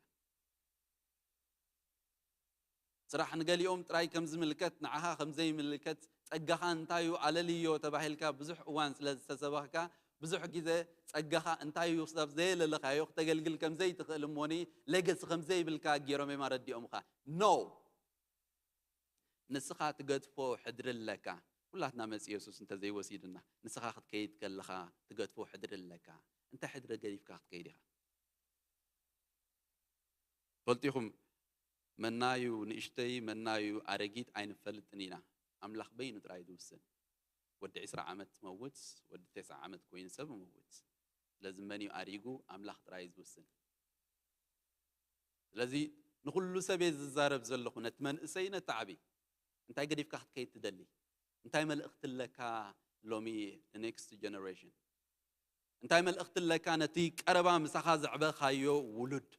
ስራሕ ንገሊኦም ጥራይ ከም ዝምልከት፣ ንዓኻ ከም ዘይምልከት፣ ጸጋኻ እንታይ እዩ ኣለልዮ ተባሂልካ ብዙሕ እዋን ስለ ዝተሰበኽካ፣ ብዙሕ ግዜ ጸጋኻ እንታይ እዩ ክሳብ ዘየለለኻዮ ክተገልግል ከም ዘይትኽእል እሞኒ ለገሲ ከም ዘይብልካ ገይሮም እዮም ኣረዲኦምኻ። ኖ፣ ንስኻ ትገድፎ ሕድሪ ኣለካ። ኩላትና መጽ የሱስ እንተዘይወሲድና፣ ንስኻ ክትከይድ ከለኻ ትገድፎ ሕድሪ ኣለካ። እንታይ ሕድሪ ገዲፍካ ክትከይድ ኢኻ? ፈልጢኹም፣ መናዩ ንእሽተይ መናዩ ኣረጊት ኣይንፈልጥን ኢና። ኣምላኽ በይኑ ጥራይ ዝውስን። ወዲ ዕስራ ዓመት መውት፣ ወዲ ተስዓ ዓመት ኮይኑ ሰብ መውት። ስለዚ መን እዩ ኣሪጉ? ኣምላኽ ጥራይ እዩ ዝውስን። ስለዚ ንኹሉ ሰብ እየ ዝዛረብ ዘለኹ፣ ነቲ መንእሰይ፣ ነቲ ዓቢ። እንታይ ገዲፍካ ክትከይድ ትደሊ? እንታይ መልእኽቲ ኣለካ ሎሚ ንኔክስት ጀነሬሽን? እንታይ መልእኽቲ ኣለካ ነቲ ቀረባ ምሳኻ ዘዕበኻዮ ውሉድ?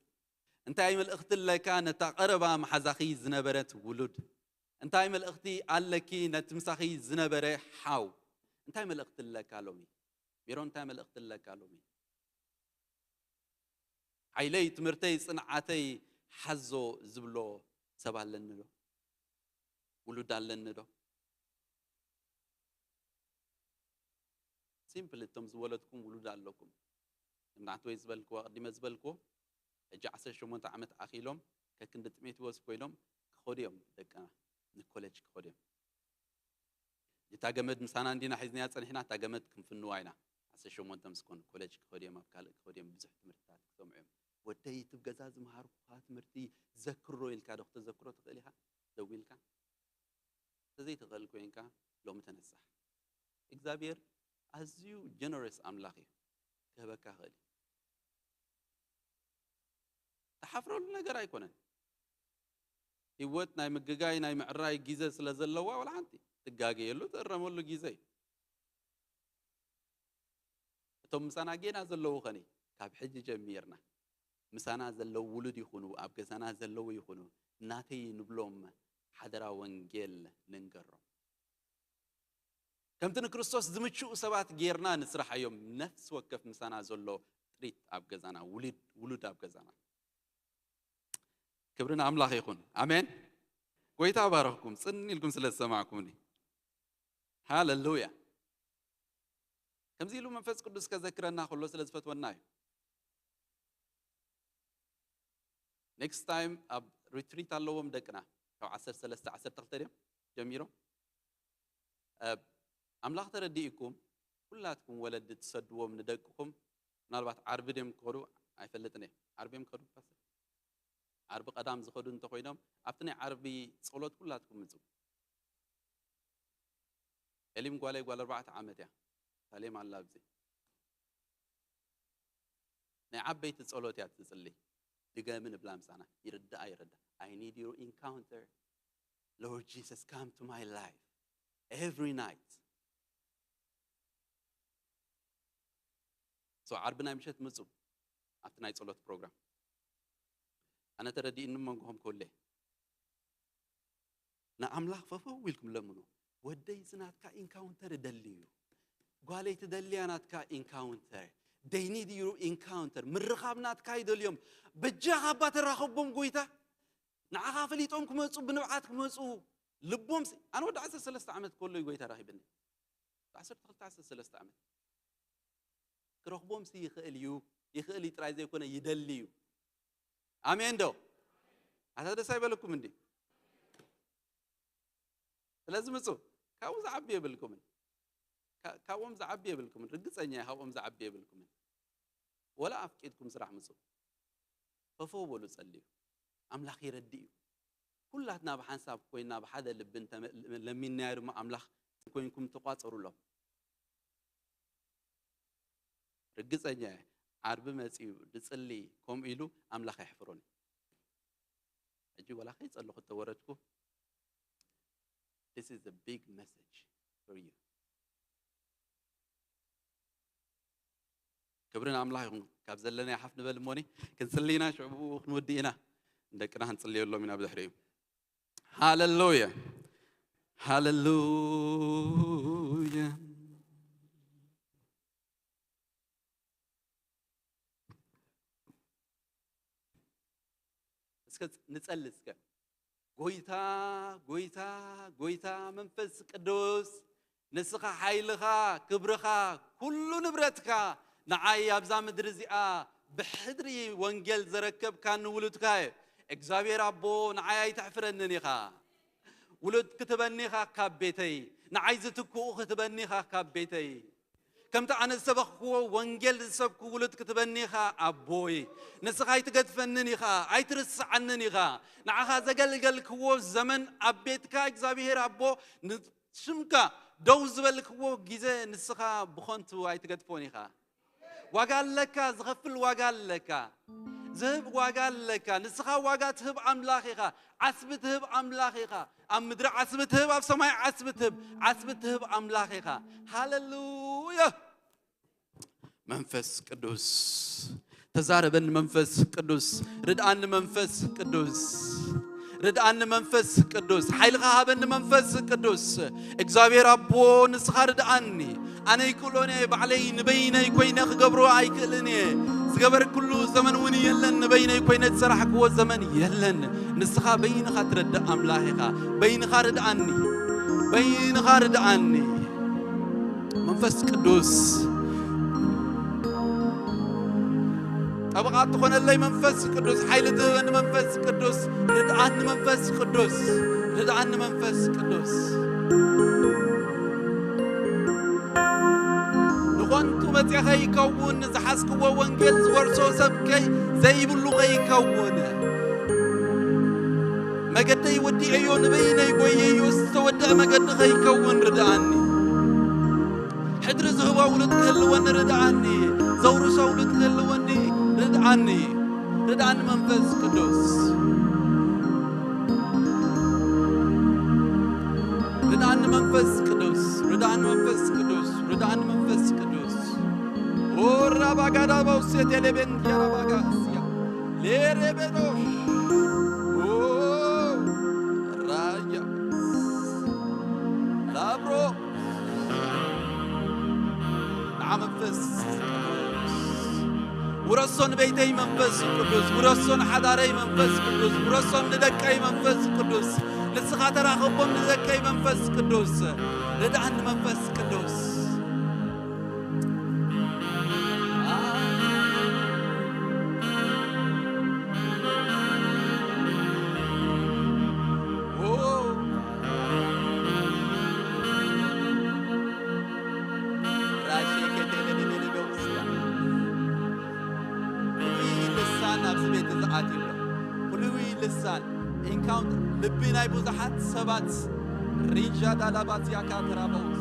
እንታይ መልእኽቲ ኣለካ ነታ ቀረባ መሓዛኺ ዝነበረት ውሉድ? እንታይ መልእኽቲ ኣለኪ ነቲ ምሳኺ ዝነበረ ሓው? እንታይ መልእኽቲ ኣለካ ሎሚ? ሜሮን፣ እንታይ መልእኽቲ ኣለካ ሎሚ? ሓይለይ፣ ትምህርተይ፣ ጽንዓተይ ሓዞ ዝብሎ ሰብ ኣለኒ ዶ? ውሉድ ኣለኒ ዶ? ሲምፕል፣ እቶም ዝወለድኩም ውሉድ ኣለኩም። ንብዓት ወይ ዝበልክዎ፣ ኣቐዲመ ዝበልክዎ፣ ሕጂ ዓሰርተ ሸሞንተ ዓመት ኣኺሎም ከክንዲ ጢሞቴዎስ ኮይኖም ክኸዱ እዮም ደቅና፣ ንኮሌጅ ክኸዱ እዮም። እታ ገመድ ምሳና እንዲና ሒዝናያ ጸኒሕና፣ እታ ገመድ ክንፍንዋ ኢና። ዓሰርተ ሸሞንተ ምስ ኮኑ ኮሌጅ ክኸዱ እዮም፣ ኣብ ካልእ ክኸዱ እዮም፣ ብዙሕ ትምህርትታት ክሰምዑ እዮም። ወደይ፣ እቲ ኣብ ገዛ ዝመሃርኩኻ ትምህርቲ ዘክሮ ኢልካ ዶ ክተዘክሮ ትኽእል ኢኻ? ደዊልካ? እንተዘይትኽእል ኮይንካ፣ ሎሚ ተነሳሕ። እግዚኣብሔር ኣዝዩ ጀነረስ ኣምላኽ እዩ፣ ክህበካ ይኽእል እዩ። ትሓፍረሉ ነገር ኣይኮነን። ህይወት ናይ ምግጋይ፣ ናይ ምዕራይ ግዜ ስለ ዘለዋ፣ ዋላ ሓንቲ ትጋገየሉ፣ ትእረመሉ ግዜ እዩ። እቶም ምሳና ጌና ዘለዉ ኸኒ፣ ካብ ሕጂ ጀሚርና ምሳና ዘለዉ ውሉድ ይኹኑ፣ ኣብ ገዛና ዘለዉ ይኹኑ፣ ናተይ ንብሎም ሓደራ ወንጌል ንንገሮም። ከምቲ ንክርስቶስ ዝምችኡ ሰባት ጌርና ንስርሓዮም። ነፍሲ ወከፍ ምሳና ዘሎ ጥሪት ኣብ ገዛና፣ ውሉድ፣ ውሉድ ኣብ ገዛና። ክብሪ ንኣምላኽ ይኹን። ኣሜን። ጎይታ ባረኽኩም፣ ጽን ኢልኩም ስለ ዝሰማዕኩምኒ። ሃሌሉያ። ከምዚ ኢሉ መንፈስ ቅዱስ ከዘክረና ከሎ ስለ ዝፈትወና እዩ። ኔክስት ታይም ኣብ ሪትሪት ኣለዎም ደቅና፣ ካብ ዓሰርተ ሰለስተ ዓሰርተ ክልተ ድዮም ጀሚሮም። ኣብ ኣምላኽ ተረዲእኩም፣ ኩላትኩም ወለዲ ትሰድዎም ንደቅኹም። ምናልባት ዓርቢ ድዮም ክኸዱ ኣይፈልጥን እየ። ዓርቢ እዮም ክኸዱ ፓስተር? ዓርቢ ቀዳም ዝኸዱ እንተኾይኖም፣ ኣብቲ ናይ ዓርቢ ጸሎት ኩላትኩም ምጹ። ኤሊም ጓለይ፣ ጓል ኣርባዕተ ዓመት እያ። ሳሌም ኣላ ኣብዚ። ናይ ዓበይቲ ጸሎት እያ ትጽሊ። ድገሚ ንብላ ምሳና። ይርዳኣ፣ ይርዳኣ። I need your encounter. Lord Jesus, come to my life every night. So ዓርቢ ናይ ምሸት ምጹ ኣብቲ ናይ ጸሎት ፕሮግራም። ኣነ ተረዲእኒ መንጎኹም ክህሉ እየ። ንኣምላኽ ፈፈው ኢልኩም ለምኑ። ወደይ፣ እዚ ናትካ ኢንካውንተር እደሊ እዩ። ጓለይ ትደልያ ናትካ ኢንካውንተር። They need your ኢንካውንተር። ምርኻብ ናትካ ይደልዮም። በጃኻ እባ ተራኸቦም ጎይታ። ንዓኻ ፈሊጦም ክመጹ፣ ብንብዓት ክመጹ። ልቦም ሲ-፣ ኣነ ወዲ ዓሰርተ ሰለስተ ዓመት ከሎ እዩ ጎይታ ረኺብኒ። ዓሰርተ ክልተ ዓሰርተ ሰለስተ ዓመት። ክረኽቦም ሲ ይኽእል እዩ። ይኽእል እዩ ጥራይ ዘይኮነ ይደሊ እዩ። ኣሜን ዶ? ኣታ ደስ ኣይበለኩም እንዴ? ስለዚ ምጹ። ካብኡ ዝዓቢ የብልኩምን። ካ-፣ ካብኦም ዝዓቢ የብልኩምን። ርግጸኛ እየ፣ ካብኦም ዝዓቢ የብልኩምን። ወላ ኣፍቂድኩም ስራሕ ምጹ። ፈፈው በሉ፣ ጸልዩ። ኣምላኽ ይረድእ እዩ። ኩላትና ብሓንሳብ ኮይና ብሓደ ልቢ እንተ-፣ ለሚንናዮ ድማ ኣምላኽ ኮይንኩም ተቋጸሩሎም። ርግጸኛ እየ። ዓርቢ መጺኡ ድጽሊ ከምኡ ኢሉ ኣምላኽ ኣየሕፍሮን እዩ። ሕጂ ወላ ከይጸለኹ ተወረድኩ። This is a big message for you. ክብሪ ንኣምላኽ ይኹን። ካብ ዘለናዮ ሓፍ ንበል እሞኒ፣ ክንጽሊ ኢና፣ ሽዑ ብኡ ክንውድእ ኢና። ንደቅና ክንጽልየሎም ኢና ብድሕሪኡ። ሃለሉያ። ሃለሉያ። እስከ ንጸሊ እስከ። ጎይታ፣ ጎይታ፣ ጎይታ መንፈስ ቅዱስ፣ ንስኻ ሓይልኻ፣ ክብርኻ፣ ኩሉ ንብረትካ ንዓይ ኣብዛ ምድሪ እዚኣ ብሕድሪ ወንጌል ዘረከብካኒ ውሉድካ እየ። እግዚኣብሔር ኣቦ፣ ንዓይ ኣይተሕፍረንን ኢኻ። ውሉድ ክትበኒ ኢኻ ካብ ቤተይ፣ ንዓይ ዝትክኡ ክትበኒ ኢኻ ካብ ቤተይ። ከምቲ ኣነ ዝሰበኽክዎ ወንጌል ዝሰብኩ ውሉድ ክትበኒ ኢኻ ኣቦይ። ንስኻ ኣይትገድፈንን ኢኻ፣ ኣይትርስዓንን ኢኻ። ንዓኻ ዘገልገልክዎ ዘመን ኣብ ቤትካ እግዚኣብሔር ኣቦ፣ ንሽምካ ደው ዝበልክዎ ግዜ ንስኻ ብኸንቱ ኣይትገድፎን ኢኻ። ዋጋ ኣለካ፣ ዝኸፍል ዋጋ ኣለካ፣ ዝህብ ዋጋ ኣለካ። ንስኻ ዋጋ ትህብ ኣምላኽ ኢኻ፣ ዓስቢ ትህብ ኣምላኽ ኢኻ። ኣብ ምድሪ ዓስቢ ትህብ፣ ኣብ ሰማይ ዓስቢ ትህብ፣ ዓስቢ ትህብ ኣምላኽ ኢኻ። ሃለሉያ። መንፈስ ቅዱስ ተዛረበኒ፣ መንፈስ ቅዱስ ርድኣኒ፣ መንፈስ ቅዱስ ርድኣኒ፣ መንፈስ ቅዱስ ሓይልኻ ሃበኒ፣ መንፈስ ቅዱስ እግዚኣብሔር ኣቦ ንስኻ ርድኣኒ። ኣነ ይክእሎን እየ፣ ባዕለይ ንበይነይ ኮይነ ክገብሮ ኣይክእልን እየ። ዝገበርኩሉ ዘመን እውን የለን፣ ንበይነይ ኮይነ ዝሰራሕክዎ ዘመን የለን። ንስኻ በይንኻ ትረድእ ኣምላኽ ኢኻ። በይንኻ ርድኣኒ፣ በይንኻ ርድኣኒ። መንፈስ ቅዱስ ጠበቓ ትኾነለይ መንፈስ ቅዱስ፣ ሓይሊ ትህበኒ መንፈስ ቅዱስ፣ ርድኣኒ መንፈስ ቅዱስ፣ ርድኣኒ መንፈስ ቅዱስ። ንኾንቱ መጺኣ ከይከውን፣ ንዝሓዝክዎ ወንጌል ዝወርሶ ሰብ ከይ-፣ ዘይብሉ ከይከውን፣ መገደይ ወዲኤዮ ንበይነይ ጎየዮ ዝተወደአ መገዲ ከይከውን ርድኣኒ። ሕድሪ ዝህቦ ውሉድ ክህልወኒ ርድኣኒ። ዘውርሶ ውሉድ ክህልወኒ ርድኣኒ። ርድኣኒ መንፈስ ቅዱስ። ርድኣኒ መንፈስ ቅዱስ። ርድኣኒ መንፈስ ቅዱስ። ርድኣኒ መንፈስ ቅዱስ። ኦራ ባጋዳ ባውሴ ቴሌቤን ዲያራ ባጋስያ ሌሬቤዶ ኦ ራያ ላብሮ ንዓ መንፈስ ቅዱስ ውረሶ ንቤተይ መንፈስ ቅዱስ፣ ውረሶ ንሓዳረይ መንፈስ ቅዱስ፣ ውረሶም ንደቀይ መንፈስ ቅዱስ። ንስኻ ተራኸቦም ንደቀይ መንፈስ ቅዱስ። ርድኣኒ መንፈስ ቅዱስ። ፍሉይ ልሳን ኣብዚ ቤት እዚ ኣትዩ ኣሎ። ፍሉይ ልሳን ኢንካውንተር ልቢ ናይ ብዙሓት ሰባት ሪጃ ዳላባትያ ካተራበውት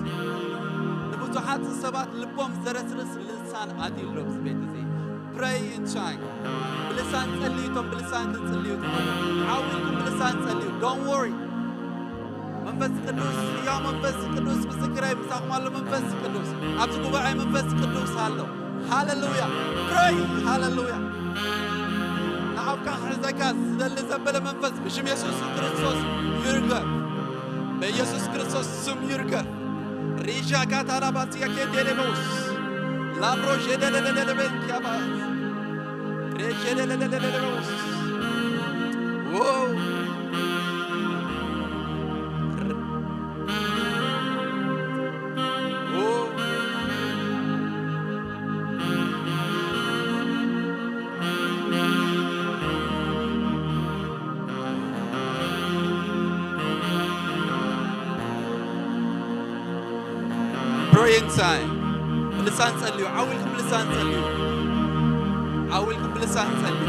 ንብዙሓት ሰባት ልቦም ዘረስርስ ልሳን ኣትዩ ኣሎ ኣብዚ ቤት እዚ። Pray in tongue። ብልሳን ጸልዩ፣ እቶም ብልሳን ክትጽልዩ ትኽእሉ። ዓው ኢልኩም ብልሳን ጸልዩ። Don't worry። መንፈስ ቅዱስ፣ ሕያው መንፈስ ቅዱስ ምስክረይ፣ ምሳኹም ኣሎ መንፈስ ቅዱስ። ኣብዚ ጉባኤ መንፈስ ቅዱስ ኣሎ። ሃሌሉያ። Pray። ሃሌሉያ። ንኣፍካ ክሕዘካ ዝደሊ ዘበለ መንፈስ ብሽም የሱስ ክርስቶስ ይርገፍ። በኢየሱስ ክርስቶስ ስም ይርገፍ። ሪሻ ካታላባስ ያኬቴሌቦስ ላብሮሼ ደለለለለበንኪያባስ ሬሼ ደለለለለበስ Praying time. ብልሳን ጸልዩ። ዓው ኢልኩም ብልሳን ጸልዩ። ዓው ኢልኩም ብልሳን ጸልዩ።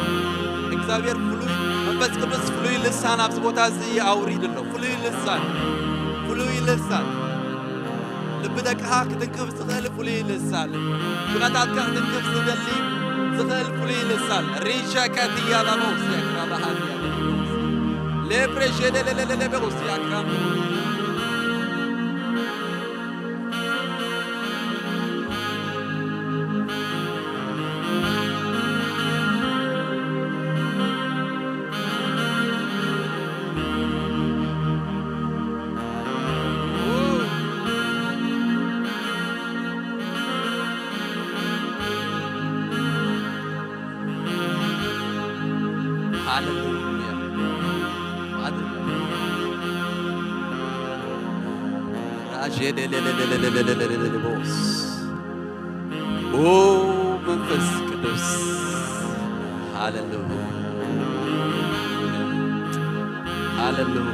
እግዚኣብሔር ፍሉይ፣ መንፈስ ቅዱስ ፍሉይ ልሳን ኣብዚ ቦታ እዚ ኣውሪዱ ኣሎ። ፍሉይ ልሳን። ፍሉይ ልሳን። ልቢ ደቅኻ ክትንክፍ ዝኽእል ፍሉይ ልሳን። ኩነታትካ ክትንክፍ ዝደሊ ዝኽእል ፍሉይ ልሳን። ሪሸከትያ ላበውስያ ክራባሃዝያ። ሌፕሬ ሸደለለለለበውስያ ክራም። ሃሌሉያ። ሃሌሉያ። ራሼ ደለለለለለለለለለቦስ። ኦ መንፈስ ቅዱስ። ሃሌሉያ። ሃሌሉያ።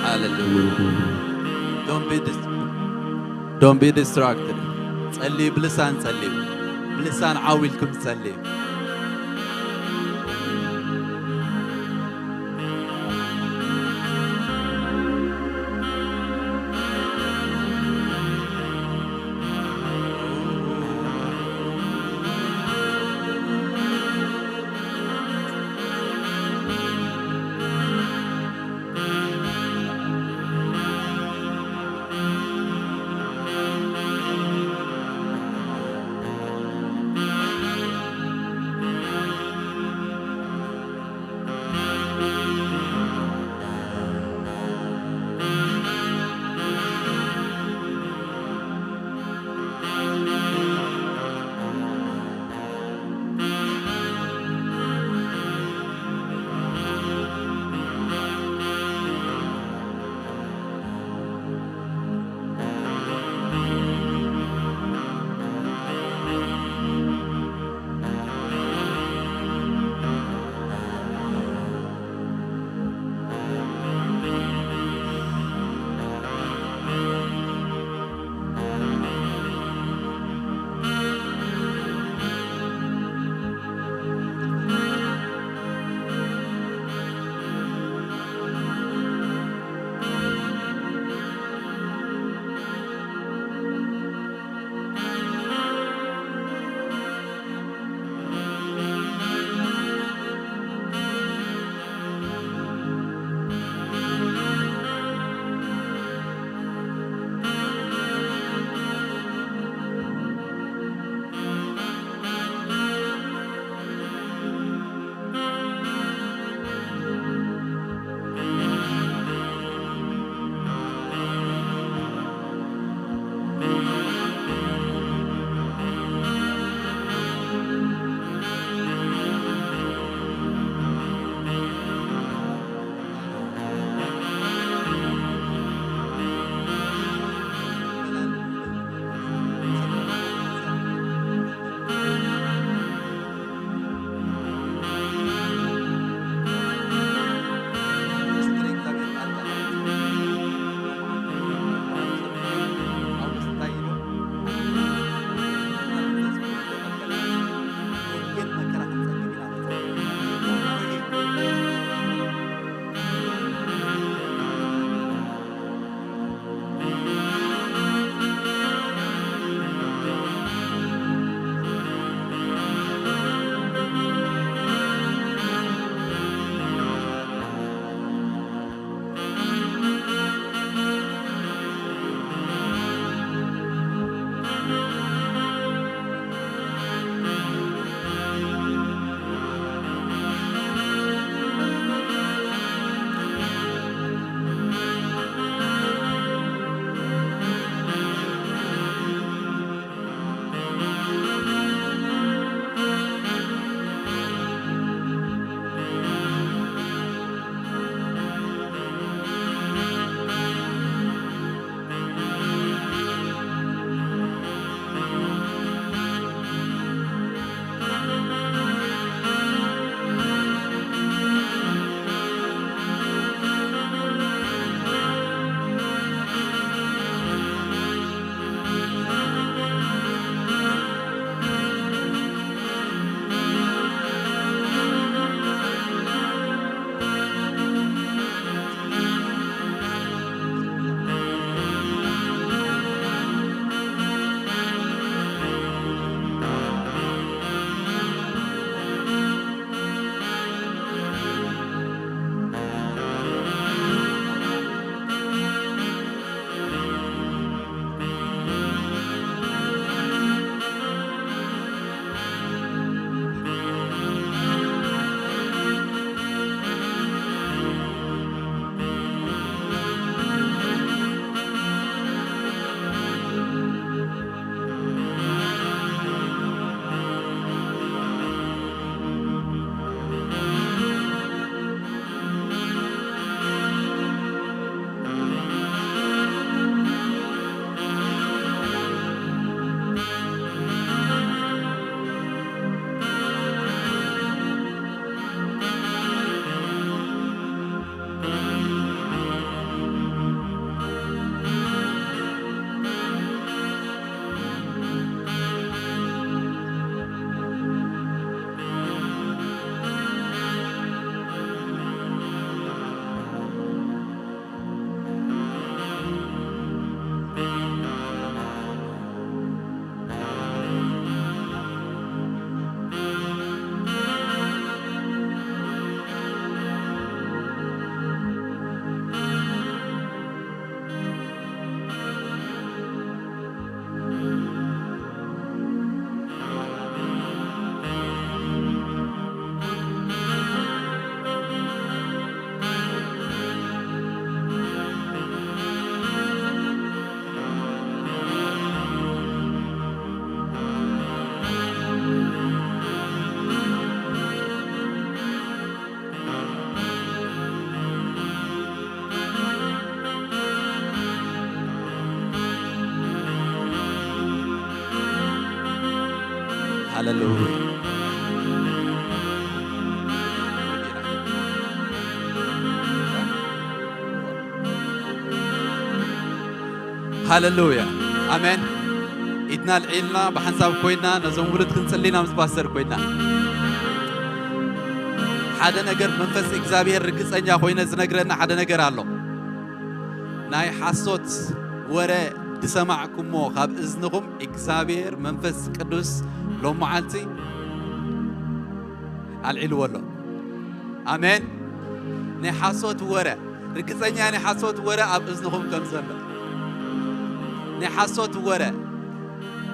Hallelujah. Don't be dis- don't be distracted. ጸልዩ፣ ብልሳን ጸልዩ። ብልሳን ዓው ኢልኩም ጸልዩ። ሃሌሉያ። ሃሌሉያ። ኣሜን። ኢድና ኣልዒልና ብሓንሳብ ኮይና ነዞም ውሉድ ክንጽሊ ኢና ምስ ፓስተር ኮይና። ሓደ ነገር መንፈስ እግዚኣብሔር ርግጸኛ ኮይነ ዝነግረና ሓደ ነገር ኣሎ። ናይ ሓሶት ወረ ዝሰማዕኩሞ ካብ እዝንኹም እግዚኣብሔር መንፈስ ቅዱስ ሎም መዓልቲ ኣልዒልዎ ኣሎ። ኣሜን። ናይ ሓሶት ወረ ርግጸኛ ናይ ሓሶት ወረ ኣብ እዝንኹም ከም ዘሎ፣ ናይ ሓሶት ወረ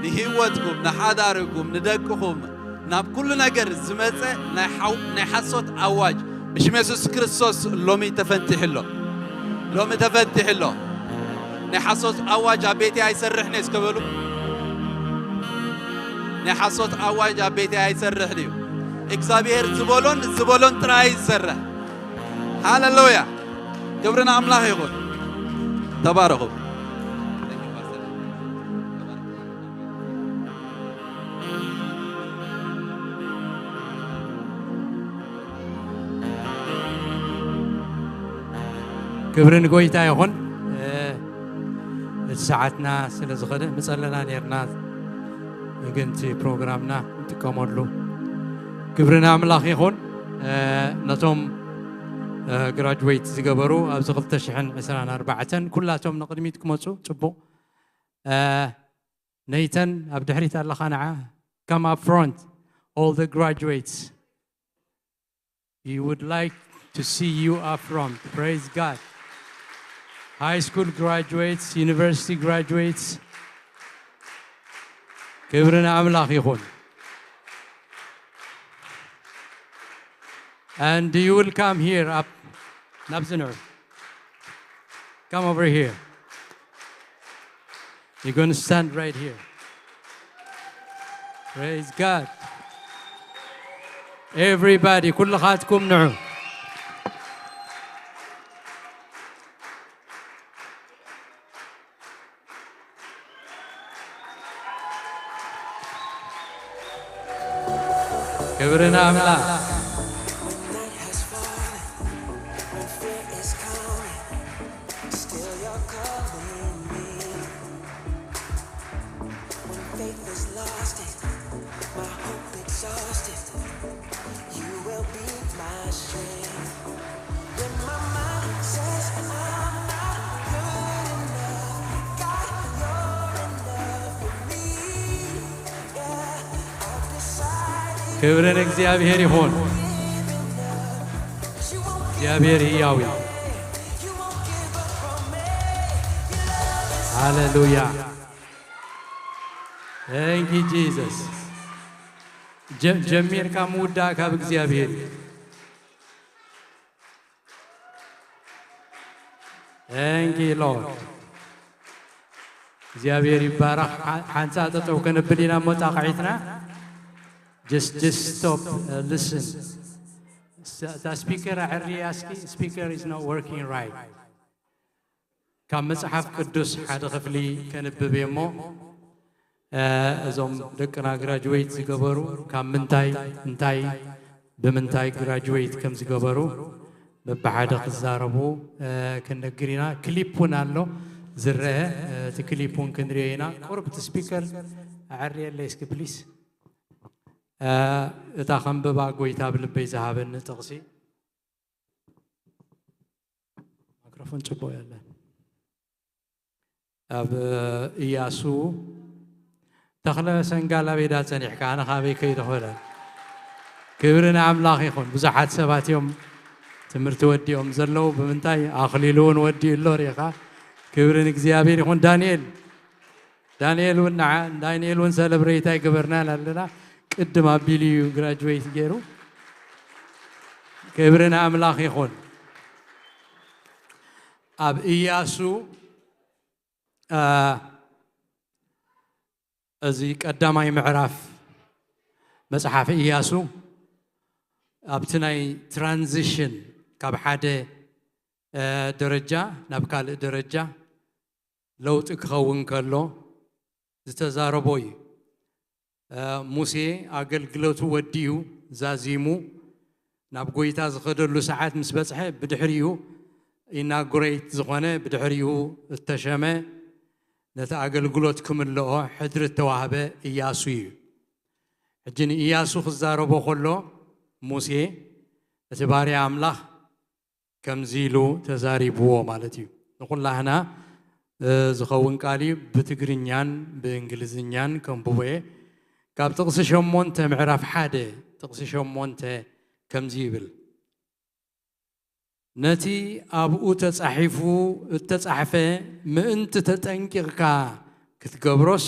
ንህይወትኩም፣ ንሓዳርኩም፣ ንደቅኹም ናብ ኩሉ ነገር ዝመጸ ናይ ሓው-፣ ናይ ሓሶት ኣዋጅ ብሽም የሱስ ክርስቶስ ሎሚ ተፈንቲሑ ኣሎ። ሎሚ ተፈንቲሑ ኣሎ። ናይ ሓሶት ኣዋጅ ኣብ ቤተይ ኣይሰርሕን እየ እስከ በሉ። ናይ ሓሶት ኣዋጅ ኣብ ቤተይ ኣይሰርሕን እዩ። እግዚኣብሔር ዝበሎን ዝበሎን ጥራይ ዝሰርሕ። ሃሌሉያ። ክብሪ ንኣምላኽ ይኹን። ተባረኹ። ክብሪ ንጎይታ ይኹን። እ፣ እቲ ሰዓትና ስለ ዝኸደ ምጸለና ኔርና፣ ግን እቲ ፕሮግራምና ንጥቀመሉ። ክብሪ ንኣምላኽ ይኹን። እ፣ ነቶም፣ እ፣ ግራጅዌት ዝገበሩ ኣብዚ ክልተ ሽሕን ዕስራን ኣርባዕተን ኩላቶም ንቕድሚት ክመጹ ጽቡቕ። እ፣ ነይተን ኣብ ድሕሪት ኣለኻ ንዓ፣ come up front, all the graduates. You would like to see you up front. Praise God. High school graduates, university graduates. ክብሪ ንኣምላኽ ይኹን። And you will come here up. ናብዚ ንዑ። Come over here. You're going to stand right here. Praise God. Everybody, ኩልኻትኩም ንዑ። ክብሪ ንኣምላኽ። ክብሪ ንእግዚኣብሔር ይኹን። እግዚኣብሔር ህያው እዩ። ሃሌሉያ። Thank you, Jesus. ጀ-፣ ጀሚርካ ምውዳእ ካብ እግዚኣብሔር እዩ። Thank you, Lord. እግዚኣብሔር ይባረኽ። ሓ-፣ ሓንሳእ ጠጠው ከነብል ኢና መጣቕዒትና። Just, just stop, uh, listen. ስ-፣ እታ ስፒከር ኣዕርያ እስኪ። Speaker is not working right. ካብ መጽሓፍ ቅዱስ ሓደ ክፍሊ ከንብብ እየ እሞ፣ እ፣ እዞም ደቅና ግራጅዌት ዝገበሩ ካብ ምንታይ፣ እንታይ፣ ብምንታይ ግራጅዌት ከም ዝገበሩ በብሓደ ክዛረቡ፣ እ፣ ክንነግር ኢና። ክሊፕ እውን ኣሎ ዝረአ፣ እ፣ እቲ ክሊፕ እውን ክንሪኦ ኢና። ቁሩብ እቲ ስፒከር ኣዕርየለይ እስኪ ፕሊስ። እ፣ እታ ከንብባ ጎይታ ብልበይ ዝሃበኒ ጥቕሲ። ማይክሮፎን ጽቡቕ የለን። ኣብ ኢያሱ ተኽለ ሰንጋል ኣበይ ዳ ጸኒሕካ? ኣነ ካበይ ከይደ ክበለ። ክብሪ ንኣምላኽ ይኹን። ብዙሓት ሰባት እዮም ትምህርቲ ወዲኦም ዘለዉ። ብምንታይ? ኣኽሊሉ እውን ወዲኡ ኣሎ ርኢኻ። ክብሪ ንእግዚኣብሔር ይኹን። ዳንኤል፣ ዳንኤል እውን ንዓ-፣ ዳንኤል እውን ሰለብሬት ኣይገበርናን ኣለና። ቅድም ኣቢሉ እዩ ግራጅዌት ገይሩ። ክብሪ ንኣምላኽ ይኹን። ኣብ ኢያሱ፣ አ፣ እዚ ቀዳማይ ምዕራፍ መጽሓፍ ኢያሱ ኣብቲ ናይ ትራንዚሽን ካብ ሓደ፣ አ፣ ደረጃ ናብ ካልእ ደረጃ ለውጢ ክኸውን ከሎ ዝተዛረቦ እዩ። ሙሴ ኣገልግሎቱ ወዲኡ ዛዚሙ ናብ ጎይታ ዝኸደሉ ሰዓት ምስ በጽሐ፣ ብድሕሪኡ ኢናጉሬት ዝኾነ፣ ብድሕሪኡ እተሸመ፣ ነቲ ኣገልግሎት ክምልኦ ሕድሪ እተዋህበ እያሱ እዩ። ሕጂ ንእያሱ ክዛረቦ ከሎ፣ ሙሴ እቲ ባርያ ኣምላኽ ከምዚ ኢሉ ተዛሪብዎ ማለት እዩ። ንኹላህና ዝኸውን ቃል እዩ። ብትግርኛን ብእንግሊዝኛን ከንብቦ እየ። ካብ ጥቕሲ ሸሞንተ፣ ምዕራፍ ሓደ፣ ጥቕሲ ሸሞንተ ከምዚ ይብል፣ ነቲ ኣብኡ ተጻሒፉ እተጻሕፈ ምእንቲ ተጠንቂቕካ ክትገብሮስ፣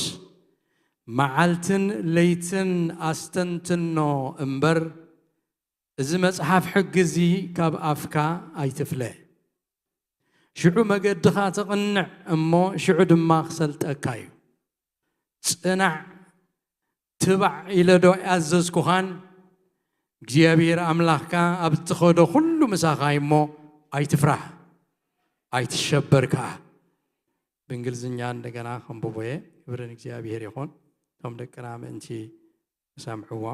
መዓልትን ለይትን ኣስተንትኖ እምበር፣ እዚ መጽሓፍ ሕጊ እዚ ካብ ኣፍካ ኣይትፍለ። ሽዑ መገድኻ ተቕንዕ እሞ፣ ሽዑ ድማ ክሰልጠካ እዩ። ጽናዕ፣ ትባዕ ኢለ ዶ ኣዘዝኩኻን? እግዚኣብሔር ኣምላኽካ ኣብ እትኸዶ ኩሉ ምሳኻ እዩ እሞ፣ ኣይትፍራህ፣ ኣይትሸበር ከኣ። ብእንግሊዝኛ እንደገና ከንብቦ እየ። ክብሪ ንእግዚኣብሔር ይኹን። እቶም ደቅና ምእንቲ ክሰምዕዎ።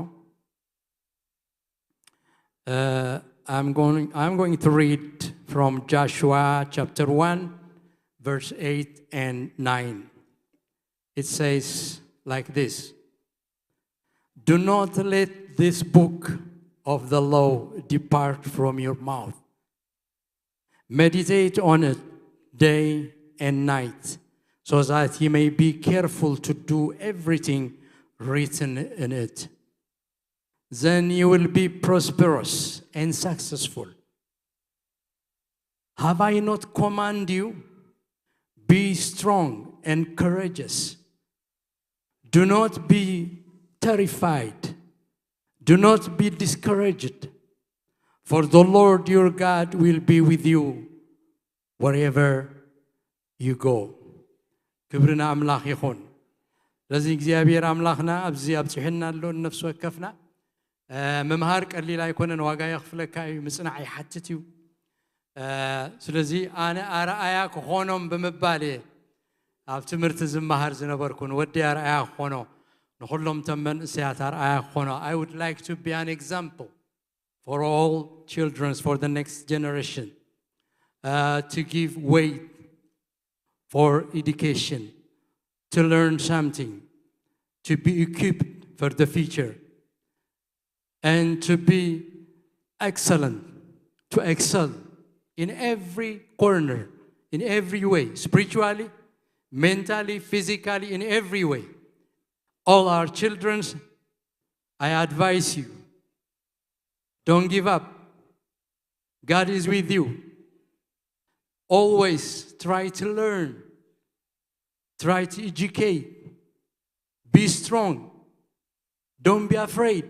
Uh, I'm going, I'm going to read from Joshua chapter one, verse eight and nine. It says like this: Do not let this book of the law depart from your mouth. Meditate on it day and night, so that you may be careful to do everything written in it. Then you will be prosperous and successful. Have I not commanded you? Be strong and courageous. Do not be terrified. Do not be discouraged. For the Lord your God will be with you wherever you go. ክብሪ ንኣምላኽ ይኹን። ስለዚ እግዚኣብሔር ኣምላኽና ኣብዚ ኣብፅሑና ኣሎ። ንነፍሲ ወከፍና ምምሃር ቀሊል ኣይኮነን፣ ዋጋ የኽፍለካ እዩ፣ ምፅናዕ ይሓትት እዩ። ስለዚ ኣነ ኣርኣያ ክኾኖም ብምባል እየ ኣብ ትምህርቲ ዝመሃር ዝነበርኩ፣ ንወዲ ኣርኣያ ክኾኖ፣ ንኹሎም ተም መንእሰያት ኣርኣያ ክኾኖ። I would like to be an example for all children, for the next generation, uh, to give weight for education, to learn something, to be equipped for the future, and to be excellent, to excel in every corner, in every way, spiritually, mentally, physically, in every way. All our children, I advise you, don't give up. God is with you. Always try to learn, try to educate, be strong. Don't be afraid.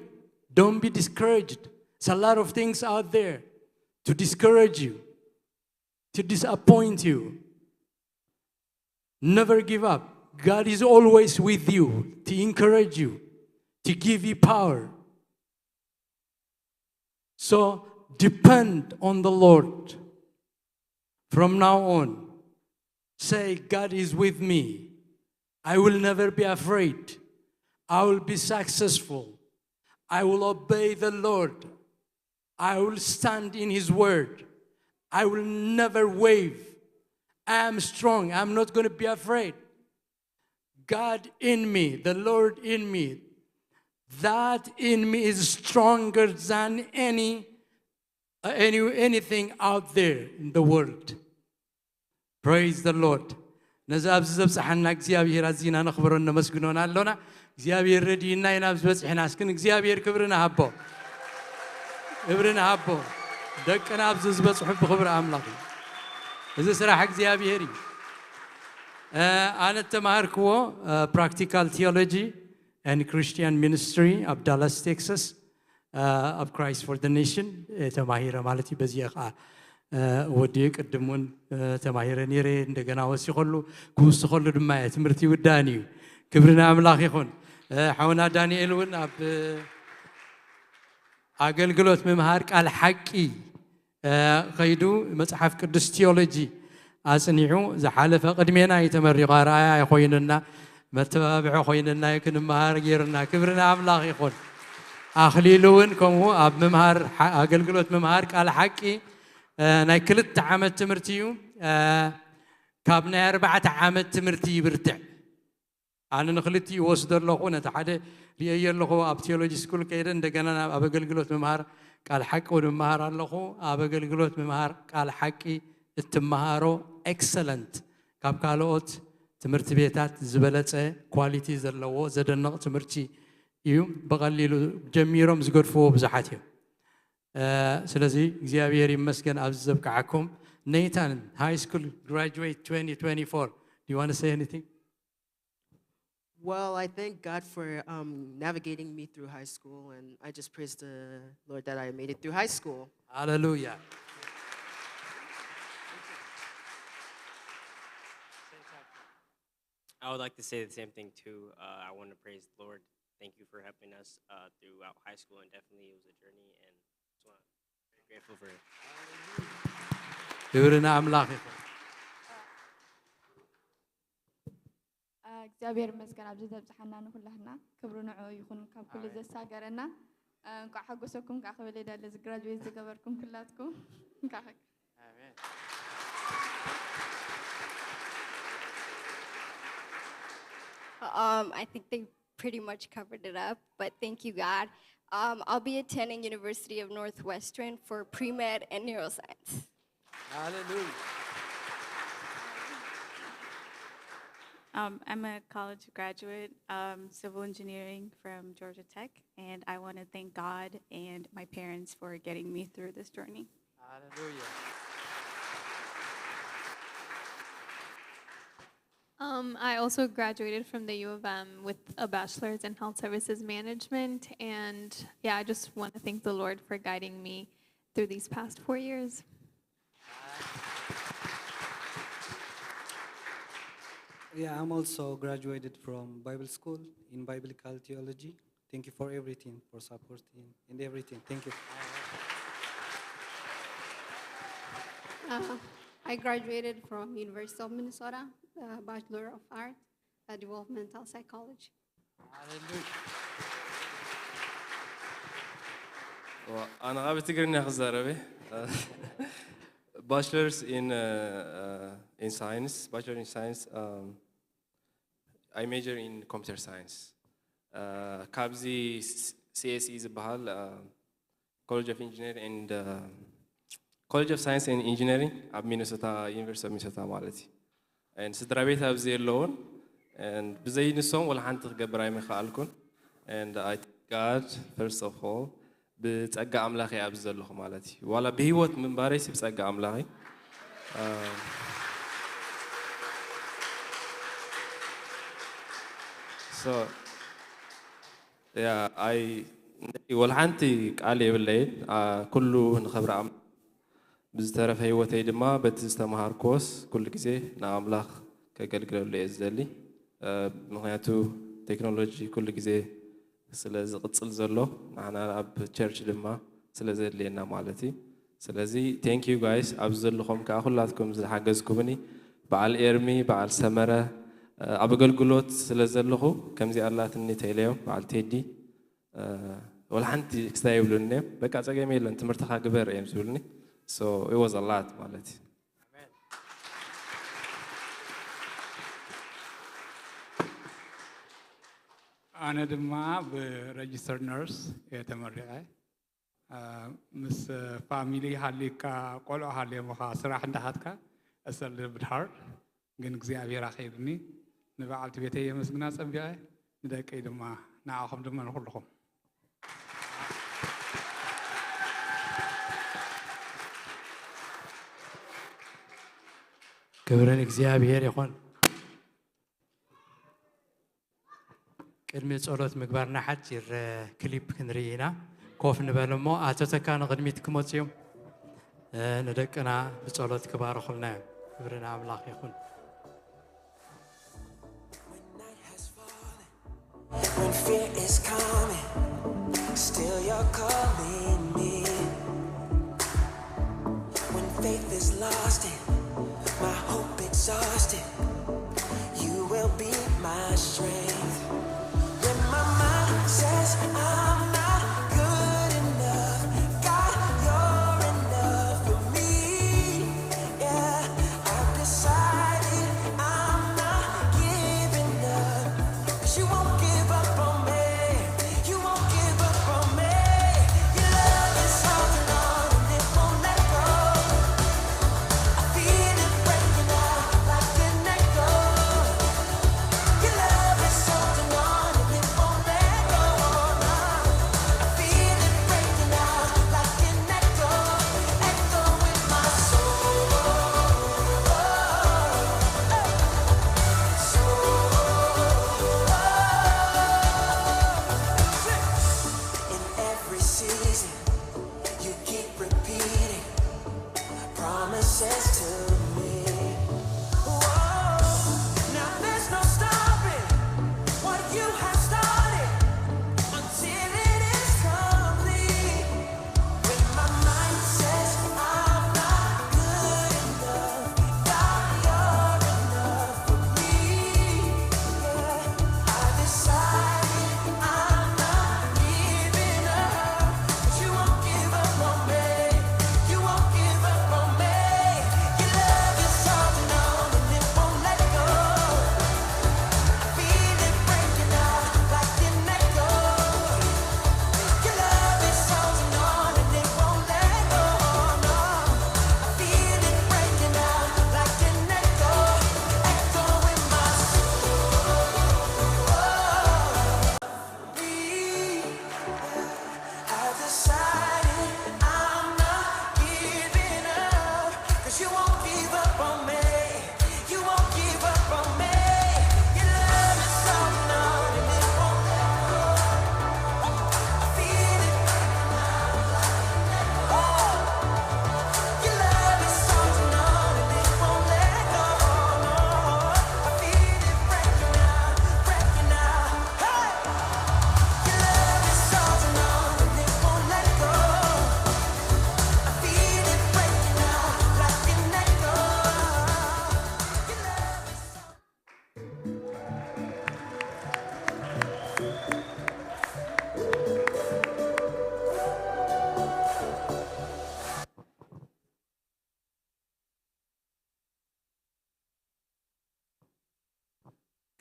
Don't be discouraged. There's a lot of things out there to discourage you, to disappoint you. Never give up. God is always with you to encourage you, to give you power. So depend on the Lord from now on. Say, God is with me. I will never be afraid. I will be successful. I will obey the Lord. I will stand in his word. I will never wave. I am strong. I'm not going to be afraid. God in me, the Lord in me, that in me is stronger than any, uh, any anything out there in the world. Praise the Lord. ነዚ ኣብዚ ዘብጽሓና እግዚኣብሔር ኣዚና ነኽብሮን ነመስግኖን ኣሎና። እግዚኣብሔር ረድዩና ኢና ኣብዚ በጽሕና። እስኪ ንእግዚኣብሔር ክብሪ ንሃቦ። ክብሪ ንሃቦ። ደቅና ኣብዚ ዝበጽሑ ብኽብሪ ኣምላኽ እዩ። እዚ ስራሕ እግዚኣብሔር እዩ። ኣነ እተማሃርክዎ practical theology and Christian ministry ኣብ ዳላስ ቴክሳስ ኣብ Christ for the Nation ተማሂረ ማለት እዩ። በዚ ከዓ ወዲ ቅድም እውን ተማሂረ ነይረ። እንደገና ወሲኸሉ ክውስኸሉ ድማ እየ። ትምህርቲ ይውዳእን እዩ። ክብሪ ንኣምላኽ ይኹን። ሓውና ዳንኤል እውን ኣብ ኣገልግሎት ምምሃር ቃል ሓቂ ከይዱ መጽሓፍ ቅዱስ ቲዮሎጂ ኣጽኒዑ ዝሓለፈ ቅድሜና እዩ ተመሪቑ፣ ኣርኣያ ኣይኮይኑና። መተባብዒ ኮይንና እዩ ክንመሃር ገይሩና። ክብሪ ንኣምላኽ ይኹን። ኣኽሊሉ እውን ከምኡ ኣብ ምምሃር ሓ- ኣገልግሎት ምምሃር ቃል ሓቂ እ፣ ናይ ክልተ ዓመት ትምህርቲ እዩ። እ፣ ካብ ናይ ኣርባዕተ ዓመት ትምህርቲ ይብርትዕ። ኣነ ንክልቲኡ ይወስዶ ኣለኹ። ነቲ ሓደ ርእየዮ ኣለኹ ኣብ ቴዎሎጂ ስኩል ከይደ እንደገና ናብ ኣብ ኣገልግሎት ምምሃር ቃል ሓቂ እውን እምሃር ኣለኹ። ኣብ ኣገልግሎት ምምሃር ቃል ሓቂ እትመሃሮ ኤክሰለንት ካብ ካልኦት ትምህርቲ ቤታት ዝበለጸ ኳሊቲ ዘለዎ ዘደንቕ ትምህርቲ እዩ። ብቐሊሉ ጀሚሮም ዝገድፍዎ ብዙሓት እዮም። ስለዚ እግዚኣብሔር ይመስገን ኣብዚ ዘብቅዓኩም። Nathan, high school graduate twenty twenty-four. Do you want to say anything? Well, I thank God for um, navigating me through high school, and I just praise the Lord that I made it through high school. Hallelujah. I would like to say the same thing too. Uh, I want to praise the Lord. Thank you for helping us uh, throughout high school, and definitely it was a journey, and just want very grateful for it. ክብሪ ንኣምላኽ ይኹን። እግዚኣብሔር ይመስገን ኣብዚ ዘብፅሓና ንኩላህና ክብሪ ንዑ ይኹን ካብ ኩሉ ዘሳገረና። እንኳዕ ሓጎሰኩም ከዓ ክብል ይደሊ እዚ ግራጅዌት ዝገበርኩም ኩላትኩም። እንኳዕ ሓ- Um, I think they pretty much covered it up, but thank you, God. Um, I'll be attending University of Northwestern for pre-med and neuroscience. Hallelujah. Um, I'm a college graduate, um, civil engineering from Georgia Tech, and I want to thank God and my parents for getting me through this journey. Hallelujah. Um, I also graduated from the U of M with a bachelor's in health services management. And yeah, I just want to thank the Lord for guiding me through these past four years. Yeah, I'm also graduated from Bible school in biblical theology. Thank you for everything, for supporting and everything. Thank you. Uh, I graduated from University of Minnesota, uh, Bachelor of Art, uh, Developmental Psychology. ኣነ ካብ ትግርኛ ክዛረበ bachelor's in uh, uh, in science, bachelor in science. Um, I major in computer science. Uh, ካብዚ CSE ዝበሃል uh, College of Engineering and uh, College of Science and Engineering ኣብ ሚኒሶታ ዩኒቨርሲቲ ኦፍ ሚኒሶታ ማለት እዩ። And ስድራ ቤት ኣብዚ የለውን። And ብዘይ ንሶም ወላ ሓንቲ ክገብር ኣይምኸኣልኩን። And I thank God first of all ብጸጋ ኣምላኽ እየ ኣብዚ ዘለኹ ማለት እዩ። ዋላ ብህይወት ምንባረይ ሲ ብጸጋ ኣምላኽ እዩ። Uh, so yeah, I ወላ ሓንቲ ቃል የብለይን። Uh, ኩሉ ንኸብሪ ኣምላኽ ብዝተረፈ ህይወተይ ድማ በቲ ዝተምሃርክዎስ ኩሉ ግዜ ንኣምላኽ ከገልግለሉ እየ ዝደሊ። ምክንያቱ ቴክኖሎጂ ኩሉ ግዜ ስለ ዝቕፅል ዘሎ ንዓና ኣብ ቸርች ድማ ስለ ዘድልየና ማለት እዩ። ስለዚ thank you guys ኣብዚ ዘለኹም ከዓ ኩላትኩም ዝሓገዝኩምኒ በዓል ኤርሚ በዓል ሰመረ ኣብ ኣገልግሎት ስለ ዘለኹ ከምዚ ኣላትኒ ተይለዮም በዓል ቴዲ ወላ ሓንቲ ክስታይ ይብሉኒ እዮም። በቃ ጸገም የለን ትምህርትኻ ግበር እዮም ዝብሉኒ። So it was a lot ማለት እዩ። ኣነ ድማ ብረጅስተር ነርስ እየ ተመሪቐ። ምስ ፋሚሊ ሃሊካ ቆልዑ ሃልዮምኻ ስራሕ እንዳሃትካ እሰልብ ድሃር ግን እግዚኣብሔር ኣኸይድኒ ንበዓልቲ ቤተይ የመስግና ጸቢቐ ንደቀይ ድማ ንዓኹም ድማ ንኩልኹም። ክብሪ ንእግዚኣብሔር ይኹን። ቅድሚ ጸሎት ምግባርና ሓጺር ክሊፕ ክንርኢ ኢና። ኮፍ ንበል እሞ ኣቶ ተካ ንቕድሚት ክመጹ እዮም። ንደቅና ብጸሎት ክባርኹልና እዮም። ክብሪ ንኣምላኽ ይኹን። When fear is coming, still you're calling me. When faith is lost and my hope exhausted, you will be my strength. When my mind says I'm not good enough, God, you're enough for me. Yeah, I've decided I'm not giving up. 'Cause you won't give up on me. You won't give up on me. Your love is holding on and it won't let go. I feel it breaking out like an echo. Your love is holding on and it won't let go. I feel it breaking out like an echo, echo in my soul. In every season, you keep repeating promises to me. Whoa, now there's no stopping what you have started until it is complete. When my mind says I'm not good enough, God, you're enough for me. Yeah, I decided I'm not giving up. You won't give up on me. You won't give up on me. Your love is holding on and it won't let go. I feel it breaking out like an echo. Your love is holding on and it won't let go. No, I feel it breaking out like an echo, echo in my soul. I decided I'm not giving up, 'cause you won't give up on me. You won't give up on me. Your love is holding on and it won't let go. I feel it breaking out. Oh, your love is holding on and it won't let go. No, I feel it breaking out, breaking out. Hey! Your love is holding on and it won't let go. I feel it breaking out like an echo. Your love is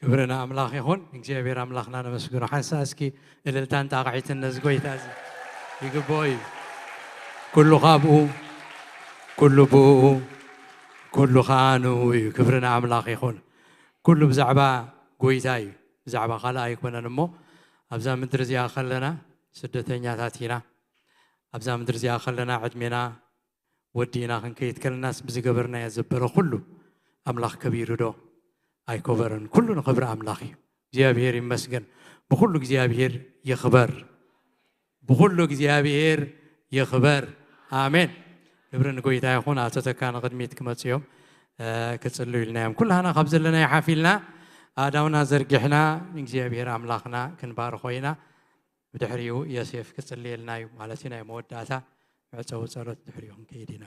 ክብሪ ንኣምላኽ ይኹን። እግዚኣብሔር ኣምላኽና ነመስግኖ። ሓንሳእ እስኪ እልልታን ጣቕዒትን ነዚ ጎይታ እዚ ይግብኦ እዩ። ኩሉ ካብኡ፣ ኩሉ ብኡ፣ ኩሉ ኸዓ ንኡ እዩ። ክብሪ ንኣምላኽ ይኹን። ኩሉ ብዛዕባ ጎይታ እዩ፣ ብዛዕባ ካልእ ኣይኮነን። እሞ ኣብዛ ምድሪ እዚኣ ከለና ስደተኛታት ኢና። ኣብዛ ምድሪ እዚኣ ከለና ዕድሜና ወዲእና ክንከይድ ከለናስ ብዝገበርናዮ ዘበረ ኩሉ ኣምላኽ ከቢሩ ዶ ኣይኮበረን? ኩሉ ንኽብሪ ኣምላኽ እዩ። እግዚኣብሔር ይመስገን። ብኹሉ እግዚኣብሔር ይኽበር። ብኹሉ እግዚኣብሔር ይኽበር። ኣሜን። ክብሪ ንጎይታ ይኹን። ኣቶ ተካ ንቕድሚት ክመፁ እዮም። እ፣ ክጽልዩ ኢልና እዮም። ኩላህና ካብ ዘለናዮ ሓፍ ኢልና ኣእዳውና ዘርጊሕና ንእግዚኣብሔር ኣምላኽና ክንባርኾ ኢና። ብድሕሪኡ ዮሴፍ ክጽልየልና እዩ ማለት እዩ። ናይ መወዳእታ መዕጸዊ ጸሎት ድሕሪኡ ክንከይድ ኢና።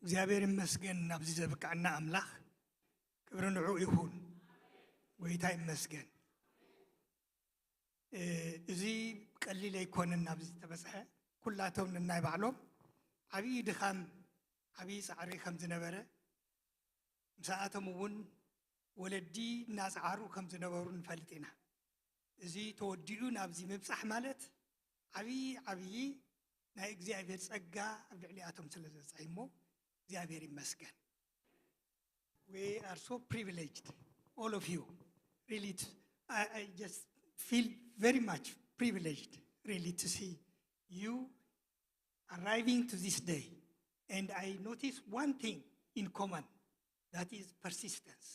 እግዚኣብሔር ይመስገን ናብዚ ዘብቅዐና ኣምላኽ ክብሪ ንዑ ይኹን። ጎይታ ይመስገን። እ፣ እዚ ቀሊል ኣይኮነን ናብዚ ዝተበጽሐ። ኩላቶም ነናይ ባዕሎም ዓብዪ ድኻም ዓብዪ ጻዕሪ ከም ዝነበረ ምሳኣቶም እውን ወለዲ እናጸዓሩ ከም ዝነበሩ ንፈልጥ ኢና። እዚ ተወዲኡ ናብዚ ምብጻሕ ማለት ዓብዪ ዓብዪ ናይ እግዚኣብሔር ጸጋ ኣብ ልዕሊኣቶም ስለ ዝበጽሐ እሞ እግዚኣብሔር ይመስገን። We are so privileged, all of you. Really, it's, I, I just feel very much privileged, really, to see you arriving to this day. And I notice one thing in common, that is persistence.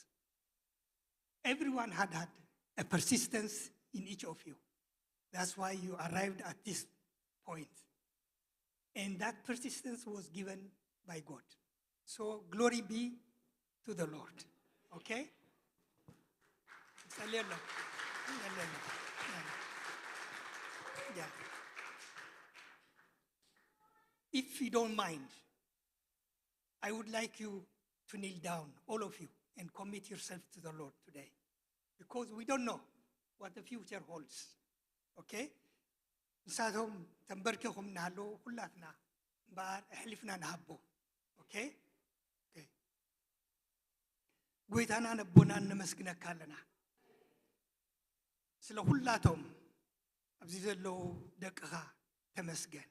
Everyone had had a persistence in each of you. That's why you arrived at this point. And that persistence was given by God. So glory be to the Lord. Okay? ጸልየሎም። ጸልየሎም። Yeah. If you don't mind, I would like you to kneel down, all of you, and commit yourself to the Lord today, because we don't know what the future holds. Okay? ንሳቶም ተንበርኪኹም እናሃለዉ ኩላትና እምበኣር ኣሕሊፍና ንሃቦ። Okay? Okay። ጎይታናን ኣቦናን ነመስግነካ ኣለና። ስለ ኩላቶም ኣብዚ ዘለዉ ደቅኻ ተመስገን።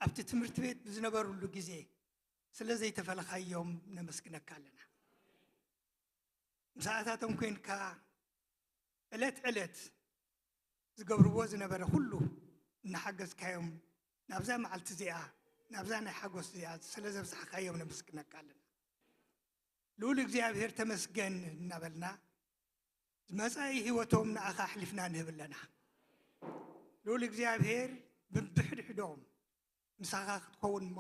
ኣብቲ ትምህርቲ ቤት ብዝነበሩሉ ግዜ ስለ ዘይተፈለኻዮም ነመስግነካ ኣለና። ምሳኣታቶም ኮንካ ዕለት ዕለት ዝገብርዎ ዝነበረ ኩሉ እናሓገዝካዮም ናብዛ መዓልቲ እዚኣ፣ ናብዛ ናይ ሓጎስ እዚኣ ስለ ዘብጻሕካዮም ነመስግነካ ኣለና። ልኡል እግዚኣብሔር ተመስገን እናበልና ዝመጻኢ ህይወቶም ንኣኻ ኣሕሊፍና ንህብ ኣለና። ልኡል እግዚኣብሔር ብብሕድሕዶም ምሳኻ ክትኸውን እሞ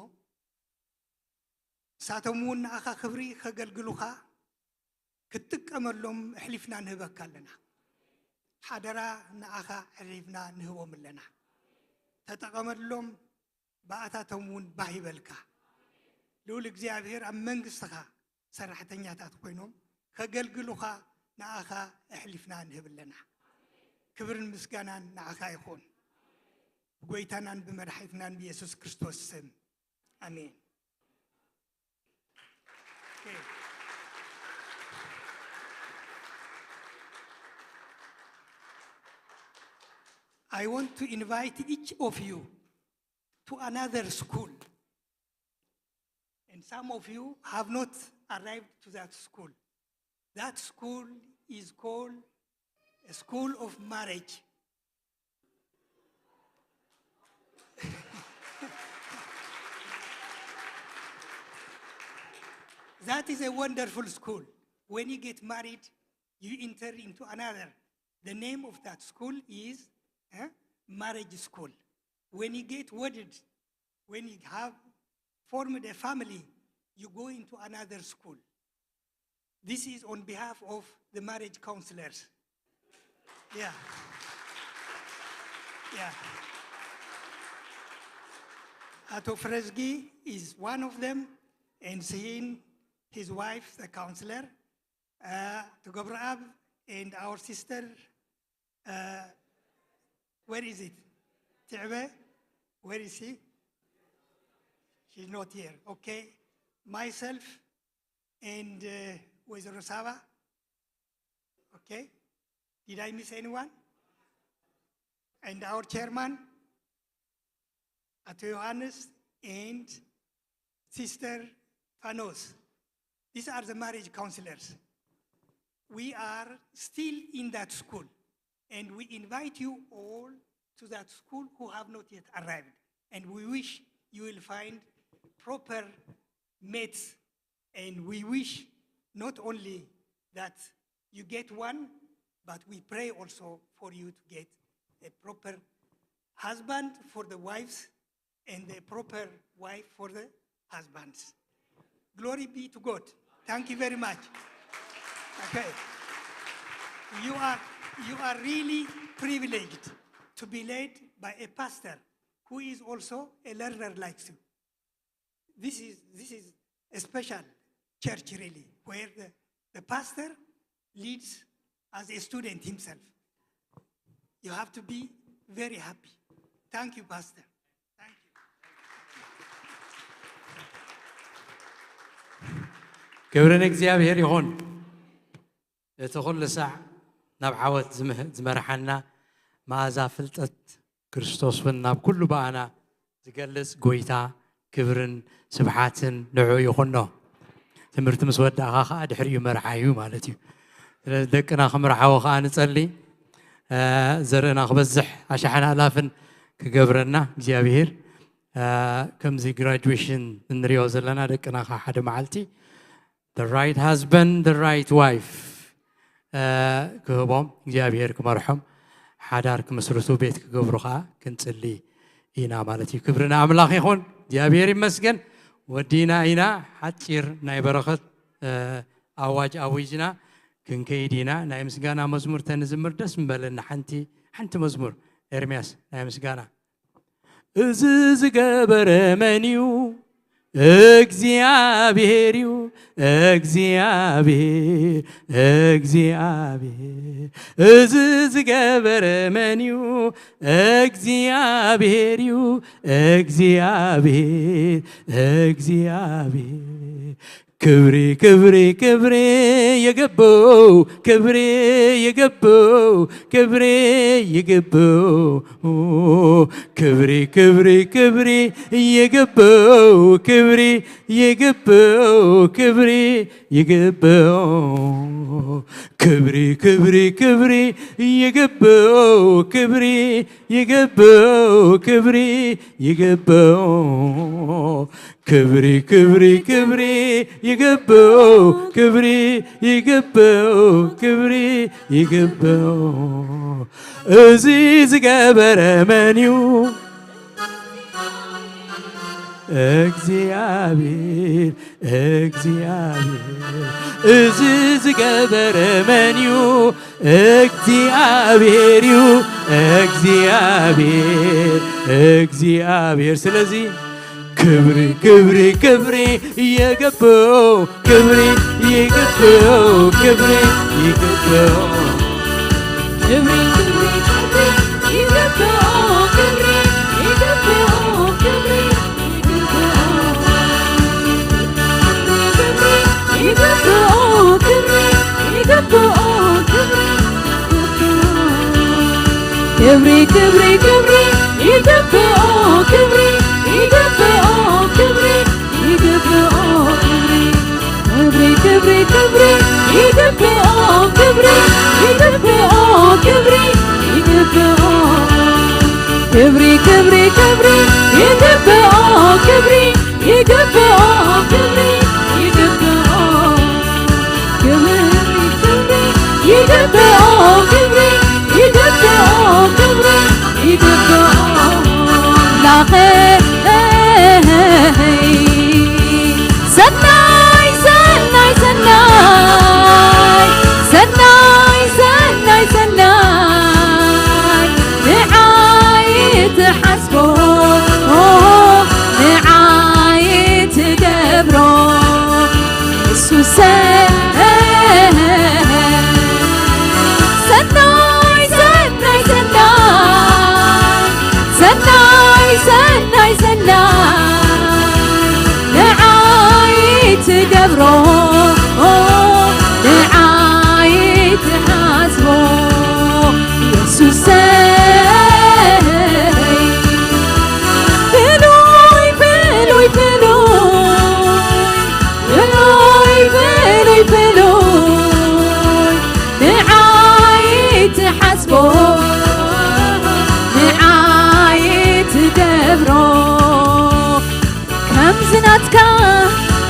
ንሳቶም እውን ንኣኻ ክብሪ ከገልግሉኻ ክትጥቀመሎም ኣሕሊፍና ንህበካ ኣለና። ሓደራ ንኣኻ ኣሕሊፍና ንህቦም ኣለና። ተጠቐመሎም፣ ብኣታቶም እውን ባህ ይበልካ። ልኡል እግዚኣብሔር ኣብ መንግስትኻ ሰራሕተኛታት ኮይኖም ከገልግሉኻ ንኣኻ ኣሕሊፍና ንህብ ኣለና። ክብርን ምስጋናን ንኣኻ ይኹን። ብጎይታናን ብመድሓኒትናን ብየሱስ ክርስቶስ ስም። ኣሜን። Okay. I want to invite each of you to another school. And some of you have not arrived to that school. That school is called a school of marriage. That is a wonderful school. When you get married, you enter into another. The name of that school is, eh, marriage school. When you get wedded, when you have formed a family, you go into another school. This is on behalf of the marriage counselors. Yeah. Yeah. Ato Fresgi is one of them, and seeing his wife, the counselor, uh, to Gabriel and our sister, uh, where is it? Ti'be? Where is he? She's not here. Okay. Myself and, uh, ወይዘሮ ሳባ. Okay. Did I miss anyone? And our chairman, Ato Johannes, and Sister Fanos. These are the marriage counselors. We are still in that school, and we invite you all to that school who have not yet arrived. And we wish you will find proper mates, and we wish not only that you get one, but we pray also for you to get a proper husband for the wives and a proper wife for the husbands. Glory be to God. Thank you very much. Okay. You are, you are really privileged to be led by a pastor who is also a learner like you. This is, this is a special church, really, where the, the pastor leads as a student himself. You have to be very happy. Thank you, Pastor. Thank you. ክብሪ ንእግዚኣብሔር ይኹን። እቲ ኩሉ ሳዕ ናብ ዓወት ዝምህ- ዝመርሓና መኣዛ ፍልጠት ክርስቶስ እውን ናብ ኩሉ ብኣና ዝገልጽ ጎይታ ክብርን ስብሓትን ንዑ ይኹኖ። ትምህርቲ ምስ ወዳእኻ ኸዓ ድሕሪኡ መርዓ እዩ ማለት እዩ። ስለዚ ደቅና ክምርዓዎ ኸዓ ንጸሊ። እ፣ ዘርእና ክበዝሕ ኣሽሓን ኣላፍን ክገብረና እግዚኣብሔር። እ፣ ከምዚ ግራጁዌሽን እንሪኦ ዘለና ደቅና ኸዓ ሓደ መዓልቲ the right husband, the right wife ክህቦም እግዚኣብሔር ክመርሖም ሓዳር ክምስርቱ ቤት ክገብሩ ከዓ ክንፅሊ ኢና ማለት እዩ። ክብሪ ንኣምላኽ ይኹን። እግዚኣብሔር ይመስገን። ወዲና ኢና ሓፂር ናይ በረኸት ኣዋጅ ኣዊጅና ክንከይድ ኢና። ናይ ምስጋና መዝሙር ተንዝምር ደስ ምበለና። ሓንቲ ሓንቲ መዝሙር ኤርምያስ ናይ ምስጋና እዚ ዝገበረ መን እዩ? እግዚኣብሔር እዩ እግዚኣብሔር እግዚኣብሔር፣ እዚ ዝገበረ መን እዩ? እግዚኣብሔር እዩ እግዚኣብሔር እግዚኣብሔር። ክብሪ ክብሪ ክብሪ ይግባው ክብሪ ይግባው ክብሪ ይግባው ክብሪ ክብሪ ክብሪ ይግባው ክብሪ ይግባው ክብሪ ይግባው ክብሪ ክብሪ ክብሪ ይግባው ክብሪ ይግባው ክብሪ ይግባው ክብሪ ክብሪ ክብሪ ይግባው ክብሪ ይግባው ክብሪ ይግባው። እዚ ዝገበረ መን እዩ? እግዚኣብሔር እግዚኣብሔር። እዚ ዝገበረ መን እዩ? እግዚኣብሔር እዩ እግዚኣብሔር እግዚኣብሔር። ስለዚ ክብሪ ክብሪ ክብሪ ይግባው ክብሪ ይግባው ክብሪ ይግባው። ክብሪ ክብሪ ክብሪ ይግባው ክብሪ ይግባው ክብሪ ይግባው ክብሪ ይግባው ክብሪ ይግባው ክብሪ ይግባው ክብሪ ክብሪ ክብሪ ይግባው ክብሪ ይግባው ክብሪ ይግባው ክብሪ ክብሪ ክብሪ ክብሪ ይግባው ክብሪ ይግባው ክብሪ ይግባው ክብሪ ክብሪ ክብሪ ይግባው ክብሪ ይግባው ክብሪ ይግባው ክብሪ ክብሪ ይግባው ክብሪ ይግባው ክብሪ ይግባው ላኸ ሰናይ ሰናይ ሰናይ ሰናይ ሰናይ ሰናይ ንዓይ ትሓስቦ ንዓይ ትገብሮ የሱሰ ሰናይ ሰናይ ሰናይ ሰናይ ሰናይ ሰናይ ንዓይ ትገብሮ ንዓይ ትሓስቦ የሱሰይ ፍሉይ ፍሉይ ፍሉይ ፍሉይ ፍሉይ ፍሉይ ንዓይ ትሓስቦ ንዓይ ትገብሮ ከምዚ ናትካ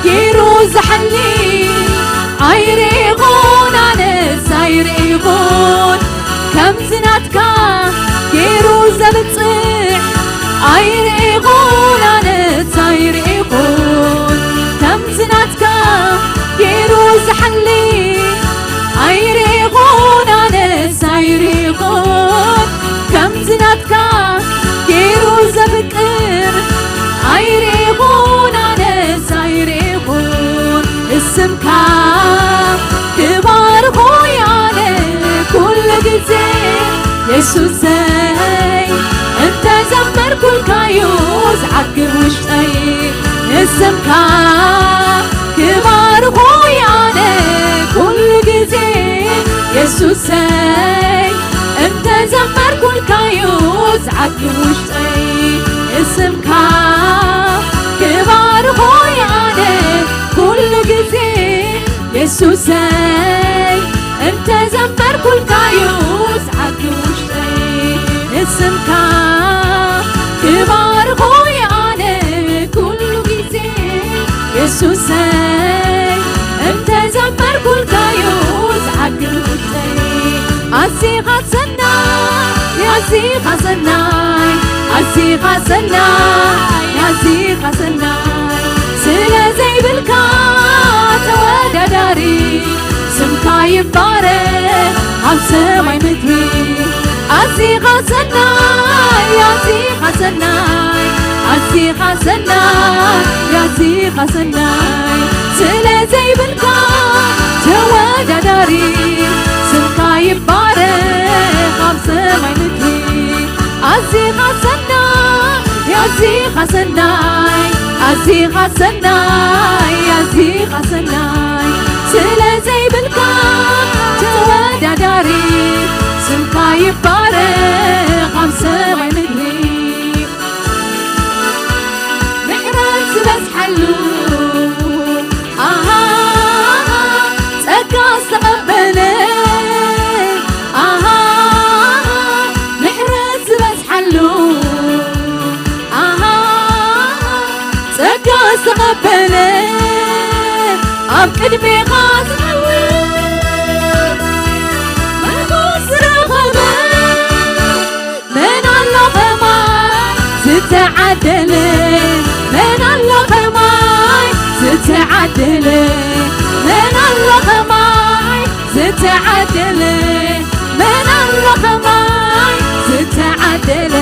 ገይሩ ዝሓሊ ኣይርኢኹን ኣነስ ኣይርኢኹን ከምዚ ናትካ ገይሩ ዘብጽሕ ኣይርኢኹን ኣነስ ኣይርኢኹን ከምዚ ናትካ ገይሩ ዝሓሊ ኣይርኢኹን ኣነስ ኣይርኢኹን ከምዚ ናትካ ገይሩ ዘፍቅር ኣይርኢኹን ኣነስ ኣይርኢኹን እስምካ ክባርኾ ኣነ ኩሉ ግዜ የሱሰይ እንተ ዘመርኩልካዩ ዝዓግብ ውሽጠይ እስምካ ክባርኾ ኣነ ኩሉ ግዜ የሱሰይ እንተ ዘመርኩልካዩ ዝዓግብ ውሽጠይ እስምካ ክባርኾ ኣነ ኩሉ ግዜ የሱሰይ እንተ ዘመርኩልካዩ ዝዓግብ ውሽጠይ እስምካ ክባርኾ ኣነ ኩሉ ግዜ የሱሰይ እንተ ዘመርኩልካዩ ዝዓግብ ውሽጠይ ኣዚኻ ሰናይ ኣዚኻ ሰናይ ኣዚኻ ሰናይ ኣዚኻ ሰናይ ስለ ዘይብልካ ተወዳዳሪ ስምካ ይባረኽ ኣብ ሰማይ ምድሪ ኣዚኻ ሰናይ ኣዚኻ ሰናይ ኣዚኻ ሰናይ፣ ኣዚኻ ሰናይ፣ ስለ ዘይብልካ ተወዳዳሪ፣ ስምካ ይባረኽ ኣብ ሰማይ ምድሪ። ኣዚኻ ሰናይ፣ ኣዚኻ ሰናይ፣ ኣዚኻ ሰናይ፣ ኣዚኻ ሰናይ፣ ስለ ዘይብልካ ተወዳዳሪ፣ ስምካ ይባረኽ ኣብ ሰማይ ምድሪ። ምሕረት ዝበዝሓሉ፣ ኣሃ፣ ጸጋ ዝተቐበለ፣ ኣሃ፣ ምሕረት ዝበዝሓሉ፣ ኣሃ፣ ጸጋ ዝተቐበለ፣ ኣብ ቅድሜኻ ዝኸውን መርገም ዝረኸበ፣ መን ኣሎ ከማይ ዝተዓደለ? መን ኣሎ ከማይ ዝተዓደለ? መን ኣሎ ከማይ ዝተዓደለ? መን ኣሎ ከማይ ዝተዓደለ?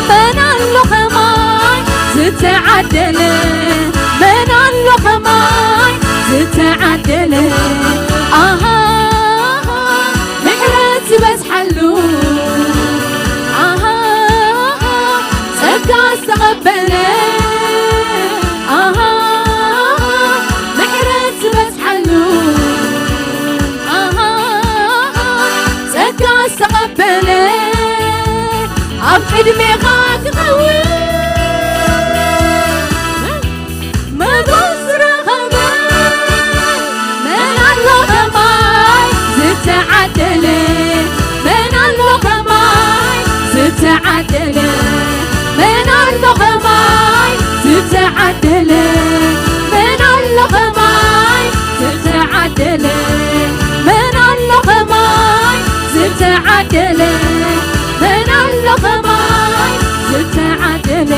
መን ኣሎ ከማይ ዝተዓደለ? መን ኣሎ ከማይ ዝተዓደለ? ኣሃ፣ ምሕረት ዝበዝሓሉ፣ ኣሃ፣ ጸጋ ዝተቐበለ፣ ኣሃ፣ ምሕረት ዝበዝሓሉ፣ ኣሃ፣ ጸጋ ዝተቐበለ፣ ኣብ ቅድሜኻ ክኸውን መጎስ ዝረኸበ፣ መን ኣሎ ከማይ ዝተዓደለ? መን ኣሎ ከማይ ዝተዓደለ? መን ኣሎ ከማይ ዝተዓደለ? መን ኣሎ ከማይ ዝተዓደለ? መን ኣሎ ከማይ ዝተዓደለ? መን ኣሎ ከማይ ዝተዓደለ?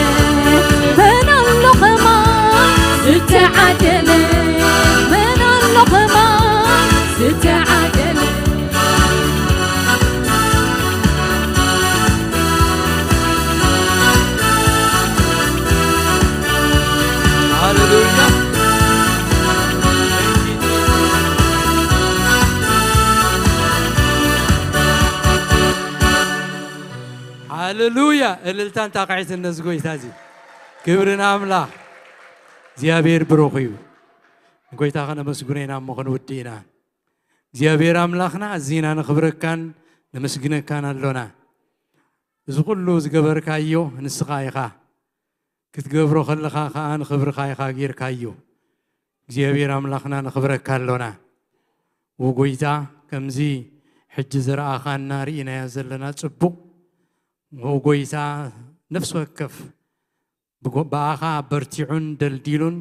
መን ኣሎ ከማይ ዝተዓደለ? መን ኣሎ ከማይ ዝተዓደለ? ሃሌሉያ። ሃሌሉያ። እልልታን ጣቕዒትን ነዚ ጎይታ እዚ። ክብሪ ንኣምላኽ። እግዚኣብሔር ብሩኽ እዩ። ንጎይታ ከነመስግኖ ኢና እሞ ክንውድእ ኢና። እግዚኣብሔር ኣምላኽና፣ ኣዚና ነኽብረካን ነመስግነካን ኣሎና። እዚ ኩሉ ዝገበርካዮ ንስኻ ኢኻ። ክትገብሮ ከለኻ ኸኣ ንኽብርኻ ኢኻ ጌርካዮ። እግዚኣብሔር ኣምላኽና፣ ነኽብረካ ኣሎና። ወጎይታ፣ ከምዚ ሕጂ ዝረኣኻና ርኢናዮ ዘለና ጽቡቕ፣ ወጎይታ፣ ነፍሲ ወከፍ ብጎ-፣ ብኣኻ በርቲዑን ደልዲሉን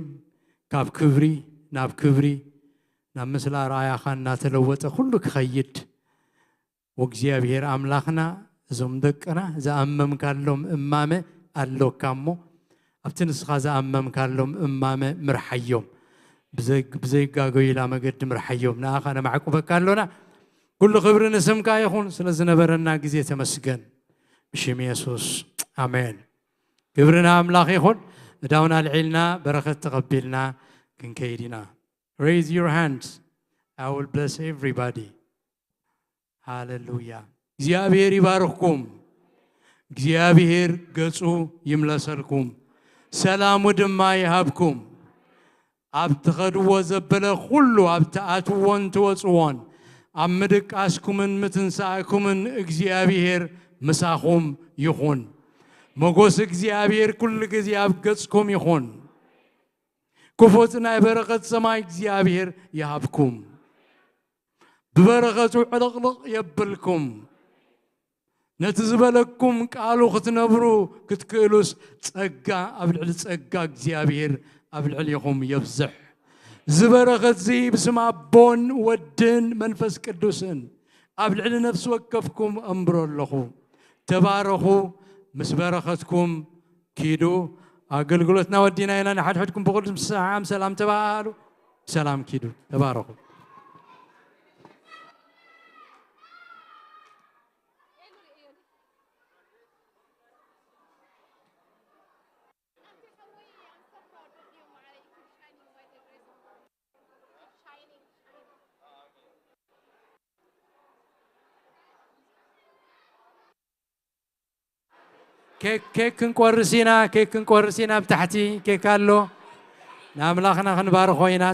ካብ ክብሪ ናብ ክብሪ፣ ናብ ምስላ ረኣያኻ እናተለወጠ ኩሉ ክኸይድ፣ ወእግዚኣብሔር ኣምላኽና፣ እዞም ደቅና ዝኣመምካሎም እማመ ኣሎካ እሞ፣ ኣብቲ ንስኻ ዝኣመምካሎም እማመ ምርሓዮም። ብዘይ-፣ ብዘይጋገዩላ መገዲ ምርሓዮም። ንኣኻ ነማዕቁበካ ኣሎና። ኩሉ ክብሪ ንስምካ ይኹን፣ ስለ ዝነበረና ግዜ ተመስገን። ብሽም የሱስ፣ ኣሜን። ክብሪ ንኣምላኽ ይኹን። እዳውና ኣልዒልና፣ በረኸት ተቐቢልና ክንከይድ ኢና። Raise your hands. I will bless everybody. ሃሌሉያ። እግዚኣብሔር ይባርኽኩም። እግዚኣብሔር ገጹ ይምለሰልኩም፣ ሰላሙ ድማ ይሃብኩም። ኣብ ትኸድዎ ዘበለ ኩሉ፣ ኣብ ትኣትዎን ትወጽዎን፣ ኣብ ምድቃስኩምን ምትንሳእኩምን እግዚኣብሔር ምሳኹም ይኹን። መጎስ እግዚኣብሔር ኩሉ ግዜ ኣብ ገጽኩም ይኹን። ክፉት ናይ በረኸት ሰማይ እግዚኣብሔር ይሃብኩም። ብበረኸቱ ዕልቕልቕ የብልኩም። ነቲ ዝበለኩም ቃሉ ክትነብሩ ክትክእሉስ፣ ጸጋ ኣብ ልዕሊ ጸጋ እግዚኣብሔር ኣብ ልዕሌኹም የብዝሕ። እዚ በረኸት እዚ ብስም ኣቦን ወድን መንፈስ ቅዱስን ኣብ ልዕሊ ነፍሲ ወከፍኩም ኣንብሮ ኣለኹ። ተባረኹ። ምስ በረኸትኩም ኪዱ። ኣገልግሎትና ወዲና ኢና። ንሓድሕድኩም ብቕዱስ ሰዓም ሰላም ተባሃሉ። ሰላም ኪዱ። ተባረኹ። ኬክ ኬክ ክንቆርስ ኢና፣ ኬክ ክንቆርስ ኢና። ኣብ ታሕቲ ኬክ ኣሎ። ንኣምላኽና ክንባርኾ ኢና።